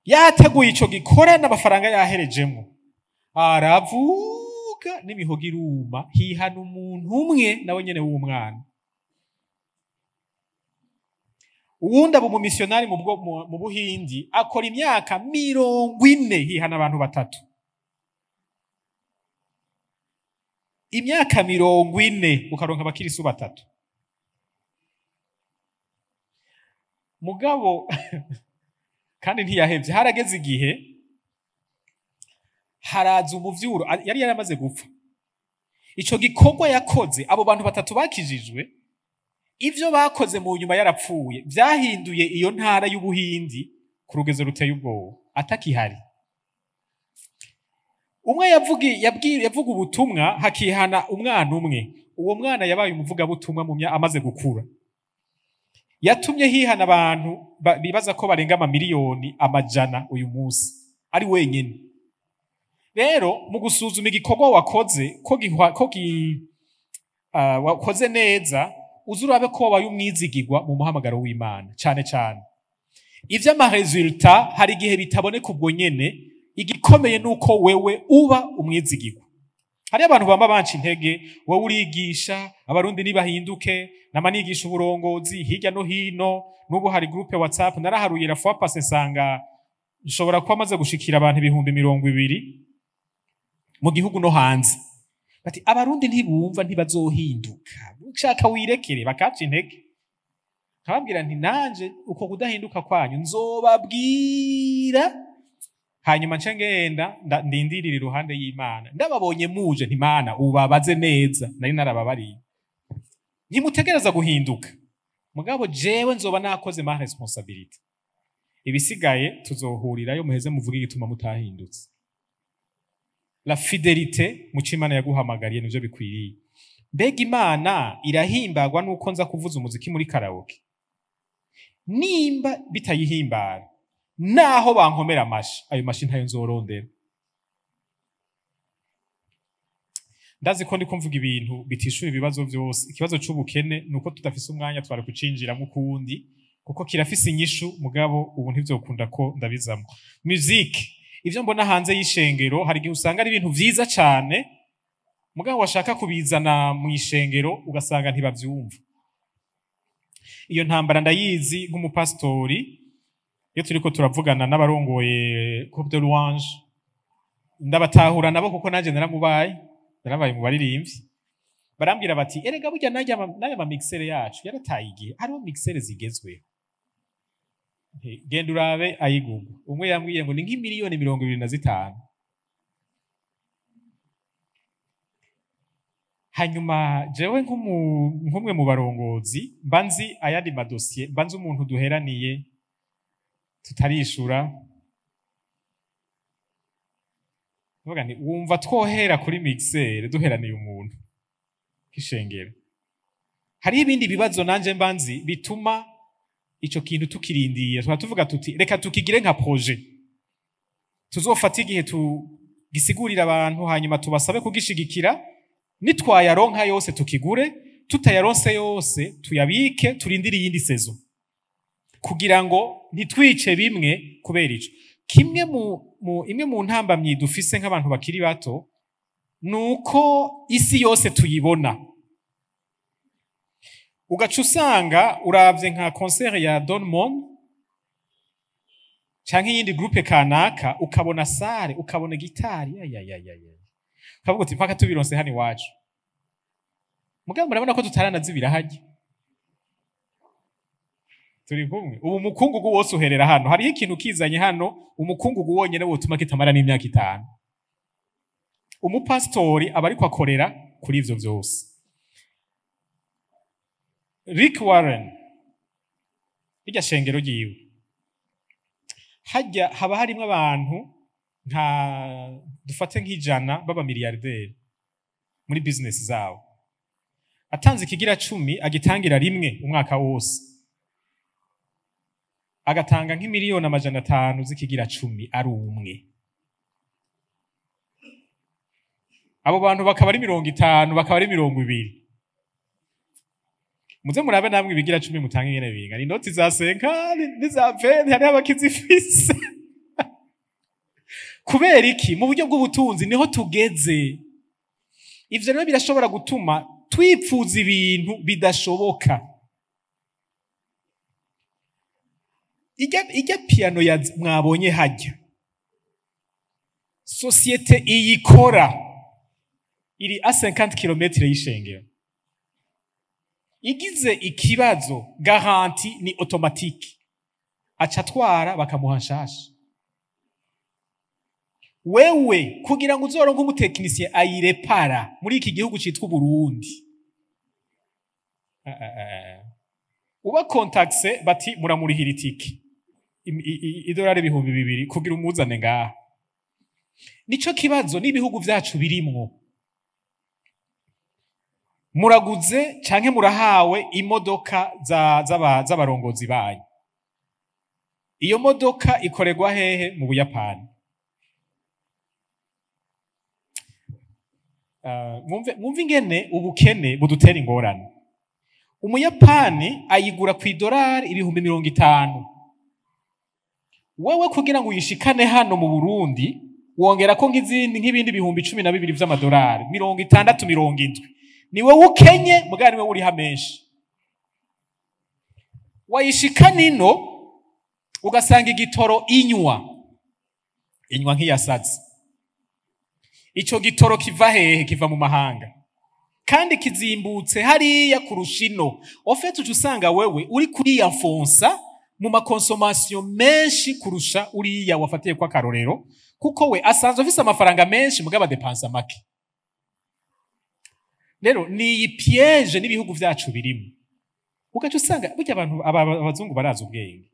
yateguye ico gikora n'amafaranga yaherejemwo, aravuga n'imihogo iruma, hihana umuntu umwe nawe nyene w'umwana. Uwundi aba umumisiyonari mu Buhindi, akora imyaka 40, hihana abantu batatu. Imyaka 40 ukaronka abakirisu batatu. Mugabo kandi ntiyahevye, harageze igihe haraza umuvyuro, yari yaramaze gupfa. Ico gikorwa yakoze, abo bantu batatu bakijijwe, ivyo bakoze mu nyuma yarapfuye vyahinduye iyo ntara y'Ubuhindi ku rugezo ruteye ubwoba atakihari. Umwe yavuga ubutumwa, hakihana umwana umwe. Uwo mwana yabaye umuvugabutumwa mu amaze gukura, yatumye hihana abantu bibaza ko barenga amamiliyoni amajana uyu munsi, ari wenyine. Rero mu gusuzuma igikorwa wakoze ko wakoze neza, uze urabe ko wabaye umwizigirwa mu muhamagaro w'Imana cane cane. Ivy'ama résultats hari igihe bitaboneka ubwo nyene. Igikomeye nuko wewe uba umwizigirwa. Hariyo abantu bamba banca intege: "Wowe urigisha Abarundi nibahinduke." Nama nigisha uburongozi hirya no hino. N'ubu hari groupe WhatsApp, naraharuye la fois passée nsanga nshobora kuba maze gushikira abantu 20,000 mu gihugu no hanze. Bati: "Abarundi ntibumva, ntibazohinduka, ushaka wirekere." Bakaca intege. Nkababwira nti: "Nanje uko kudahinduka kwanyu nzobabwira, hanyuma nce ngenda ndindirira iruhande y'Imana. Ndababonye muje, ntimana ubabaze neza, nari narababariye. Ntimutegereza guhinduka, mugabo jewe nzoba nakoze ma responsabilité, ibisigaye tuzohurirayo, muheze muvuge igituma mutahindutse." La fidélité mu co Imana yaguhamagariye nivyo bikwiriye. Mbega Imana irahimbagwa nuko nza kuvuza umuziki muri karaoke? Nimba bitayihimbara, naho bankomera amashi, ayo mashi ntayo nzorondera. Ndazi ko ndiko mvuga ibintu bitishura ibibazo vyose. Ikibazo c'ubukene nuko tudafise umwanya, twari kucinjiramo ukundi kuko kirafise inyishu, mugabo ubu ntivyokunda ko ndabizamwo. Musique. Ivyo mbona hanze y'ishengero, hari igihe usanga ari ibintu vyiza cane, mugabo washaka kubizana mu ishengero ugasanga ntibavyumva. Iyo ntambara ndayizi nk'umupastori. Iyo turiko turavugana n'abarongoye groupe de louange, ndabatahura nabo, kuko nanje naramubaye, narabaye mu baririmbyi. Barambwira bati: "Erega burya n'aya ma mixeur yacu yarataye igihe, hariho mixeur zigezweho." Genda urabe ayigugwa. Umwe yambwiye ngo ni nk'imiliyoni 25. Hanyuma jewe nk'umwe mu barongozi, mba nzi ayandi madosiye, mba nzi umuntu duheraniye tutarishura. Ndavuga nti: "Wumva twohera kuri mixeur duheraniye umuntu k'ishengero?" Hariho ibindi bibazo nanje mba nzi bituma ico kintu tukirindiye. Tukaba tuvuga tuti: "Reka tukigire nka projet, tuzofata igihe tugisigurira abantu, hanyuma tubasabe kugishigikira. Nitwayaronka yose tukigure, tutayaronse yose tuyabike, turindire iyindi saison, kugira ngo ntitwice bimwe kubera ico kimwe." Mu imwe mu ntambamyi dufise nk'abantu bakiri bato nuko isi yose tuyibona, ugaca usanga uravye nka concert ya Don Moen canke iyindi groupe kanaka, ukabona salle, ukabona gitari, ya ya ya ya ya, ukavuga uti: "Mpaka tubironse hano iwacu." Mugabo murabona ko tutaranazibira harya turi kumwe. Ubu umukungugu wose uherera hano. Hariho ikintu kizanye hano, umukungugu wonyene wotuma kitamara n'imyaka 5. Umupasitori aba ariko akorera kuri ivyo vyose. Rick Warren, rirya shengero ryiwe, hajya haba harimwo abantu nka, dufate nk'ijana, b'abamiliyarderi muri business zabo. Atanze ikigira cumi, agitangira rimwe umwaka wose, agatanga nk'imiliyoni 500 z'ikigira cumi ari umwe. Abo bantu bakaba ari 50, bakaba ari 20. Muze murabe namwe ibigira cumi mutanga ingene bingana. Inoti za 50 n'iza 20, hariho abakizifise. Kubera iki? Mu buryo bw'ubutunzi niho tugeze. Ivyo rero birashobora gutuma twipfuza ibintu bidashoboka. Ijya piano ya mwabonye hajya, société iyikora iri a 50 km y'ishengero. Igize ikibazo, garantie ni automatique, aca atwara bakamuha nshasha. Wewe kugira ngo uzoronke umutekinisiye ayirepara muri iki gihugu citwa Burundi, uba contacte bati: "Muramurihira itike, idolari 2000 kugira umuzane ngaha." Nico kibazo n'ibihugu vyacu birimwo. Muraguze canke murahawe imodoka z'abarongozi banyu. Iyo modoka ikorerwa hehe? Mu Buyapani. Mwumve ingene ubukene budutera ingorane. Umuyapani ayigura ku idolari 50,000. Wewe kugira ngo uyishikane hano mu Burundi, wongera ko nk'izindi, nk'ibindi 12,000 vy'amadolari, 60, 70. Ni wewe ukenye, mugabo ni wewe uriha menshi. Wayishikana ino, ugasanga igitoro inywa nk'iyasaze. Ico gitoro kiva hehe? Kiva mu mahanga, kandi kizimbutse hariya kurusha ino. Au fait uca usanga wewe uri kuriyafonsa mu ma consommation menshi kurusha uriya wafatiye kwa akarorero, kuko we asanzwe afise amafaranga menshi, mugabo adepansa make. Rero ni iyi piège n'ibihugu vyacu birimo. Ugaca usanga burya abantu abazungu barazi ubwenge.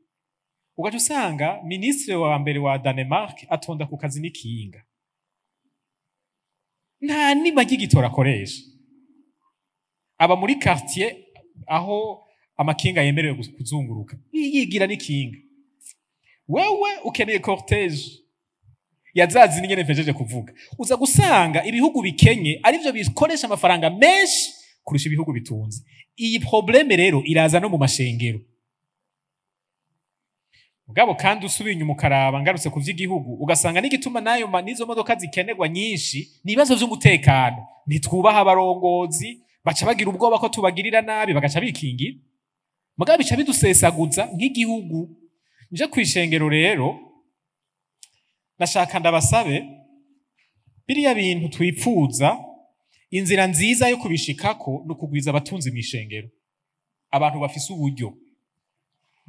Ugaca usanga ministre wa mbere wa Danemark atonda ku kazi n'ikinga, nta nima ry'igitoro akoresha. Aba muri quartier aho amakinga yemerewe kuzunguruka, yigira n'ikinga. Wewe ukeneye cortège yazazi nyene mpejeje kuvuga. Uza gusanga ibihugu bikenye arivyo bikoresha amafaranga menshi kurusha ibihugu bitunze. Iyi problème rero iraza no mu mashengero. Mugabo kandi usubiye inyuma ukaraba, ngarutse ku vy'igihugu, ugasanga n'igituma nayo n'izo modoka zikenerwa nyinshi ni ibibazo vy'umutekano. Ntitwubaha abarongozi, baca bagira ubwoba ko tubagirira nabi, bagaca bikingira. Mugabo bica bidusesaguza nk'igihugu. Nje kw'ishengero rero, nashaka ndabasabe, biriya bintu twipfuza, inzira nziza yo kubishikako ni ukugwiza abatunzi mw'ishengero, abantu bafise uburyo.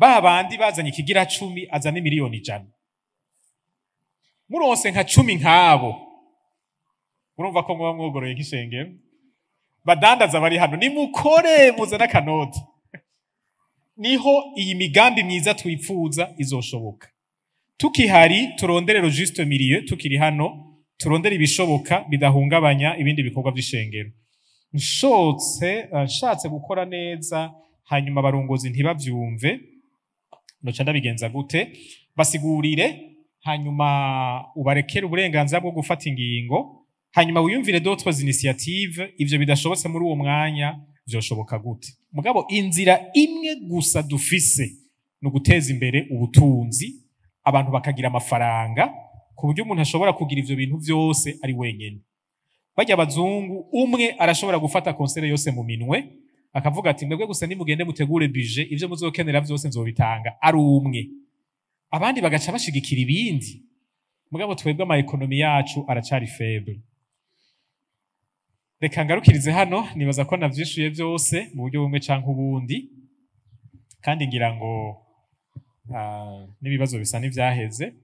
Ba bandi bazanye ikigira 10 azana 100 miliyoni, muronse nka 10 nk'abo, murumva ko muba mwogoroye nk'ishengero. Badandaza bari hano, nimukore, muzane akanoti, niho iyi migambi myiza twipfuza izoshoboka. Tukihari, turondere le juste milieu. Tukiri hano, turondere ibishoboka bidahungabanya ibindi bikorwa vy'ishengero. Nshotse nshatse gukora neza, hanyuma abarongozi ntibavyumve, noca ndabigenza gute? Basigurire, hanyuma ubarekere uburenganzira bwo gufata ingingo, hanyuma wiyumvire d'autres initiatives. Ivyo bidashobotse muri uwo mwanya, vyoshoboka gute? Mugabo inzira imwe gusa dufise ni uguteza imbere ubutunzi, abantu bakagira amafaranga, ku buryo umuntu ashobora kugira ivyo bintu vyose ari wenyene. Barya abazungu, umwe arashobora gufata concert yose mu minwe, akavuga ati: "Mwebwe gusa nimugende mutegure budget, ivyo muzokenera vyose nzobitanga." Ari umwe, abandi bagaca bashigikira ibindi. Mugabo twebwe ama économie yacu aracari faible. Reka ngarukirize hano. Nibaza ko navyishuye vyose mu buryo bumwe canke ubundi, kandi ngira ngo n'ibibazo bisa n'ivyaheze.